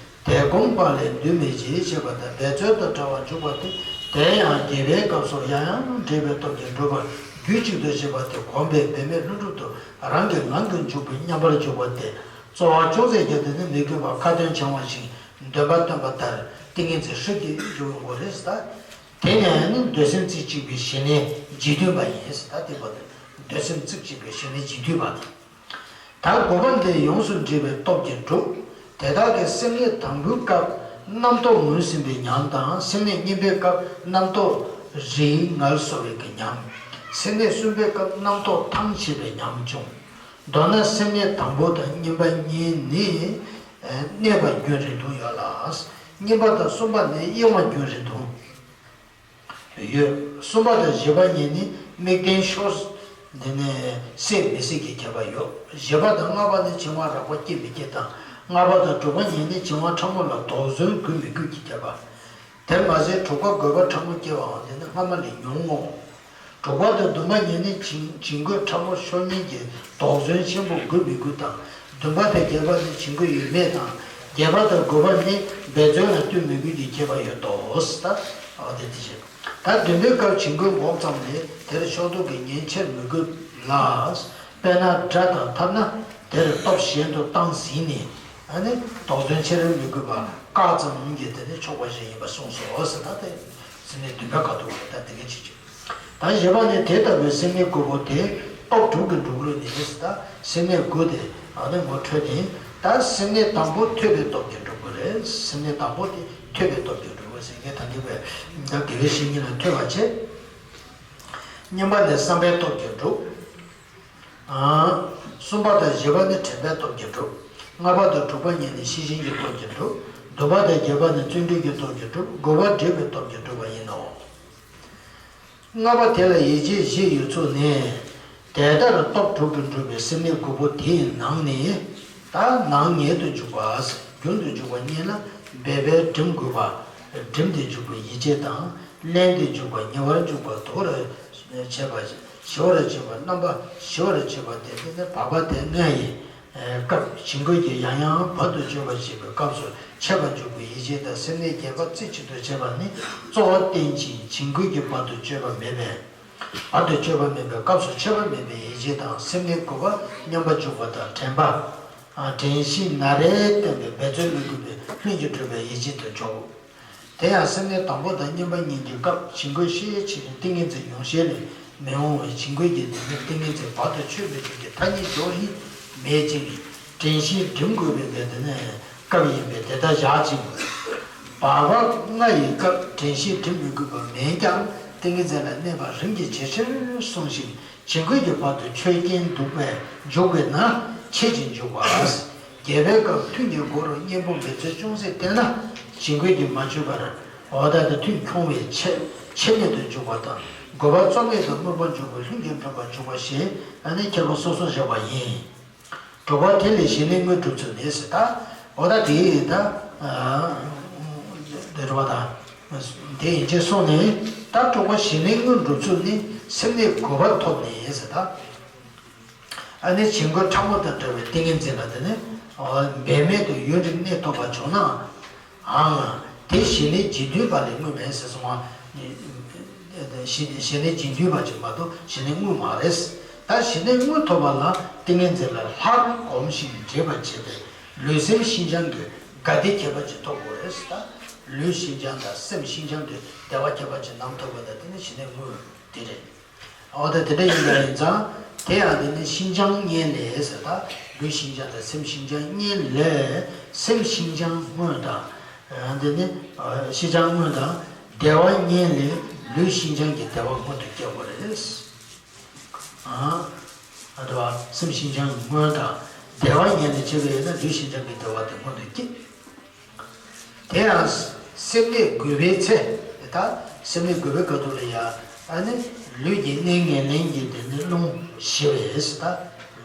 དེ་བསྒོམས་པ་ལས་འདུན་མི་བྱེད་ཅེས་པ་དང་འབད་རྩོལ་དང་བྲལ་བར་འཇུག་པ་སྟེ། དེ་ཡང་བརྒྱད་པའི་སྐབས་སུ་ཡང་ཡང་འདྲེས་པའི་སྟོབས་ཀྱིས་འགྲུབ་པར་རྒྱུད་གཅིག་ཏུ་བྱེད་པ་སྟེ། བསྒོམས་པས་འབད་མེད་ལྷུན་གྲུབ་ཏུ་རང་གི་ངང་དུ་འཇུག་པའི་མཉམ་པར་འཇུག་པ་སྟེ། རྩོལ་བ་ཅུང་ཟད་ཀྱང་དེ་ནི་མི་དགོས་པར་ཁ་ཏོན་བྱང་བ་ཞིག་འདོན་པ་སྟོན་པ་ལྟར་ཏིང་ངེ་འཛིན་ཧྲིལ་གྱིས་འཇུག་དགོས་རེད་ཟེར། དེ་ནས་ནི་འདོད་སེམས་རྩེ་གཅིག་པའི་ཞི་གནས་རྗེས་མཐུན་པ་ཡིན་ཟེར། ད་དེ་བར་དུ་འདོད་སེམས་རྩེ་གཅིག་པའི་ཞི་གནས་རྗེས་མཐུན་པ་དང་། ད་དགུ་པ་འདི་ཡོངས་སུ་འདྲེས་པའི་སྟོབས་ཀྱིས་འགྲུབ། དེ་དག་གི་སེམས་གནས་དང་པོའི་སྐབས་རྣམ་རྟོག་ངོས་ཟིན་པའི་ཉམས་དང་། སེམས་གནས་གཉིས་པའི་སྐབས་རྣམ་རྟོག་རིགས་ངལ་གསོ་བའི་གི་ཉམས། སེམས་གནས་གསུམ་པའི་སྐབས་རྣམ་རྟོག་ཐང་ཆད་པའི་ཉམས་འབྱུང་། མདོར་ན་སེམས་གནས་དང་པོ་དང་གཉིས་པ་གཉིས་ནི་གནས་པ་རྒྱུན་རིང་ཐུང་ཡོད་ལ། གཉིས་པ་དང་གསུམ་པ་ནི་གཡེང་བ་རྒྱུན་རིང་ཐུང་ཡོད། གསུམ་པ་དང་བཞི་པ་གཉིས་ནི་དམིགས་རྟེན་ཤོར་འདི་ནས་སད་མི་སད་ཀྱི་ཁྱད་པར་ཡོད། བཞི་པ་དང་ལྔ་པ་ནི་བྱིང་བ་རགས་པ་སྐྱེ་མི་སྐྱེ་དང་ ལྔ་པ་དང་དྲུག་པ་ཉིད་ནི་བྱིང་བ་ཕྲ་མོ་ལ་དོགས་ཟོན་དགོས་མི་དགོས་ཀྱི་ཁྱད་པར། དེར་མ་ཟད་དྲུག་པ་དགོས་པ་ཕྲ་མོ་སྐྱེ་བའང་དེ་ནི་སྔ་མ་ལས་ཉུང་ངོ་། དྲུག་པ་དང་བདུན་པ་ཉིད་ནི་བྱིང་བྱིང་རྒོད་ཕྲ་མོ་ཤོར་ཉེན་གྱི་དོགས་ཟོན་ཆེན་པོ་དགོས་མི་དགོས་དང་། བདུན་པ་དང་བརྒྱད་པ་ནི་བྱིང་རྒོད་ཡོད་མེད་དང་། བརྒྱད་པ་དང་དགུ་པ་ནི་འབད་བརྩོན་ལ་ལྟོས་མི་དགོས་ཀྱི་ཁྱད་པར་ཡོད་དོ། ད་འོ་དེ་དེ་བཞིན། ད་བདུན་པའི་སྐབས་བྱིང་རྒོད་འགོག་ཙམ་ལས་དེར་ཤོག་དོག་གི་ཉེན་ཆེར་མི་དགོས་ལ། དཔེར་ན་དགྲ་དང་འཐབ་ན་དེར་སྟོབས་ཞན་དུ་བཏང་ཟིན་ནས་ཨ་ནི་དོགས་ཟོན་ཆེར་མི་དགོས་པར་བཀག་ཙམ་གྱིས་དེ་ནི་ཆོག་པ་ཞིག་ཡིན་པར་གསུངས་སོ་ཟེར། ད་དེ་སེམས་ནི་བདུན་པའི་ཁ་ཐུག་ད་དེ་ག་ཅིག་ཅིག་ད་བཞི་པ་ནི་དེ་ལྟ་བུའི་སེམས་ནི་དགུ་པོ་དེ་སྟོབས་དྲུག་གིས་འགྲུབ་དགོས་ནི་ཟེར། ད་སེམས་ནི་དགུ་དེ་ཨ་ནི་ངོ་འཕྲོད་དེ། ད་སེམས་ནི་དང་པོ་ཐོས་པའི་སྟོབས་ཀྱིས་འགྲུབ་དགོས་རེད། སེམས་ནི་དང་པོ་དེ་ཐོས་པའི་སྟོབས་ཀྱིས་འགྲུབ་དགོས་ཟེར་མཁན་ད་གིན་པས་ད་དགེ་བའི་བཤེས་གཉེན་ལ་ཐོས་པ་བྱེད། གཉིས་པ་ནི་བསམ་པའི་སྟོབས་ཀྱིས་འགྲུབ། ཨ། གསུམ་པ་དང་བཞི་པ་ནི་དྲན་པའི་སྟོབས་ཀྱིས་འགྲུབ། ལྔ་པ་དང་དྲུག་པ་ཉིད་ནི་ཤེས་བཞིན་གྱི་སྟོབས་ཀྱིས་འགྲུབ། བདུན་པ་དང་བརྒྱད་པ་ནི་བརྩོན་འགྲུས་ཀྱི་སྟོབས་ཀྱིས་འགྲུབ། དགུ་པ་འབྲས་བུའི་སྟོབས་ཀྱིས་འགྲུབ་པ་ཡིན་ནོ། ལྔ་པ་དེ་ལ་ཡིད་ཆེས་བཞི་ཡོད་ཚུལ་ནི། དེ་ལྟར་སྟོབས་དྲུག་གིས་འགྲུབ་པའི་སེམས་ནི་དགུ་པོ་དེའི་ནང་ནས། ད་ནང་ངེས་དུ་འཇུག་པ། རྒྱུན་དུ་འཇུག་པ་གཉིས་ལ་འབད་པས་སྒྲིམ་དགོས་པ། སྒྲིམ་སྟེ་འཇུག་པའི་ཡིད་ཆེས་དང་། བརླན་ཏེ་འཇུག་པ། ཉེ་བར་འཇུག་པ། དུག་ལ་བྱེད་པ། ཞི་བར་བྱེད་པ། རྣམ་པ་ཞི་བར་བྱེད་པ་སྟེ། དེ་ནི་བག་པ་དེ་ལྔ་ཡི་སྐབས་བྱིང་རྒོད་ཀྱིས་ཡང་ཡང་བར་དུ་གཅོད་པར་བྱེད་པའི་སྐབས་སུ་འཆད་པར་འཇུག་པའི་ཡིད་ཆེས་དང་སེམས་ནི་བརྒྱད་པ་རྩེ་གཅིག་ཏུ་བྱེད་པ་ནི་གཙོ་བོར་བསྟན་ཅིང་། བྱིང་རྒོད་ཀྱིས་བར་དུ་གཅོད་པ་མེད་པས། བར་དུ་གཅོད་པ་མེད་པའི་སྐབས་སུ་འཆད་པ་མེད་པའི་ཡིད་ཆེས་དང་སེམས་ནི་དགུ་པ་མཉམ་པར་འཇུག་པ་དང་དྲན་པ། དྲན་ཤེས་ན་རེ་བརྟན་པའི་འབད་རྩོལ་མི་དགོས་པའི་ལྷུན་གྱིས་གྲུབ་པའི་ཡིད་ཆེས་དང་འཇོག་དེ་ཡང་སེམས་ནི་དང་པོ་དང་གཉིས་པ་གཉིས་ཀྱི་སྐབས་བྱིང་རྒོད་ཤས་ཆེ་ནི་ཏིང་ངེ་འཛིན་ཡོངས་ཤེས་ལས་མི་འོང་བས། བྱིང་རྒོད་ཀྱི་དེ་ནི་ཏིང་ངེ་འཛིན་བར་དུ་ཆོད་མི་ཆོད་ཀྱི་ཐ་སྙད་འཇོག་ཡིན་མེད་ཅིང་། དྲན་ཤེས་སྒྲིམ་དགོས་པའི་དེ་ནི་སྐབས་ཡིན་པས་དེ་ལྟར་བཞག་ཅིང་། བག་པ་ལྔ་ཡི་སྐབས་དྲན་ཤེས་སྒྲིམ་མི་དགོས་པ་མེད་ཀྱང་ཏིང་ངེ་འཛིན་ལ་གནས་པ་རིམ་གྱིས་ཇེ་ཆེར་སོང་ཞིང་། བྱིང་རྒོད་ཀྱི་བར་དུ་ཆོད་རྐྱེན་འདུག་པས་འཇུག་པས་ན་ཆེད་ཅིང་འཇུག་པ། བརྒྱད་པའི་སྐབས་ཐུན་གྱི་སྒོ་རུ་གཉེན་པོ་འབད་རྩོལ་ཅུང་ཟད་བསྟེན་ན་བྱིང་རྒོད་ཀྱིས་མ་ཆོད་པར་འོ་ད་དེ་ཐུན་ཁྱོང་བའི་ཆེད་ཆེད་མེད་དུ་འཇུག་པ་དང་། དགུ་པ་རྩོལ་མེད་དུ་སྨོན་པ་འཇུག་པའི་ལྷུན་གྱིས་འགྲུབ་པར་འཇུག་པ་ཞེས་ཨ་ནི་ཁྱད་པར་སོ་སོར་བཞག་པ་ཡིན། དྲུག་པ་དེ་ལས་ཞི་གནས་དངོས་གྲུབ་ཚུལ་ནི་ཟེར་ད། འོ་ད་དེ་ད་དེ་རུ་བ་དང་། དེ་ཡིན་ཅེས་གསུངས་ནས་ད་དྲུག་པ་ཞི་གནས་དངོས་གྲུབ་ཚུལ་ནི་སེམས་ནི་དགུ་པ་ཐོབ་ནས་ཟེར་ད། ཨ་ནི་བྱིང་རྒོད་ཕྲ་མོ་དང་འདྲ་བའི་ཏིང་ངེ་འཛིན་ལ་དེ་ནི་འབད་མེད་དུ་ཡུན་རིང་གནས་ཐུབ་པ་བྱུང་ནའང་། དེ་ཞི་གནས་འཇིག་རྟེན་པ་ལས་དངོས་མེད་ཟེར་སོང་བ། ཞི་ཞི་གནས་འཇིག་རྟེན་པ་ཅིག་མ་གཏོགས་ཞི་གནས་དངོས་མ་རེད། ད་ཞི་གནས་དངོས་ཐོབ་པ་ལ་ཏིང་ངེ་འཛིན་ལ་སླར་གོམས་ཤིང་འདྲིས་པར་བྱེད་པས་ལུས་སེམས་ཤིན་སྦྱངས་ཀྱི་དགའ་བདེ་ཁྱད་པར་ཅན་ཐོབ་དགོས་རེད། ད་ལུས་ཤིན་སྦྱངས་དང་སེམས་ཤིན་སྦྱངས་ཀྱི་བདེ་བ་ཁྱད་པར་ཅན་ནམ་ཐོབ་པ་ད་དེ་ནི་ཞི་གནས་དངོས་དེ་རེད། འོ་ད་དེ་འདྲ་ཡིན་པ་ཡིན་ཙང་དེ་ཡང་དེ་ནི་ཤིན་སྦྱངས་གཉིས་ལས་ཟེར་ད། ལུས་ཤིན་སྦྱངས་དང་སེམས་ཤིན་སྦྱངས་གཉིས་ལས་སེམས་ཤིན་སྦྱངས་དངོས་དང་། དེ་ནི་ཤིན་སྦྱངས་དངོས་དང་བདེ་བ་གཉིས་ལས་ལུས་ཤིན་སྦྱངས་ཀྱི་བདེ་བ་མངོན་དུ་སྐྱེ་དགོས་རེད། ཨ་དེ་བ་སེམས་ཤིན་སྦྱངས་དངོས་དང་བདེ་བ་གཉིས་ལས་བྱས་པ་ཡིན་ན་ལུས་ཤིན་སྦྱངས་ཀྱི་བདེ་བ་དེ་མངོན་དུ་སྐྱེ། དེ་ཡང་སེམས་གནས་དགུ་པའི་ཚེ། ད་སེམས་གནས་དགུ་པའི་སྐབས་དུ་ལ་ཡ། ཨ་ནི་ལུས་ཀྱི་གནས་ངན་ལེན་གྱི་དེ་ནི་རླུང་ཞི་བས་ད།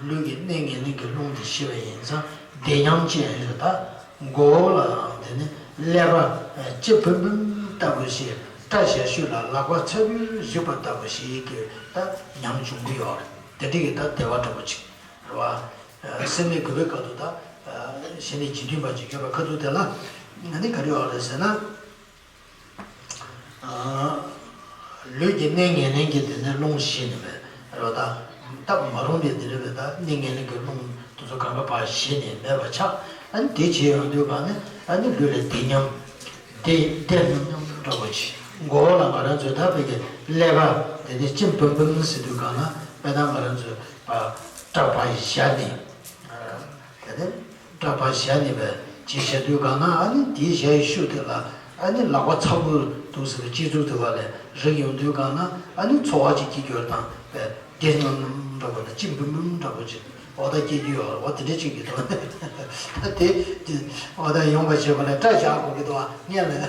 ལུས་ཀྱི་གནས་ངན་ལེན་གྱི་རླུང་དེ་ཞི་བ་ཡིན་ཙང་བདེ་ཉམས་ཅན་རེད་ད། མགོ་བོ་ལའང་དེ་ནི་ཀླད་པ་ལྕེ་བུམ་བུམ་ལྟ་བུ་ཞིག་སྐྲ་ཞལ་ཤུལ་ལ་ལག་པ་ཚ་བུར་གཞུས་པ་ལྟ་བུ་ཞིག་གི་ད་ཉམས་འབྱུང་གི་ཡོད་རེད། དེ་འདྲ་གི་ད་བདེ་བ་འདྲ་པོ་ཅིག་རེད་བ། སེམས་གནས་དགུ་པའི་སྐབས་དུ་ད། ཞི་གནས་འཇིག་རྟེན་པ་ཅིག་ཡོད་པའི་ཁ་ཐུག་དེ་ལ། ང་ནི་ག་རེ་ཡོད་རེད་ཟེར་ན། ལུས་ཀྱི་གནས་ངན་ལེན་གྱི་དེ་ནས་རླུང་ཞི་ནས་བས་རོ་ད། སྟབས་མ་རུང་བའི་དེ་རེད་བས་ད་གནས་ངན་ལེན་གྱི་རླུང་དེ་ཚོ་གང་ག་ཕར་ཞི་ནས་མེད་པ་ཆགས། ཨ་ནི་དེ་བྱས་ཡོང་དུས་གང་ནས་ཨ་ནི་ལུས་ལ་བདེ་ཉམས། བདེ་བདེ་ཉམས་ཉམས་འདྲ་པོ་ཅིག་མགོ་བོ་ལ་ང་རང་ཚོའི་ད་བས་ཀྱི་ཀླད་པ་དེ་ནས་གཅིན་བུམ་བུམ་ཟེར་དུས་གང་ན་དཔེ་ད་ང་རང་ཚོའི་སྐྲ་ཕར་བཞར་ནས། དེ་ནས་སྐྲ་ཕར་བཞར་ནས་བས་ཅིག་བཞག་དུས་གང་ན་ཨ་ནི་དེའི་ཞལ་ཤུལ་དེ་ལ་ཨ་ནི་ལག་པ་ཚ་པོ་འདུག་ཟེར་བའི་སྤྱི་གཙུག་དེ་བ་ལས་རིག་ཡོང་དུས་གང་ན་ཨ་ནི་ཚོར་བ་ཅིག་སྐྱེ་རྒྱུ་དང་བས་བདེ་ཉམས་འདྲ་པོ་དང་གཅིན་བུམ་བུམ་འདྲ་པོ་ཅིག་འོ་ད་སྐྱེ་རྒྱུ་ཡོད་རེད། འོ་དེ་འདྲ་ཅིག་གི་འདུག་ད་དེ་དེ་འོ་ད་ཡོང་བ་བྱེད་པ་ལ་སྐྲ་བཞར་དགོས་ཀྱི་འདུག་ངས་ལ་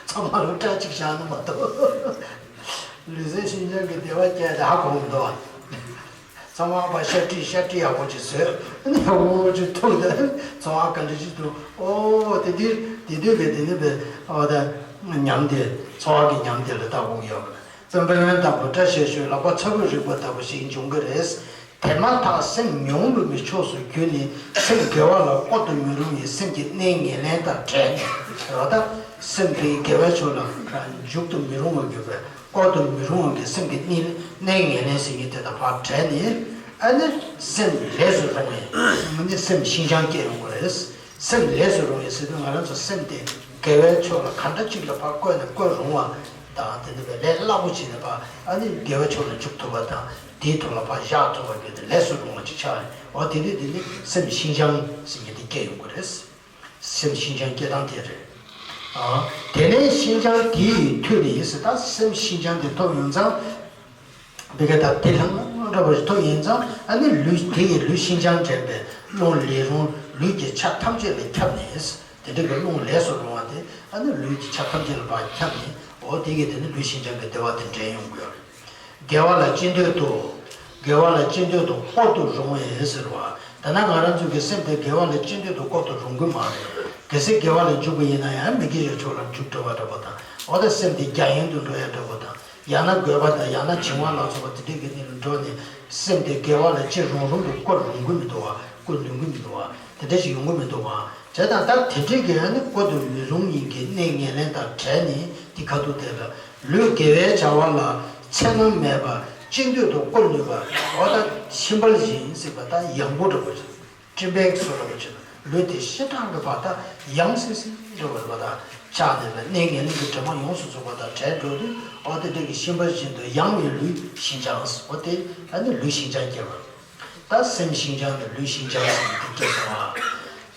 ཚང་མ་ལ་སྐྲ་གཅིག་བཞར་ན་མ་གཏོགས་ལུས་སེམས་ཤིན་སྦྱངས་ཀྱི་བདེ་བ་སྐྱེ་ད་ཧ་གོ་མི་འདུག་ཚོར་བ་པ་ཤ་སྤྲི་ཤ་སྤྲི་ཡག་པོ་ཅིག་བཟོས། ཨ་ནི་འུ་ཅིག་ཐུག་ད་ཚོར་བ་ག་འདྲ་ཅིག་འདུག་ཨོ་དེ་དུས་དེ་དུས་ཀྱི་དེ་ནི་བས་ཨོ་ད་ཉམས་དེ་ཚོར་བ་གི་ཉམས་དེ་ལ་ལྟ་དགོས་ཡོད་པ་ན། དཔོན་པོ་ཡོན་ལྟ་བུ་སྐྲ་ཤད་ཤོས་ལག་པ་ཚ་བོས་རིག་པ་ལྟ་བུ་ཞིག་འབྱུང་གི་རེད། དེ་མ་ཐག་སེམས་མྱོང་ལོན་པའི་ཕྱོགས་སུ་གྱུར་ནས་སེམས་དགེ་བ་ལ་བཀོལ་དུ་མི་རུང་བའི་སེམས་ཀྱི་གནས་ངན་ལེན་དང་བྲལ་ནས། རེད་བ་ད། སེམས་དེ་དགེ་བའི་ཕྱོགས་ལ་འཇུག་ཏུ་མི་རུང་བར་གྱུར་པའི་བཀོལ་དུ་མི་རུང་བའི་སེམས་ཀྱི་གནས་གནས་ངན་ལེན་ཟེར་མཁན་དེ་དང་ཕར་བྲལ་ནས། ཨ་ནི་སེམས་ལས་སུ་རུང་བའི་ཨ་ནི་སེམས་ཤིན་སྦྱངས་སྐྱེ་ཡོང་གི་རེད། སེམས་ལས་སུ་རུང་བའི་ཟེར་དུས་ང་རང་ཚོ་སེམས་དེ་དགེ་བའི་ཕྱོགས་ལ་ག་འདྲ་ཅིག་ལ་ཕར་བཀོལ་ནས་བཀོལ་རུང་བ་དང་། དེ་འདྲ་བའི་ལས་སླ་པོ་བྱས་ནས་ཕར་ཨ་ནི་དགེ་བའི་ཕྱོགས་ལ་འཇུག་ཐུབ་པ་དང་། དེའི་ཐོག་ལ་ཕར་བཞག་ཐུབ་པ་གྱུར་ཏེ་ལས་སུ་རུང་བ་ཅིག་ཆགས་ནས། འོ་དེ་དུས་དེ་ནི་སེམས་ཤིན་སྦྱངས་ཟེར་མཁན་དེ་སྐྱེ་ཡོང་གི་རེད། སེམས་ཤིན་སྦྱངས་སྐྱེ་སྟངས་དེ་རེད། ཨ། དེ་ནས་ཤིན་སྦྱངས་དེ་ཡི་མཐུ་ནི་ཟེར། ད་སེམས་ཤིན་སྦྱངས་དེ་ཐོབ་ཡོང་ཙང་། འདི་ག་ད་དེ་ལྷང་ལྷང་འདྲ་བ་ཞིག་ཐོབ་ཡོང་ཙང་། ཨ་ནི་ལུས་དེ་ཡི་ལུས་ཤིན་སྦྱངས་དྲན་པས་རླུང་ལས་རུང་ལུས་ཀྱི་ཆ་ཐམས་ཅད་ལ་ཁྱབ་ནས། དེ་འདྲ་གི་རླུང་ལས་སུ་རུང་བ་དེ་ཨ་ནི་ལུས་ཀྱི་ཆ་ཐམས་ཅད་ལ་ཕར་ཁྱབ་ནས། འོ་དེ་གི་དེ་ནི་ལུས་ཤིན་སྦྱངས་ཀྱི་བདེ་བ་དེ་འདྲེན་ཡོང་གི་ཡོད་རེད། དགེ་བ་ལ་ཅི་འདོད་དུ། དགེ་བ་ལ་ཅི་འདོད་དུ་བཀོལ་དུ་རུང་བས་ཟེར་བ། ད་ནང་ང་རང་ཚོ་གི་སེམས་དེ་དགེ་བ་ལ་ཅི་འདོད་དུ་བཀོལ་དུ་རུང་གི་མ་རེད། གལ་སྲིད་དགེ་བ་ལ་འཇུག་པ་ཡིན་ན་ཡང་མི་དགེ་བའི་ཕྱོགས་ལ་འཇུག་འགྲོ་བ་འདྲ་པོ་དང་། འོ་ད་སེམས་དེ་རྒྱ་ཡན་དུ་འགྲོ་ཡ་འདྲ་པོ་དང་། ཡང་ན་རྒོད་པ་དང་། ཡང་ན་བྱིང་བ་ལ་སོགས་པ་དེ་འདྲའི་གི་གནས་ལ་འགྲོ་ནས། སེམས་དེ་དགེ་བ་ལ་ཅི་རུང་རུང་དུ་བཀོལ་རུང་གི་མི་འདུག་བ། བཀོལ་ནུས་ཀྱི་མི་འདུག་བ། དེ་འདྲ་ཞིག་ཡོང་གི་མི་འདུག་བ། བྱས་ཙང་ད་དེ་འདྲའི་གི་ཨ་ནི་བཀོལ་དུ་མི་རུང་ཡིན་གྱི་གནས་ངན་ལེན་དང་བྲལ་ནས། དེ་ཁ་ཐུག་དེ་ལ་ལུས་དགེ་བའི་བྱ་བ་ལ་འཚེར་སྣང་མེད་པར་ཅི་འདོད་དུ་བཀོལ་ནུས་པ། འོ་ད་ཤིང་དཔལ་བཞིན་ཟེར་བ་ད་ཡང་པོ་འདྲ་པོ་ཅིག་སྤྲིན་པའི་བཟོ་འདྲ་པོ་ཅིག་ལུས་དེ་ཞེ་དྲག་གི་བ་ད་ཡང་སིང་སིང་འདྲ་པོ་བ་ད་ཆགས་ནས་པའི་གནས་ངན་ལེན་གྱི་དྲི་མ་ཡོངས་སུ་རྫོགས་པ་དང་བྲལ་འགྲོ་དུས། འོ་དེ་འདྲ་གི་ཤིང་དཔལ་བཞིན་དུ་ཡང་བའི་ལུས་ཤིན་སྦྱངས། འོ་དེ་ཨ་ནི་ལུས་ཤིན་སྦྱངས་སྐྱེ་བ། ད་སེམས་ཤིན་སྦྱངས་དང་ལུས་ཤིན་སྦྱངས་ཟེར་གྱི་དེ་སྐྱེས་སོང་ཨ།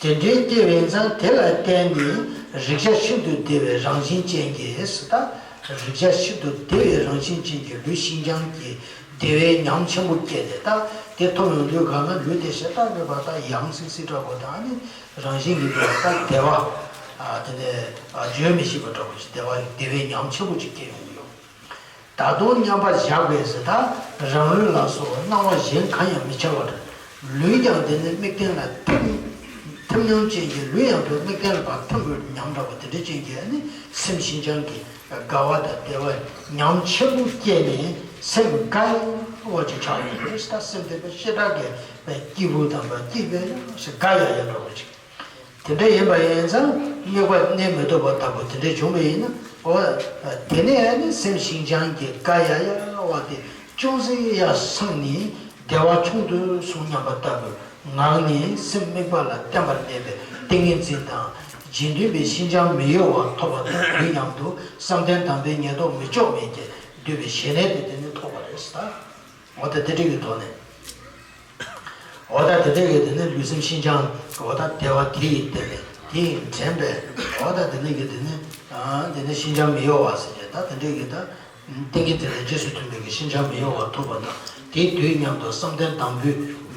དེ་འདྲའི་སྐྱེ་བའི་ཙང་། དེ་ལ་བརྟེན་ནས་རེག་བྱ་ཤིན་ཏུ་བདེ་བའི་རང་བཞིན་ཅན་གྱི་ཟེར། ད་རེག་བྱ་ཤིན་ཏུ་བདེ་བའི་རང་བཞིན་ཅན་གྱི་ལུས་ཤིན་སྦྱངས་ཀྱི་བདེ་བའི་ཉམས་ཆེན་པོ་སྐྱེས་ཏེ། ད་དེ་ཐོབ་ཡོང་དུས་གང་ན་ལུས་དེ་ཞེ་དྲག་གི་བ་ད་ཡང་སིང་སིང་འདྲ་པོ་དང་། ཨ་ནི་རང་བཞིན་གྱིས་འདུག་པ་ད་བདེ་བ། ཨ་དེ་ནས་ཨ་བརྗོད་མི་ཤེས་པ་འདྲ་པོ་ཞིག་བདེ་བ་བདེ་བའི་ཉམས་ཆེན་པོ་ཅིག་སྐྱེ་ཡོང་གི་ཡོད། ད་དུང་མཉམ་པར་བཞག་པས་ཟེར། ད་རང་ལུས་ལ་སོགས་སྣང་བ་གཞན་གང་ཡང་མི་འཆར་བར། ལུས་ཀྱང་དེ་ནི་དམིགས་རྟེན་ལ་ཐིམ། ཐིམ་ཉམས་ཅན་གྱི། ལུས་ཡང་དེ་དམིགས་རྟེན་ལ་ཕར་ཐིམ་དགོས་ཉམས་འདྲ་པོ་དེ་འདྲ་ཅན་གྱི་ཨ་ནི་སེམས་ཤིན་སྦྱངས་ཀྱི་དགའ་བ་དང་བདེ་བ་ཉམས་ཆེན་པོ་སྐྱེས་ནས་སེམས་དགའ་ཡག་པོ་ཅིག་ཆགས་ཡོང་གི་རེད། ད་སེམས་དེ་པའི་ཞེ་དྲག་གི་པའི་སྐྱིད་པོ་དང་པའི་སྐྱིད་པའི་ཡང་ཞེ་དགའ་ཡག་ཡག་འདྲ་པོ་ཅིག་དེ་འདྲ་ཡིན་པ་ཡིན་ཙང་དམིགས་པ་གནས་མི་ཐུབ་པ་ལྟ་བུ་དེ་འདྲ་བྱུང་བ་ཡིན་ན། འོ་དེ་ནས་ཨ་ནི་སེམས་ཤིན་སྦྱངས་ཀྱི་དགའ་ཡག་ཡག་པོ་དེ་ཅུང་ཟད་ཡར་སངས་ནས་བདེ་བ་ཆུང་དུ་སོང་སྙམ་པ་ལྟ་བུའི་ངང་ནས་སེམས་དམིགས་པ་ལ་བརྟན་པར་གནས་པའི་ཏིང་ངེ་འཛིན་དང་། རྗེས་མཐུན་པའི་ཤིན་སྦྱངས་མི་གཡོ་བ་ཐོབ་པ་དང་དུས་མཉམ་དུ་བསམ་གཏན་དམ་པའི་ཉེར་བསྡོགས་མི་བཅོས་མིན་གྱིས་བསྡུས་པའི་ཞི་གནས་དེ་དེ་ནི་ཐོབ་པ་རེད་ཟེར། འོ་ད་དེ་འདྲ་གི་ཐོག་ནས། འོ་ད་དེ་འདྲ་གི་དེ་ནི་ལུས་སེམས་ཤིན་སྦྱངས། འོ་ད་བདེ་བ་དེ་ཡི་བརྟེན་ནས་དེ་ཡི་དྲན་པས། འོ་ད་དེ་འདྲ་གི་དེ་ནི་ཨ་དེ་ནི་ཤིན་སྦྱངས་མི་གཡོ་བ་ཟེར་ཏེ། ད་དེ་འདྲ་གི་ད་ཏིང་ངེ་འཛིན་ལ་རྗེས་སུ་མཐུན་པའི་གི་ཤིན་སྦྱངས་མི་གཡོ་བ་ཐོབ་པ་དང་། དེའི་དུས་མཉམ་དུ་བསམ་གཏན་དང་པོའི་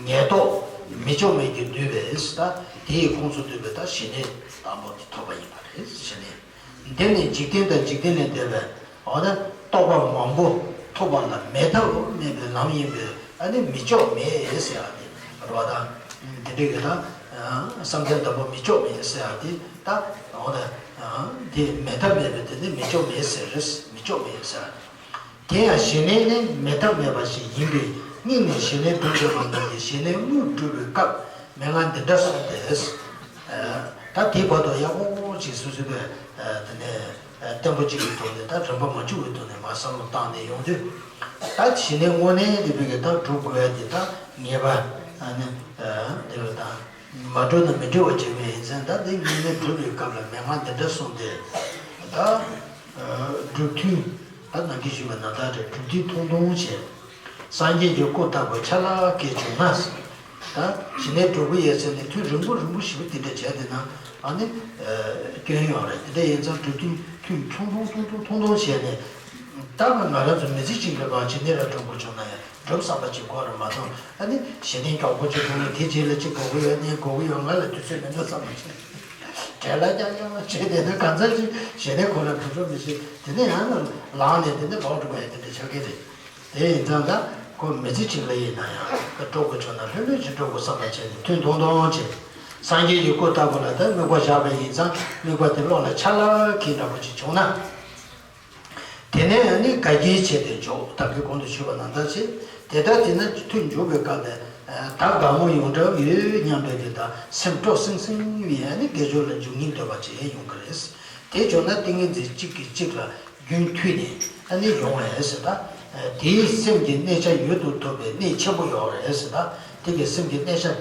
ཉེར་བསྡོགས་མི་བཅོས་མིན་གྱིས་བསྡུས་པས། ད་དེ་ཡི་ཁོངས་སུ་འདུས་པའི་ད་ཞི་གནས་དང་པོ་དེ་ཐོབ་པ་ཡིན་པ་རེད། ཞི་གནས། འདིར་ནི་འཇིག་རྟེན་དང་འཇིག་རྟེན་ལས་འདས་པའི། འོ་ན་རྟོགས་པ་མང་པོ་ཐོབ་པ་ལ་མེད་ཐབས་མེད་པའི་ལམ་ཡིན་པས། ཨ་ནི་མི་བཅོས་མིན་ཟེར་ཡག་དེ་རེད་བ་ད། དེ་འདྲ་གི་ད་བསམ་གཏན་དང་པོ་མི་བཅོས་མིན་ཟེར་ཡག་དེ། ད་འོ་ན་དེ་མེད་ཐབས་མེད་པས་དེ་ནི་མི་བཅོས་མིན་ཟེར། རེད། མི་བཅོས་མིན་ཟེར། དེ་ཡང་ཞི་གནས་ནི་མེད་ཐབས་མེད་པ་ཞིག་ཡིན་པས། སྙིང་ནས་ཞི་གནས་སྒྲུབ་པའི་ལམ་དང་། ཞི་གནས་དངོས་སྒྲུབ་པའི་སྐབས་མན་ངག་འདི་འདྲ་གསུངས་ཏེ། ད་དེའི་བར་དུ་ཡག་པོ་ཅིག་སོ་སོ་པས་དེ་ནས་བརྟན་པོ་ཅིག་གི་ཐོག་ནས་ད་རིམ་པ་མ་འཆུག་གི་ཐོག་ནས་མར་བསམ་བློ་བཏང་ནས་ཡོང་དུས། ད་ཞི་གནས་དངོས་གནས་དེ་བས་ཀྱི་ད་སྒྲུབ་དགོས་ཡ་དེ་ད་ངེས་པ་ནི་དེ་བས་ད། མ་བསྒྲུབས་ན་མི་འགྲིག་པ་ཅིག་ཡིན་ཙང་། ད་དེ་ཉིད་ནས་སྒྲུབ་པའི་སྐབས་ལ་མན་ངག་འདི་འདྲ་གསུངས་ཏེ། ད་སྒྲུབ་ཐུན། ད་ནང་གི་ཞུས་པ་ནང་ལྟར་རེད། སྒྲུབ་ཐུན་ཐུང་ཐུང་བྱས། སངས་རྒྱས་ཀྱི་སྐུ་ལྟ་བུ་ཆ་ལག་གིས་བྱུང་ན། ད་ཞི་གནས་སྒྲུབ་ཀྱི་ཡོད་ཚེ་ནི་ཐུན་རིང་པོ་རིང་པོ་ཞིག་དེ་འདྲ་བྱས་བསྡད་ན་ཨ་ནི་སྐྱོན་ཡོང་རེད། དེ་འདྲ་ཡིན་ཙང་སྒྲུབ་ཐུན་ཐུན་ཐུང་ཐུང་ཐུང་ཐུང་ཐུང་ཐུང་བྱས་ནས། ད་ང་རང་ཚོ་མི་ཚེ་གཅིག་ལ་ཕར་ཞི་གནས་ར་སྒྲུབ་དགོས་བྱུང་ན་ཡང་སྒྲུབ་བསམ་པ་ཅིག་དགོས་རེད་མ་གཏོགས། ཨ་ནི་ཞི་གནས་མགྱོགས་པོ་ཅིག་སྒྲུབ་ཡོད། དེ་རྗེས་ལ་ཅིག་དགོས་ཀྱི་ཡོད། ནས་དགོས་ཀྱི་ཡོད། ང་ལ་དུས་ཚོད་མི་འདུག་བསམ་པ་ཅིག་བྲེལ་ལ་རྐྱང་རྐྱང་བྱས་བསྡད་ན་གང་ཚར་ཅིག་ཞི་གནས་ཁོ་ན་སྒྲུབ་རོགས་མི་བྱེད། དེ་ནས་ཡང་ལངས་ནས་དེ་ནས་ལོག་འགྲོ་བ་ཡང་དེ་འདྲ་ཆགས་ཀྱི་རེད། དེ་ཡིན་ཙང་ད་ ཁོ་མི་ཚེ་གཅིག་ལ་ཡིན་ན་ཡང་འགྲོ་དགོས་བྱུང་ན་ལྷོད་ལྷོད་ཅིག་འགྲོ་དགོས་བསམ་པ་བྱས་ནས་ཐུང་ཐུང་ཐུང་བྱས། སངས་རྒྱས་ཀྱི་སྐུ་ལྟ་བུ་ལ་ད་དམིགས་པ་བཞག་པ་ཡིན་ཙང་དམིགས་པ་དེ་བློ་ལ་ཆ་ལག་གི་འདྲ་པོ་ཅིག་བྱུང་ན། དེ་ནས་ནི་དགའ་སྐྱིད་བྱས་ཏེ་འཇོག་ད་གིན་གོང་དུ་ཞུས་པ་ནང་ལྟར་བྱས། དེ་ལྟར་དེ་ན་ཐུགས་འཇུག་པའི་སྐབས་ལ་ད་དགའ་མོ་ཡོང་གྲབས་ཡོད་སྙམ་པའི་དེ་དག་སེམས་སྤྲོ་སིང་སིང་བའི་ནི་དགེ་སྦྱོར་ལ་འཇུག་སྙིང་འདོད་པ་བྱས་ཡོང་གི་རེད། དེ་བྱུང་ན་ཏིང་ངེ་འཛིན་གཅིག་གིས་གཅིག་ལ་རྒྱུན་མཐུད་ནས་ཨ་ནི་ཡོང་བ་ཡིན་ཟེར་ད། དེའི་སེམས་ཀྱི་གནས་ཆ་མྱུར་དུ་ཐོབ་པའི་གནད་ཆེན་པོ་ཡོད་རེད་ཟེར་ད། དེ་གི་སེམས་ཀྱི་གནས་ཆ་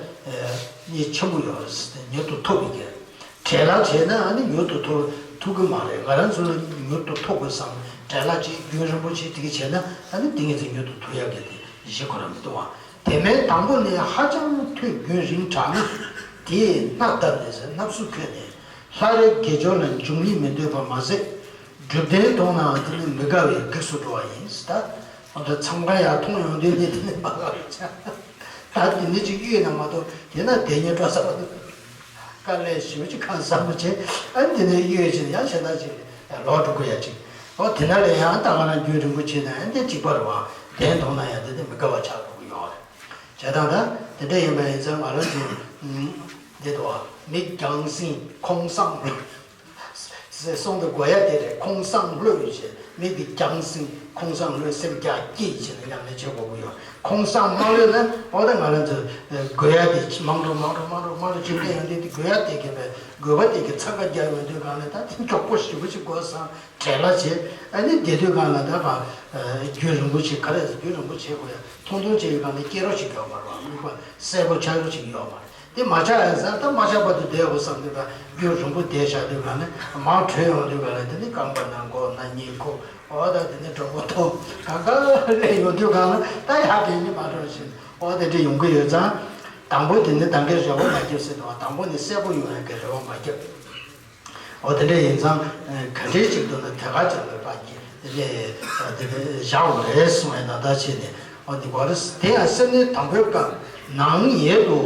གནད་ཆེན་པོ་ཡོད་རེད་ཟེར་ད་མྱུར་དུ་ཐོབ་པའི་གི། བྲེལ་བ་བྱས་ན་ཨ་ནི་མྱུར་དུ་ཐོབ་ཐུབ་ཀྱི་མ་རེད། ང་རང་ཚོ་ལ་མྱུར་དུ་ཐོབ་དགོས་བསམ་བྲེལ་བ་བྱས་རྒྱུན་རིང་པོ་བྱས་དེ་གི་བྱས་ན་ཨ་ནི་ཏིང་ངེ་འཛིན་མྱུར་དུ་ཐོབ་ཡག་གི་དེ་གཞི་ཁོ་རང་མི་འདུག་བ། དེ་མིན་དང་པོ་ནས་ཧ་ཅང་ཐུགས་རྒྱུན་རིང་དྲགས་ན་དེས་སྣ་བརྡབས་ནས་ཟེར་སྣབས་སུ་འཁོལ་ནས། ལྷ་རེ་དགེ་སྦྱོར་ལ་འཇུག་སྙིང་མི་འདོད་པ་མ་ཟད། སྒྲུབ་རྟེན་མཐོང་ནའང་དེ་ནི་མི་དགའ་བའི་གེགས་སུ་འགྲོ་བ་ཡིན་ཟེར་ད། འོ་ད་མཚམས་ཁང་ཡར་མཐོང་ཡོང་དུས་ནི་དེ་ནི་མ་དགའ་བའི་ཆ། ད་དེ་ནི་ཅིག་གཡོས་ན་མ་གཏོགས་དེ་ན་དེ་ཉིད་སྤྲོ་ས་མ་འདུག་དཀའ་ལས་ཞེ་པོ་ཅིག་ཁག་བཟང་པོ་བྱས་ཨ་ནི་དེ་ནས་གཡོས་བྱས་ནས་ཡང་གཞན་དག་ཅིག་ལོག་འགྲོ་དགོས་ཡ་ཅིག་འོ་དེ་ན་ལས་ཡང་ད་ག་རང་རྒྱུན་རིང་པོ་བྱས་ན་ཨ་ནི་གཅིག་པ་རེད་བ། དེ་མཐོང་ན་ཡང་དེ་ནི་མི་དགའ་བ་ཆགས་འགྲོ་གི་ཡོད་རེད། བྱས་ཙང་ད་དེ་འདྲ་ཡིན་པ་ཡིན་ཙང་ང་རང་ཚོ་འདི་དོ་མི་རྒྱང་སྲིང་ཁོང་སང་ལོས་ཟེར་གསུང་དུ་དགོས་ཡ་དེ་རེད། ཁོང་སང་ལོས་བྱས་མི་འདི་རྒྱང་སྲིང་ཁོང་སང་ལོས་སེམས་རྒྱ་སྐྱེད་བྱས་ནས་ཉམས་ལེན་བྱེད་དགོས་ཀྱི་ཡོད། ཁོང་སང་མ་ལོས་ན་འོ་ད་ང་རང་ཚོ་དགོས་ཡ་དེ་མང་དུ་མང་དུ་མང་དུ་མང་དུ་ཅིག་ལེན་ཡོང་དུས་དེ་དགོས་ཡ་དེ་གས་པའི་དགོས་པ་དེ་གས་ཚ་ཁ་རྒྱག་ཡོང་དུས་གང་ལ་ད་དེ་མགྱོགས་པོ་ཞེ་པོ་ཅིག་དགོས་སང་། བྲེལ་བ་བྱེད། ཨ་ནི་བསྡད་དུས་གང་ལ་ད་བ། རྒྱུན་རིང་པོ་བྱེད་ག་རེ་རྒྱུན་རིང་པོ་བྱེད་དགོས་ཡ་ཐུང་ཐུང་བྱེད་ཡོད་གང་ལ་སྐྱེ་རོགས་ཤིག་ཡོད་མ་རེད་བ། དམིགས་པ་གསལ་པོ་ཆགས་རོགས་ཤིག་ཡོད་མ་རེད། དེ་མ་ཆགས་ཡ་ཟེར་ད་མ་ཆགས་བར་དུ་བསྡད་དགོས་བསམ་དུས་ད་རྒྱུན་རིང་པོ་བསྡད་བཞག་དུས་གང་ལ་མར་བྲོས་ཡོང་དུས་གང་ལ་དེ་ནི་རྐང་པ་ན་མགོ་ན་སྙིང་ཁུ་འོ་ད་དེ་ནི་གྲོད་ཁོག་ཐོག་གང་ག་ལས་ཡོང་དུས་གང་ལ་ད་ཡག་དེ་ནི་མ་འགྲོ་བཞིན་འོ་དེ་འདྲ་ཡོང་གི་ཡོད་ཙང་། དང་པོ་དེ་ནི་ད་གའི་རེ་བ་མ་བརྒྱབ་ཟེར་དུས་དང་པོ་ནི་གསལ་པོ་ཡོང་ཡ་གི་རེ་བ་མ་བརྒྱབ། འོ་དེ་འདྲ་ཡིན་ཙང་ག་འདྲའི་ཅིག་ཏུ་ན་དེ་ག་ཅག་ལ་ཕ་གི་དེ་ལས་དེ་ལས་བཞག་དགོས་རེད་གསུངས་པའི་ནང་ལྟར་བྱས་ནས་འོ་འདི་གོ་རེད། དེ་ཡང་སེམས་ནི་དང་པོའི་སྐབས་ནང་ཉིད་དུ་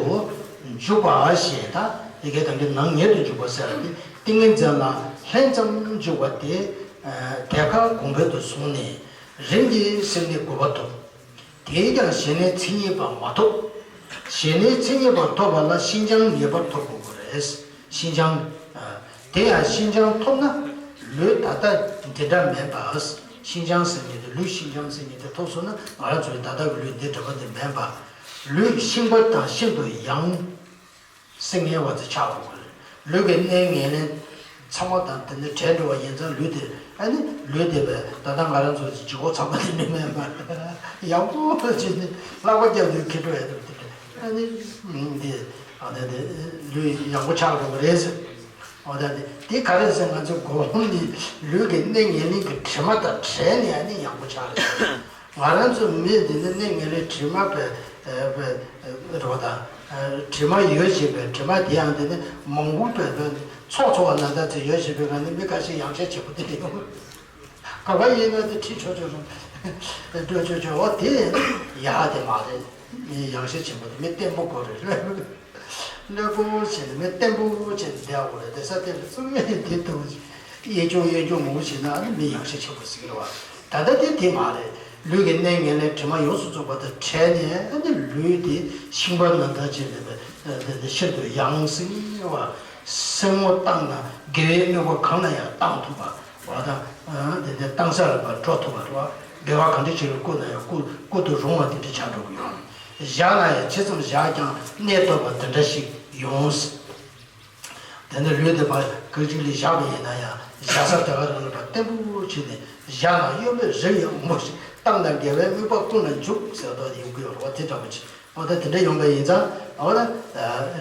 འཇུག་པ་ཞེས་དང་དེ་གའི་དང་གི་ནང་ཉིད་དུ་འཇུག་པ་ཟེར་བ་དེ་ཏིང་ངེ་འཛིན་ལ་ལྷན་ཙམ་འཇུག་པ་དེ་དེ་ཁ་གོང་འཕེལ་དུ་བཟུང་ནས་རིམ་གྱིས་སེམས་ནི་གོ་བ་ཐོབ། དེས་ཀྱང་ཞི་གནས་མཚན་ཉིད་པ་མ་ཐོབ། ཞི་གནས་མཚན་ཉིད་པ་ཐོབ་པ་ལ་ཤིན་སྦྱངས་ངེས་པར་ཐོབ་དགོས་པ་རེད། ཤིན་སྦྱངས། དེ་ཡང་ཤིན་སྦྱངས་ཐོབ་ན་ལུས་ད་ལྟ་འདི་འདྲ་མིན་པ། ཤིན་སྦྱངས་ཟེར་མཁན་དེ་ལུས་ཤིན་སྦྱངས་ཟེར་མཁན་དེ་ཐོབ་སོང་ན་ང་རང་ཚོའི་ད་ལྟ་གི་ལུས་འདི་འདྲ་པོ་འདི་མིན་པ། ལུས་ཤིང་པ་དང་ཤིན་ཏུ་ཡང་སེམས་ངེས་པ་དེ་ཆགས་དགོས་པ་རེད། ལུས་ཀྱི་གནས་ངན་ལེན་ཚང་མ་དང་དེ་ནི་བྲལ་འགྲོ་བ་ཡིན་ཙང་ལུས་དེ་ཨ་ནི་ལུས་དེ་བས་ད་ལྟ་ང་རང་ཚོ་ལྗིད་ཁོག་ཚ་པོ་དེ་མི་མེད་པ་ཡག་པོ་བྱས་ནས་ལག་པ་བརྒྱབ་དུས་ཁེ་འགྲོ་ཡ་དེ་དེ་ཨ་ནི་འདི་ཨ་ནི་དེ་ལུས་ཡག་པོ་ཆགས་འགྲོ་བ་རེད་ཟེར། འོ་ད་དེ་དེ་ག་རེ་ཟེར་ང་ཚོ་སྒོམ་ནི་ལུས་ཀྱི་གནས་ངན་ལེན་གྱི་དྲི་མ་དང་བྲལ་ནས་ཨ་ནི་ཡག་པོ་ཆགས་རེད། ང་རང་ཚོ་མི་འདི་ནི་གནས་ངན་ལེན་དྲི་མ་པའི་རོ་དང་དྲི་མ་ཡོད་བཞིན་པའི་དྲི་མ་དེ་ཡང་འདི་ནི་མང་པོ་པའི་ཚོགས་ཚོགས་པ་ན་ད་ཚེ་ཡོད་བཞིན་པའི་ང་ནི་མི་ཁ་ཤས་ཡང་ཤས་ཆེན་པོ་དེ་འདྲ་ཡོང་ག་པ་ཡིན་ན་དེ་ཁྲིད་ཆོག་ཆོག་རུང་སྤྲོད་ཆོག་ཆོག་འོ་དེ་ཡག་དེ་མ་རེད། མི་ཡང་ཤས་ཆེན་པོ་དེ་མི་བརྟན་པོ་དགོས་རེད། གློད་པོ་བྱས་ནས་མི་བརྟན་པོ་བྱས་ནས་བསྡད་དགོས་རེད། དེ་ས་དེ་ལ་བཙུགས་ཡས་དེ་དུ་གཡས་སྐྱོར་གཡོན་སྐྱོར་མང་པོ་བྱས་ན་ཨ་ནི་མི་ཡང་ཤས་ཆེན་པོ་ཟེར་གི་རེད་བ། ད་ལྟ་དེ་དེ་མ་རེད། ལུས་ཀྱི་གནས་ངན་ལེན་དྲི་མ་ཡོངས་སུ་རྫོགས་པ་དང་བྲལ་ནས་ཨ་ནི་ལུས་དེ་ཤིང་པ་ནང་ལྟར་བྱས་ནས་དེ་དེ་ཤིན་ཏུ་ཡང་སྲིད་པ། སེན་མོ་བཏང་ན་དགེ་བའི་དམིགས་པ་གང་ལ་ཡང་བཏང་ཐུབ་པ། བ་དང་། དེ་ནས་བཏང་ས་ལ་ཕར་འགྲོ་ཐུབ་པ་རེད་བ། དགེ་བ་གང་འདྲ་ཞིག་ལ་བསྐུལ་ན་ཡང་བསྐུལ་བསྐུལ་དུ་རུང་བ་དེ་འདྲ་ཆགས་འགྲོ་གི་ཡོད། བཞག་ན་ཡང་ཇི་ཙམ་བཞག་ཀྱང་གནས་སྟོབས་པ་དེ་འདྲ་ཞིག་ཡོང་། དེ་ནས་ལུས་དེ་ཕར་སྐད་ཅིག་ལ་བཞག་པ་ཡིན་ན་ཡང་བཞག་ས་དེ་ག་རང་ལ་ཕར་བརྟན་པོ་བྱས་ནས་བཞག་ན་གཡོ་མེད་རིག་ཡངས་པོ་ཞིག་བཏང་ན་དགེ་བའི་དམིགས་པ་ཀུན་ལ་འཇུག་ཟེར་བ་དེ་ཡོང་གི་ཡོད་རེད་བ། དེ་འདྲ་པོ་ཅིག་འོ་ད་དེ་འདྲ་ཡོང་པ་ཡིན་ཙང་འོ་ད་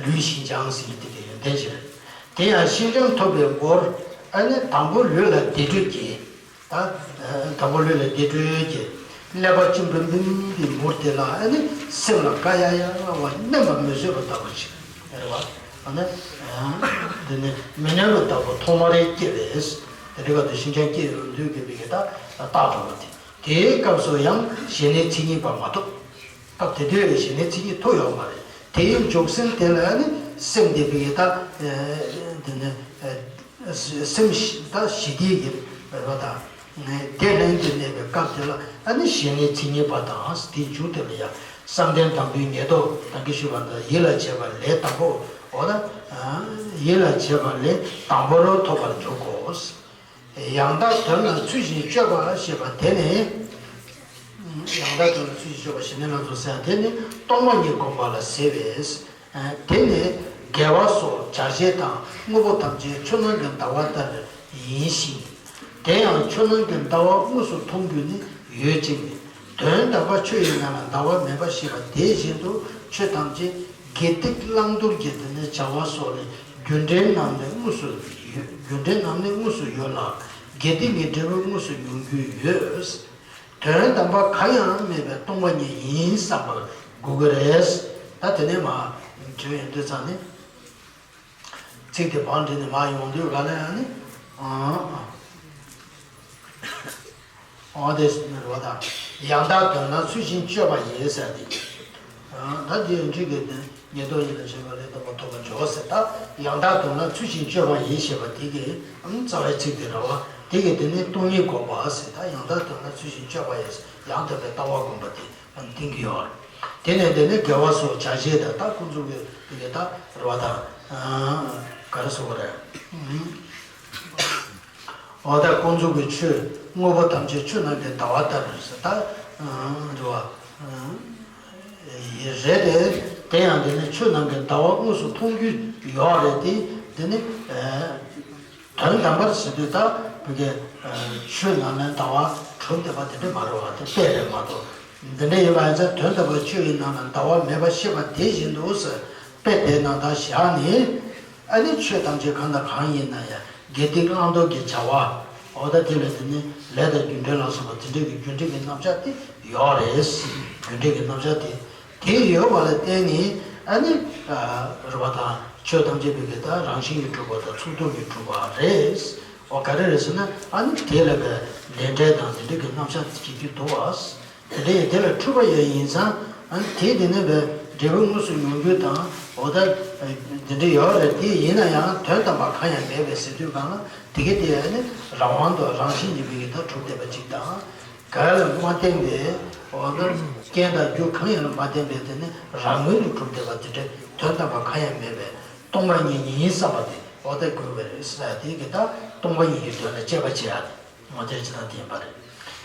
ལུས་ཤིན་སྦྱངས་ཟེར་གྱི་དེ་གའི་ཡོན་ཏན་ཞིག་རེད། དེ་ཡང་ཤིན་སྦྱངས་ཐོབ་པའི་མགོར་ཨ་ནི་དང་པོ་ལུས་ལ་བདེ་དྲོད་སྐྱེ། ད་དང་པོ་ལུས་ལ་བདེ་དྲོད་སྐྱེ། ཀླད་པ་གཅིན་པིན་པིན་པའི་མུར་དེ་ལ་ཨ་ནི་སེམས་ལ་དགའ་ཡག་ཡག་བ་སྨོན་པ་མི་བཟོད་པ་ལྟ་བུ་ཞིག་རེད་བ། ཨ་ནི་འདི་ནི་མི་སྨོན་པ་ལྟ་བུ་ཐོག་མར་སྐྱེ་བས། དེ་འདྲའི་སྐབས་དུ་ཤིན་སྦྱངས་སྐྱེ་ཡོང་དུས་དགེ་བའི་གི་ད་རྟགས་འགྲོ་བ་དེ། དེའི་སྐབས་སུ་ཡང་ཞི་གནས་མཚན་ཉིད་པ་མ་ཐོབ། སྐབས་དེ་དུས་ཞི་གནས་མཚན་ཉིད་ཐོབ་ཡོད་མ་རེད། དེའི་འཇུག་སེམས་དེ་ལ་ནི་སེམས་དེ་བའི་ད་དེ་ནི་སེམས་ད་ཞི་བདེ་གི་རེད་བ་ད། དེ་ལྷན་དུ་གནས་པའི་སྐབས་དེ་ལ་ཨ་ནི་ཞི་གནས་མཚན་ཉིད་པ་དང་དེའི་མཇུག་དེ་ལ་ཡང་བསམ་གཏན་དང་པོའི་ཉེར་བསྡོགས་ད་གིན་ཞུས་པ་འདྲ་ཡིད་ལ་བྱེད་པ་ལས་དང་པོ་འོ་ད་ཡིད་ལ་བྱེད་པ་ལས་དང་པོར་ཐོབ་པར་འཇུག་གོ། ཡང་དག་དོན་ལ་ཚུལ་བཞིན་དཔྱོད་པ་ཞེས་པ་དེ་ནི། ཡང་དག་དོན་ལ་ཚུལ་བཞིན་དཔྱོད་པ་ཞི་གནས་ལ་སོགས་ཟེར་ཡང་དེ་ནི་སྟོང་པ་ཉིད་བསྒོམ་པ་ལ་ཟེར་བས། དེ་ནི་དགེ་བ་སོགས་བྱ་བྱེད་དང་དངོས་པོ་ཐམས་ཅད་ཆོས་སྣང་གི་ཟླ་བ་ལྟར་ཡིན་ཞིང་། དེ་ཡང་ཆོས་སྣང་གི་ཟླ་བ་དངོས་སུ་མཐོང་རྒྱུ་ནི་ཡོད་ཅིང་། དོན་དམ་པ་ཆོས་ཡིན་ན་ལ་ཟླ་བ་མེད་པ་ཞེས་པ་དེ་བཞིན་དུ་ཆོས་ཐམས་ཅད་དགེ་སྡིག་བླང་དོར་གྱི་དེ་ནི་བྱ་བ་སོགས་ལས་རྒྱུ་འབྲས་རྣམས་ནི་དངོས་སུ་ཡོད། རྒྱུ་འབྲས་རྣམས་ནི་དངོས་སུ་ཡོད་ལ། དགེ་སྡིག་གི་འབྲས་བུ་དངོས་སུ་མྱོང་རྒྱུ་ཡོད། དོན་དམ་པ་གང་ཡང་མེད་པའི་སྟོང་པ་ཉིད་ཡིན་བསམ་པར་དགོས་ཀྱི་རེད། ད་དེ་ནས་མར་བྲིས་ཡོང་དུས་ཙང་ནས། ཚིག་དེ་བང་བསྒྲིགས་ནས་མར་ཡོང་དུས་ག་ལ་ཡང་ནི། ཨང་། ཨང་། དེ་ནི་རོ་དང་། ཡང་དག་དོན་ལ་ཚུལ་བཞིན་དཔྱོད་པ་ཡིས་ཟེར་ཏེ། ཨང་། ད་དེ་འགྲིག་གི་དོན། ཉེར་བསྡོགས་ཡིད་ལ་བྱེད་པ་ལས་དང་པོ་ཐོབ་པར་འཇོག་ཟེར། ད་ཡང་དག་དོན་ལ་ཚུལ་བཞིན་དཔྱོད་པ་ཡིས་ཞེས་པ་དེ་གི་ཨང་རྩ་བའི་ཚིག་དེ་རེད་བ། དེ་གི་དེ་ནི་སྟོང་ཉིད་བསྒོམ་པ་ཟེར། ད་ཡང་དག་དོན་ལ་ཚུལ་བཞིན་དཔྱོད་པ་ཡིས་ཡང་དག་པའི་ལྟ་བ་བསྒོམ་པ་དེ་ཨང་བསྟན་གྱི་ཡོད་རེད། དེ་ནས་དེ་ནི་དགེ་བ་སོགས་བྱ་བྱེད་དང་ད་ཀུན་རྫོབ་ཀྱི་དེ་གི་ད་རེད་བ་དང་། ག་རེ་ཟེར་དགོས་རེད། འོ་ད་ཀུན་རྫོབ་ཀྱི་ཆོས་དངོས་པོ་ཐམས་ཅད་ཆོས་རྣམས་ཀྱི་ཟླ་བ་ལྟར་ཟེར། ད་རེད་བ། རེད་དེ། དེ་ཡང་དེ་ནི་ཆོས་རྣམས་ཀྱི་ཟླ་བ་དངོས་སུ་མཐོང་རྒྱུ་ཡོད་རེད་དེ། དེ་ནི་དོན་དམ་པར་ཟེར་དུས་ད་བུ་གའི་ཆོས་རྣམས་ལ་ཟླ་བ་གྲུབ་བསྡད་པ་དེ་འདྲ་མ་རེད་བ། དེ་དཔེ་རེད་མ་གཏོགས། འདི་འདྲ་ཡིན་པ་ཡིན་ཙང་དོན་དམ་པར་ཆོས་ཡིན་ན་ལ་ཟླ་བ་མེད་པ་ཤེས་པ་དེ་བཞིན་དུ་ཟེར། དཔེ་དེ་ནང་ལྟར་བཞག་ནས། ཨ་ནི་ཆོས་ཐམས་ཅད་གང་དང་གང་ཡིན་ན་ཡང་དགེ་སྡིག་བླང་དོར་གྱི་བྱ་བ། འོ་ད་དེ་ལས་དེ་ནི་ལས་དང་རྒྱུ་འབྲས་ལ་སོགས་པ་དེ་འདྲ་གི་རྒྱུ་འབྲས་ཀྱི་རྣམ་གཞག་དེ་ཡོད་རེད། རྒྱུ་འབྲས་ཀྱི་རྣམ་གཞག་དེ་དེ་ཡོད་པ་ལ་བརྟེན་ནས་ཨ་ནི་རེད་བ་དང་ཆོས་ཐམས་ཅད་པའི་གི་ད་རང་བཞིན་གྱིས་གྲུབ་པ་དང་ཚུལ་ཁྲིམས་ཀྱིས་གྲུབ་པ་རེད། འོ་ག་རེ་རེད་ཟེར་ན་ཨ་ནི་དེ་ལ་གི་ལས་འབྲས་དང་དེ་འདྲ་གི་རྣམ་གཞག་དེ་སྐྱེ་རྒྱུ་འདུག་བ། དེ་འདྲ་ཡིན་དེ་ལ་འཁྲུལ་པ་ཡོད་ཡིན་ཙང་ཨ་ནི་དེ་དེ་ནས་བའི་འབྲས་བུ་དངོས་སུ་མྱོང་རྒྱུ་དང་འོ་ད་དེ་འདྲ་ཡོད་རེད། དེ་ཡིན་ན་ཡང་དོན་དམ་པ་གང་ཡང་མེད་པའི་ཟེར་དུས་གང་ལ་དེ་གི་དེ་ཨ་ནི་རང་དབང་དུ་རང་བཞིན་གྱིས་མི་གི་ད་གྲུབ་བསྡད་པ་ཅིག་དང་། ག་ལ་མ་བརྟེན་པའི་འོ་ན་རྐྱེན་དང་རྒྱུ་གང་ཡང་ལ་མ་བརྟེན་པའི་དེ་ནི་རང་ངོས་ནས་གྲུབ་བསྡད་པ་དེ་འདྲ་དོན་དམ་པ་གང་ཡང་མེད་པའི་སྟོང་པ་ཉིད་ཡིན་བསམ་པ་དེ་འོ་ད་དགོས་པ་རེད་ཟེར་དེ་གི་ད་སྟོང་པ་ཉིད་ཀྱི་དོན་ལ་དཔྱད་པ་བྱེད་ཡ་དེ་འོ་དེ་ཅི་ལ་བརྟེན་པ་རེད།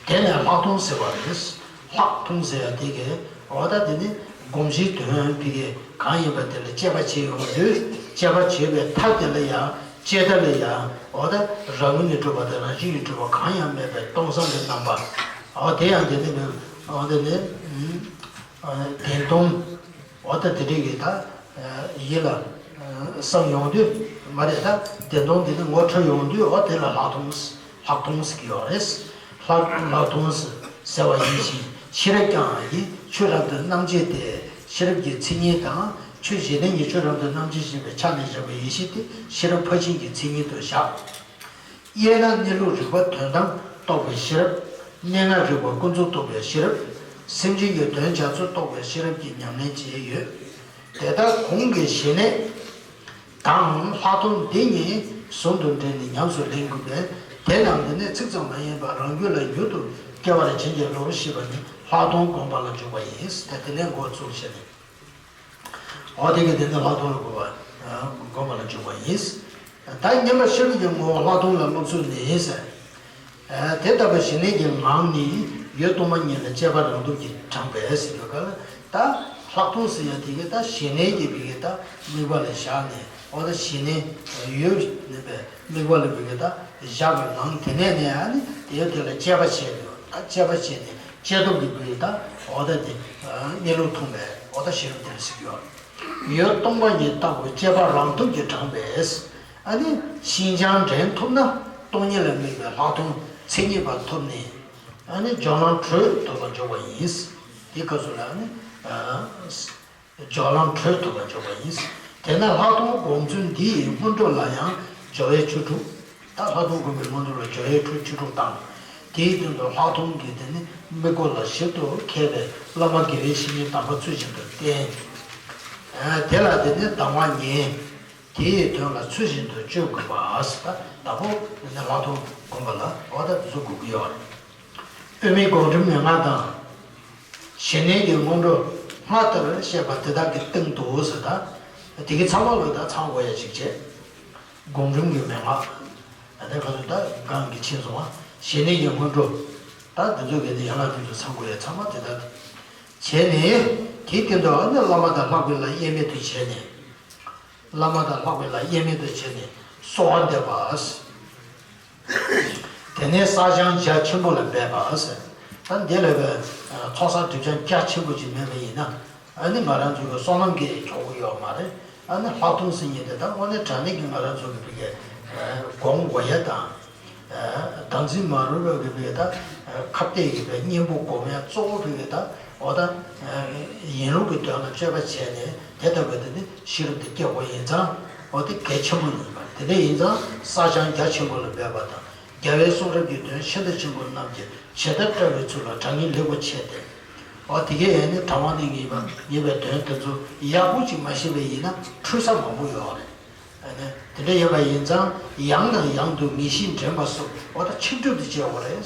དེ་ནས་ལྷག་མཐོང་ཟེར་བ་རེད། ལྷག་མཐོང་ཟེར་ཡ་དེ་གི་འོ་ད་དེ་ནི་སྒོམ་གཞིའི་དོན་དེ་གི་གང་ཡིན་པ་དེ་ལ་དཔྱད་པ་བྱེད་ཡོང་དུས་དཔྱད་པ་བྱེད་པའི་ཐབས་དེ་ལ་ཡང་། ཅེས་ད་ལས་ཡང་འོ་ད་རང་ངོས་ནས་གྲུབ་པ་དང་རང་བཞིན་གྱིས་གྲུབ་པ་གང་ཡང་མེད་པའི་སྟོང་སང་གི་རྣམ་པ། འོ་དེ་ཡང་དེ་ནི་འོ་དེ་ནི་བདེན་སྟོང་། འོ་ད་དེ་འདྲ་གི་ད་ཡིད་ལ་བསམ་ཡོང་དུས་མ་རེད། ད་བདེན་སྟོང་དེ་ནི་ངོ་འཕྲོད་ཡོང་དུས་འོ་དེ་ལ་ལྷག་མཐོང་ལྷག་མཐོང་ཟེར་གྱི་ཡོད་རེད། ལྷག་ལྷག་མཐོང་ཟེར་བ་ཡིན་ཞིང་ཤེས་རབ་ཀྱང་ཡིད་ཆོས་རབ་ཏུ་རྣམ་འབྱེད་དེ། ཤེས་རབ་ཀྱི་མཚན་ཉིད་དང་ཆོས་གཞན་ལྡན་གྱི་ཆོས་རབ་ཏུ་རྣམ་འབྱེད་བཞིན་པའི་ཆ་ནས་བཞག་པའི་ཡེ་ཤེས་དེ་ཤེས་རབ་ཕར་ཕྱིན་གྱི་མཚན་ཉིད་དུ་བཞག་དབྱེ་ན་གནས་ལུགས་རིག་པ་དོན་དམ་རྟོགས་པའི་ཤེས་རབ། གནས་ལྔ་རིག་པ་ཀུན་རྫོབ་རྟོགས་པའི་ཤེས་རབ། སེམས་ཅན་གྱི་དོན་བྱ་ཚུལ་རྟོགས་པའི་ཤེས་རབ་ཀྱི་ཉམས་ལེན་བཅས་ཡོད། དེ་ལྟར་གོང་གི་ཞི་གནས་དང་ལྷག་མཐོང་འདི་གཉིས་ཟུང་དུ་འབྲེལ་ནས་ཉམས་སུ་ལེན་དགོས་པས། དེ་རྣམས་ནི་ཚིག་ཙམ་མ་ཡིན་པར་རང་རྒྱུད་ལ་མྱུར་དུ་སྐྱེ་བར་བྱིན་གྱིས་རློབས་ཞེས་པ་ནི་ལྷག་མཐོང་བསྒོམ་པ་ལ་འཇུག་པ་ཡིན། དེ་ནས་འགོ་ཚུགས་ཞེས་ནས། འོ་དེ་གི་དེ་ནི་ལྷག་མཐོང་ལ་གོ་བ་སྒོམ་པ་ལ་འཇུག་པ་ཡིན། ད་ཉན་པ་ཤེས་རབ་ཀྱི་ངོ་བོ་ལྷག་མཐོང་ལ་སློབ་ཚུལ་ནི་ཟེར། དེ་ལྟ་བུའི་ཞི་གནས་ཀྱི་ངང་ནི་ཡུལ་སྟོང་པ་ཉིད་ལ་དཔྱད་པ་རང་སྟོབས་ཀྱིས་དྲངས་པས་ཟེར་བའི་སྐབས་ལ་ད་ལྷག་མཐོང་ཟེར་ཡ་དེ་གི་ད་ཞི་གནས་ཀྱི་བི་གི་ད་དམིགས་པ་ལ་བཞག་ནས་འོ་ད་ཞི་གནས་ཡུལ་ནི་པའི་དམིགས་པ་ལ་བི་གི་ད་བཞག་པའི་ངང་དེ་ནས་ནས་ཨ་ནི་དེ་ཡོད་དེ་ལ་དཔྱད་པ་བྱས་ཏེ་ད་དཔྱད་པ་བྱས་ནས། དཔྱད་སྟོབས་ཀྱི་སྒོས་ད་འོ་ད་དེ་གནས་ལུགས་མཐོང་བས་འོ་ད་ཤེས་རབ་དེ་ལ་ཟེར་གྱི་ཡོད། ཡུལ་སྟོང་པ་ཉིད་ལྟ་བུ་དཔྱད་པ་རང་སྟོབས་ཀྱིས་དྲངས་པས། ཨ་ནི་ཤིན་སྦྱངས་འདྲེན་ཐུབ་ན་སྟོང་ཉིད་ལ་དམིགས་པའི་ལྷག་མཐོང་མཚན་ཉིད་པ་ཐོབ་ནས་ཨ་ནི་སྦྱོར་ལམ་གྲོལ་ཐུབ་པར་འཇུག་པ་ཡིན། དེའི་སྐབས་སུ་ལ་ཨ་ནི། སྦྱོར་ལམ་གྲོལ་ཐུབ་པར་འཇུག་པ་ཡིན། དེས་ན་ལྷག་མཐོང་སྒོམ་ཚུལ་འདི་ཡི་སྔོན་འགྲོ་ལ་ཡང་སྦྱོར་བའི་ཆོས་དྲུག་ད་ལྷག་མཐོང་སྒོམ་པའི་སྔོན་འགྲོ་ལ་སྦྱོར་བའི་ཆོས་དྲུག་དང་། དེའི་སྟེང་དུ་ལྷག་མཐོང་གི་དེ་ནི་དམིགས་སྒོ་ལ་ཞིབ་ཏུ་མཁས་པའི་བླ་མ་དགེ་བའི་བཤེས་གཉེན་དམ་པ་ཚུལ་བཞིན་དུ་བསྟེན། དེ་ལ་དེ་ནི་གདམས་ངག་ཉན། དེའི་དོན་ལ་ཚུལ་བཞིན་དུ་སྤྱོད་དགོས་པ། ད་ལྟ་བུ་ནི་ལྷག་མཐོང་ དགོངས་པ་ལ་འོ་ད་དེ་ཚོ་དགོས་ཀྱི་ཡོད་རེད། དབུ་མའི་སྒོམ་རིམ་མན་ངག་དང་། ཞི་གནས་ཀྱི་སྔོན་འགྲོ་སྔ་ལྟར་བཤད་པ་དེ་དག་གི་སྟེང་དུ་ཟེར་ད། དེ་གི་ཚང་མ་ལ་ད་ཚང་དགོས་ཡ་ཅིག་བྱས། སྒོམ་རིམ་གྱི་མན་ངག་ད་ལྟ་ག་ཚོད་ད་གང་གི་ཕྱིན་སོང་བ། ཞི་གནས་ཀྱི་སྔོན་འགྲོ། ད་དེ་ཚོ་གི་དེ་ཡན་ལག་དེ་ཚོ་ཚང་དགོས་ཡ་ཚང་མ་དེ་དག་བྱས་ནས། དེའི་སྟེང་དུ་ཨ་ནི་བླ་མ་དང་ལྷག་པའི་ལ་དབྱེར་མེད་དུ་བྱས་ནས། བླ་མ་དང་ལྷག་པའི་ལ་དབྱེར་མེད་དུ་བྱས་ནས་གསོལ་བ་འདེབས་པ། དེ་ནས་བསགས་སྦྱང་རྒྱ་ཆེན་པོ་ལ་འབད་པ་ཟེར། ད་འདི་ལ་བའི་ཚོགས་བསགས་སྒྲིབ་སྦྱང་རྒྱ་ཆེན་པོ་ཅིག་མེད་པ་ཡིན་ན། ཨ་ནི་ང་རང་ཚོ་གི་བསོད་ནམས་ཀྱི་ཆོག་གི་ཡོད་མ་རེད། ཨ་ནི་ལྷག་མཐོང་ཟེར་མཁན་དེ་ད་དངོས་གནས་དྲང་གནས་ཀྱི་ང་རང་ཚོ་གི་བི་གའི་སྒོམ་དགོས་ཡ་དང་། བདག་འཛིན་མ་རུངས་པའི་བི་གའི་ད་ཁ་གཏད་ཀྱི་བའི་གཉེན་པོ་སྒོམ་ཡ་གཙོ་བོ་བི་གའི་ད་འོ་ད་ཡིན་ལུགས་ཀྱི་དོན་ལ་དཔྱོད་པ་བྱས་ནས་དེ་ལྟ་བུའི་དེ་ནི་ཤེས་རབ་དེ་སྐྱེ་དགོས་ཡིན་ཙང་། འོ་དེ་གལ་ཆེན་པོ་ཡིན་པ་དེ་འདྲ་ཡིན་ཙང་བསགས་སྦྱང་རྒྱ་ཆེན་པོ་ལ་འབད་པ་དང་། རྒྱལ་བའི་གསུང་རབ་ཀྱི་དོན་ཤིན་ཏུ་ཆེན་པོ་རྣམས་ཀྱི་ཇི་ལྟར་བཀྲལ་བའི་ཚུལ་ལ་དྲང་ངེས་ལེགས་པོ་ཕྱེ་སྟེ། འོ་དེ་གའི་ཡང་ནི་དྲང་བ་ནི་ངེས་པ་ངེས་པའི་དོན་དེ་ཚོ་ཡག་པོ་ཅིག་མ་ཤེས་པ་ཡིན་ན་འཁྲུལ་ས་མང་པོ་ཡོད་རེད། ཨ་ནི་དེ་འདྲ་ཡིན་པ་ཡིན་ཙང་ཡང་ནས་ཡང་དུ་ངེས་ཤེས་འདྲེན་པ་སོགས་འོ་ད་ཆིག་སྒྲིལ་དུ་བྱེད་དགོས་རེད།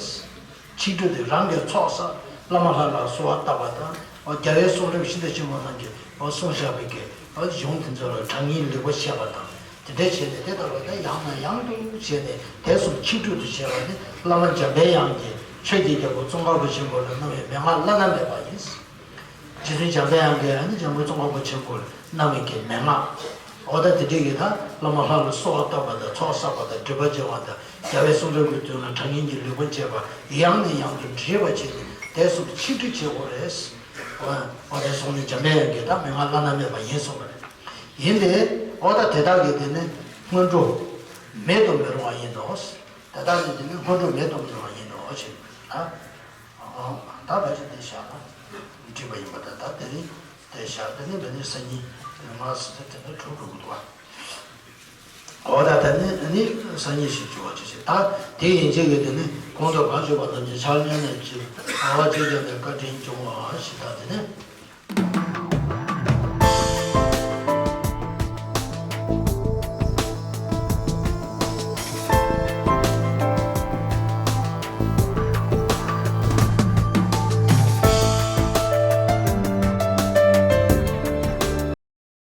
ཆིག་སྒྲིལ་དུ་རང་གིས་ཚོགས་བསགས་བླ་མ་ལྷ་ལ་གསོལ་བ་བཏབ་པ་དང་། འོ་རྒྱལ་བའི་གསུང་རབ་ཤིན་ཏུ་ཆེན་པོ་རྣམས་ཀྱི་འོ་གསུངས་བཞག་པའི་གི་འོ་གཞུང་དེ་ཚོ་ལ་དྲང་ངེས་ལེགས་པོ་བཤད་པ་དང་། དེ་འདྲ་བྱས་ནས་དེ་ལྟ་བུ་དེ་ཡང་ནས་ཡང་དུ་བྱས་ནས་དེ་གསུམ་ཆིག་སྒྲིལ་དུ་བྱས་པ་ནི་བླ་མ་འཇམ་པའི་དབྱངས་ཀྱིས་ཆོས་ཀྱི་རྒྱལ་པོ་ཙོང་ཁ་པ་ཆེན་པོ་ལ་གནང་བའི་མན་ངག་བླ་ན་མེད་པ་ཡིན། རྗེ་བཙུན་འཇམ་པའི་དབྱངས་ཀྱིས་ཨ་ནི་འཇམ་མགོན་ཙོང་ཁ་པ་ཆེན་པོར་གནང་བའི་གི་མན་ངག་འོ་ད་དེ་འདྲའི་གི་ད་བླ་མ་ལྷ་ལ་གསོལ་བ་བཏབ་པ་དང་ཚོགས་བསགས་པ་དང་སྒྲིབ་པ་སྦྱང་བ་དང་རྒྱལ་བའི་གསུང་རབ་ཀྱི་དོན་ལ་དྲང་ངེས་ཀྱི་ལེགས་པར་དཔྱད་པ་ཡང་ནས་ཡང་དུ་འདྲིས་པ་བྱས་ནས་དེ་གསུམ་ཆིག་སྒྲིལ་བྱེད་དགོས་རེད། འོ་འོ་དེ་སོང་ནས་འཇམ་པའི་དབྱངས་ཀྱིས་ད་མན་ངག་བླ་ན་མེད་པ་ཡིན་གསུངས་པ་རེད། ཡིན་ཏེ། འོ་ད་དེ་དག་གི་དེ་ནི་སྔོན་འགྲོ་མེད་དུ་མི་རུང་བ་ཡིན་ནོ། དེ་དག་ནི་དེ་ནི་སྔོན་འགྲོ་མེད་དུ་མི་རུང་བ་ཡིན་ནོ་ཞེས་ད། ད་བེད་སྤྱོད་དེ་བཞག་ན་འགྲིག་པ་ཡིན་པ་དང་ད་དེ་རིང་དེ་བཞག་དེ་ནི་འབད་ནི་སང་ཉིན་ང་སྲིད་དེ་དེ་ནི་གྲུབ་འགྲོ་གི་འདུག་བ། འོ་ད་ད་ནི་ནི་སང་ཉིན་ཞིག་བྱུང་བ་ཅི་ཞིག་ད་དེ་ཡིན་ཅེས་ཀྱི་དེ་ནི་གོང་དུ་གང་བརྗོད་པ་ཐམས་ཅད་འཆར་ཉན་ནས་ཀྱི་ཨ་བ་ཅི་ཀྱང་ནས་བཀའ་དྲིན་སྐྱོང་བ་ཞིག་ད་དེ་ནི།